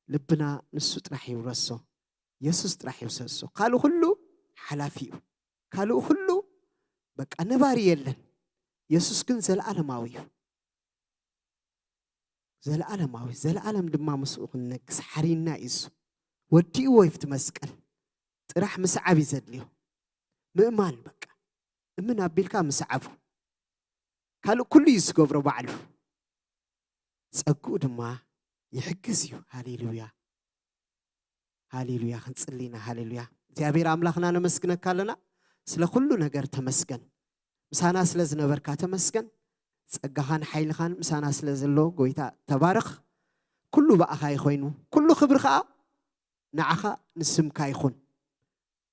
ልብና ንሱ ጥራሕ ይውረሶ፣ የሱስ ጥራሕ ይውሰሶ። ካልእ ኩሉ ሓላፊ እዩ። ካልእ ኩሉ በቃ ነባሪ የለን። የሱስ ግን ዘለኣለማዊ እዩ። ዘለኣለማዊ፣ ዘለኣለም ድማ ምስኡ ክንነግስ ሓሪና እዩ እሱ። ወዲእዎ እዩ እቲ መስቀል። ጥራሕ ምስዓብ እዩ ዘድልዮ። ምእማን በቃ። እምን ኣቢልካ ምስዓቡ። ካልእ ኩሉ እዩ ዝገብሮ ባዕሉ። ጸግኡ ድማ ይሕግዝ እዩ። ሃሌሉያ። ሃሌሉያ። ክንጽሊ ኢና። ሃሌሉያ። እግዚኣብሔር ኣምላኽና ነመስግነካ ኣለና። ስለ ኩሉ ነገር ተመስገን። ምሳና ስለ ዝነበርካ ተመስገን። ጸጋኻን ሓይልኻን ምሳና ስለ ዘሎ ጎይታ ተባረኽ። ኩሉ ብኣኻ ይኾይኑ። ኩሉ ክብሪ ኸኣ ንዓኻ ንስምካ ይኹን።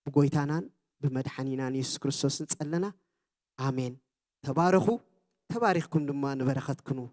ብጎይታናን ብመድሓኒናን የሱስ ክርስቶስ ንጸለና። ኣሜን። ተባረኹ። ተባሪኽኩም ድማ ንበረኸት ኩኑ።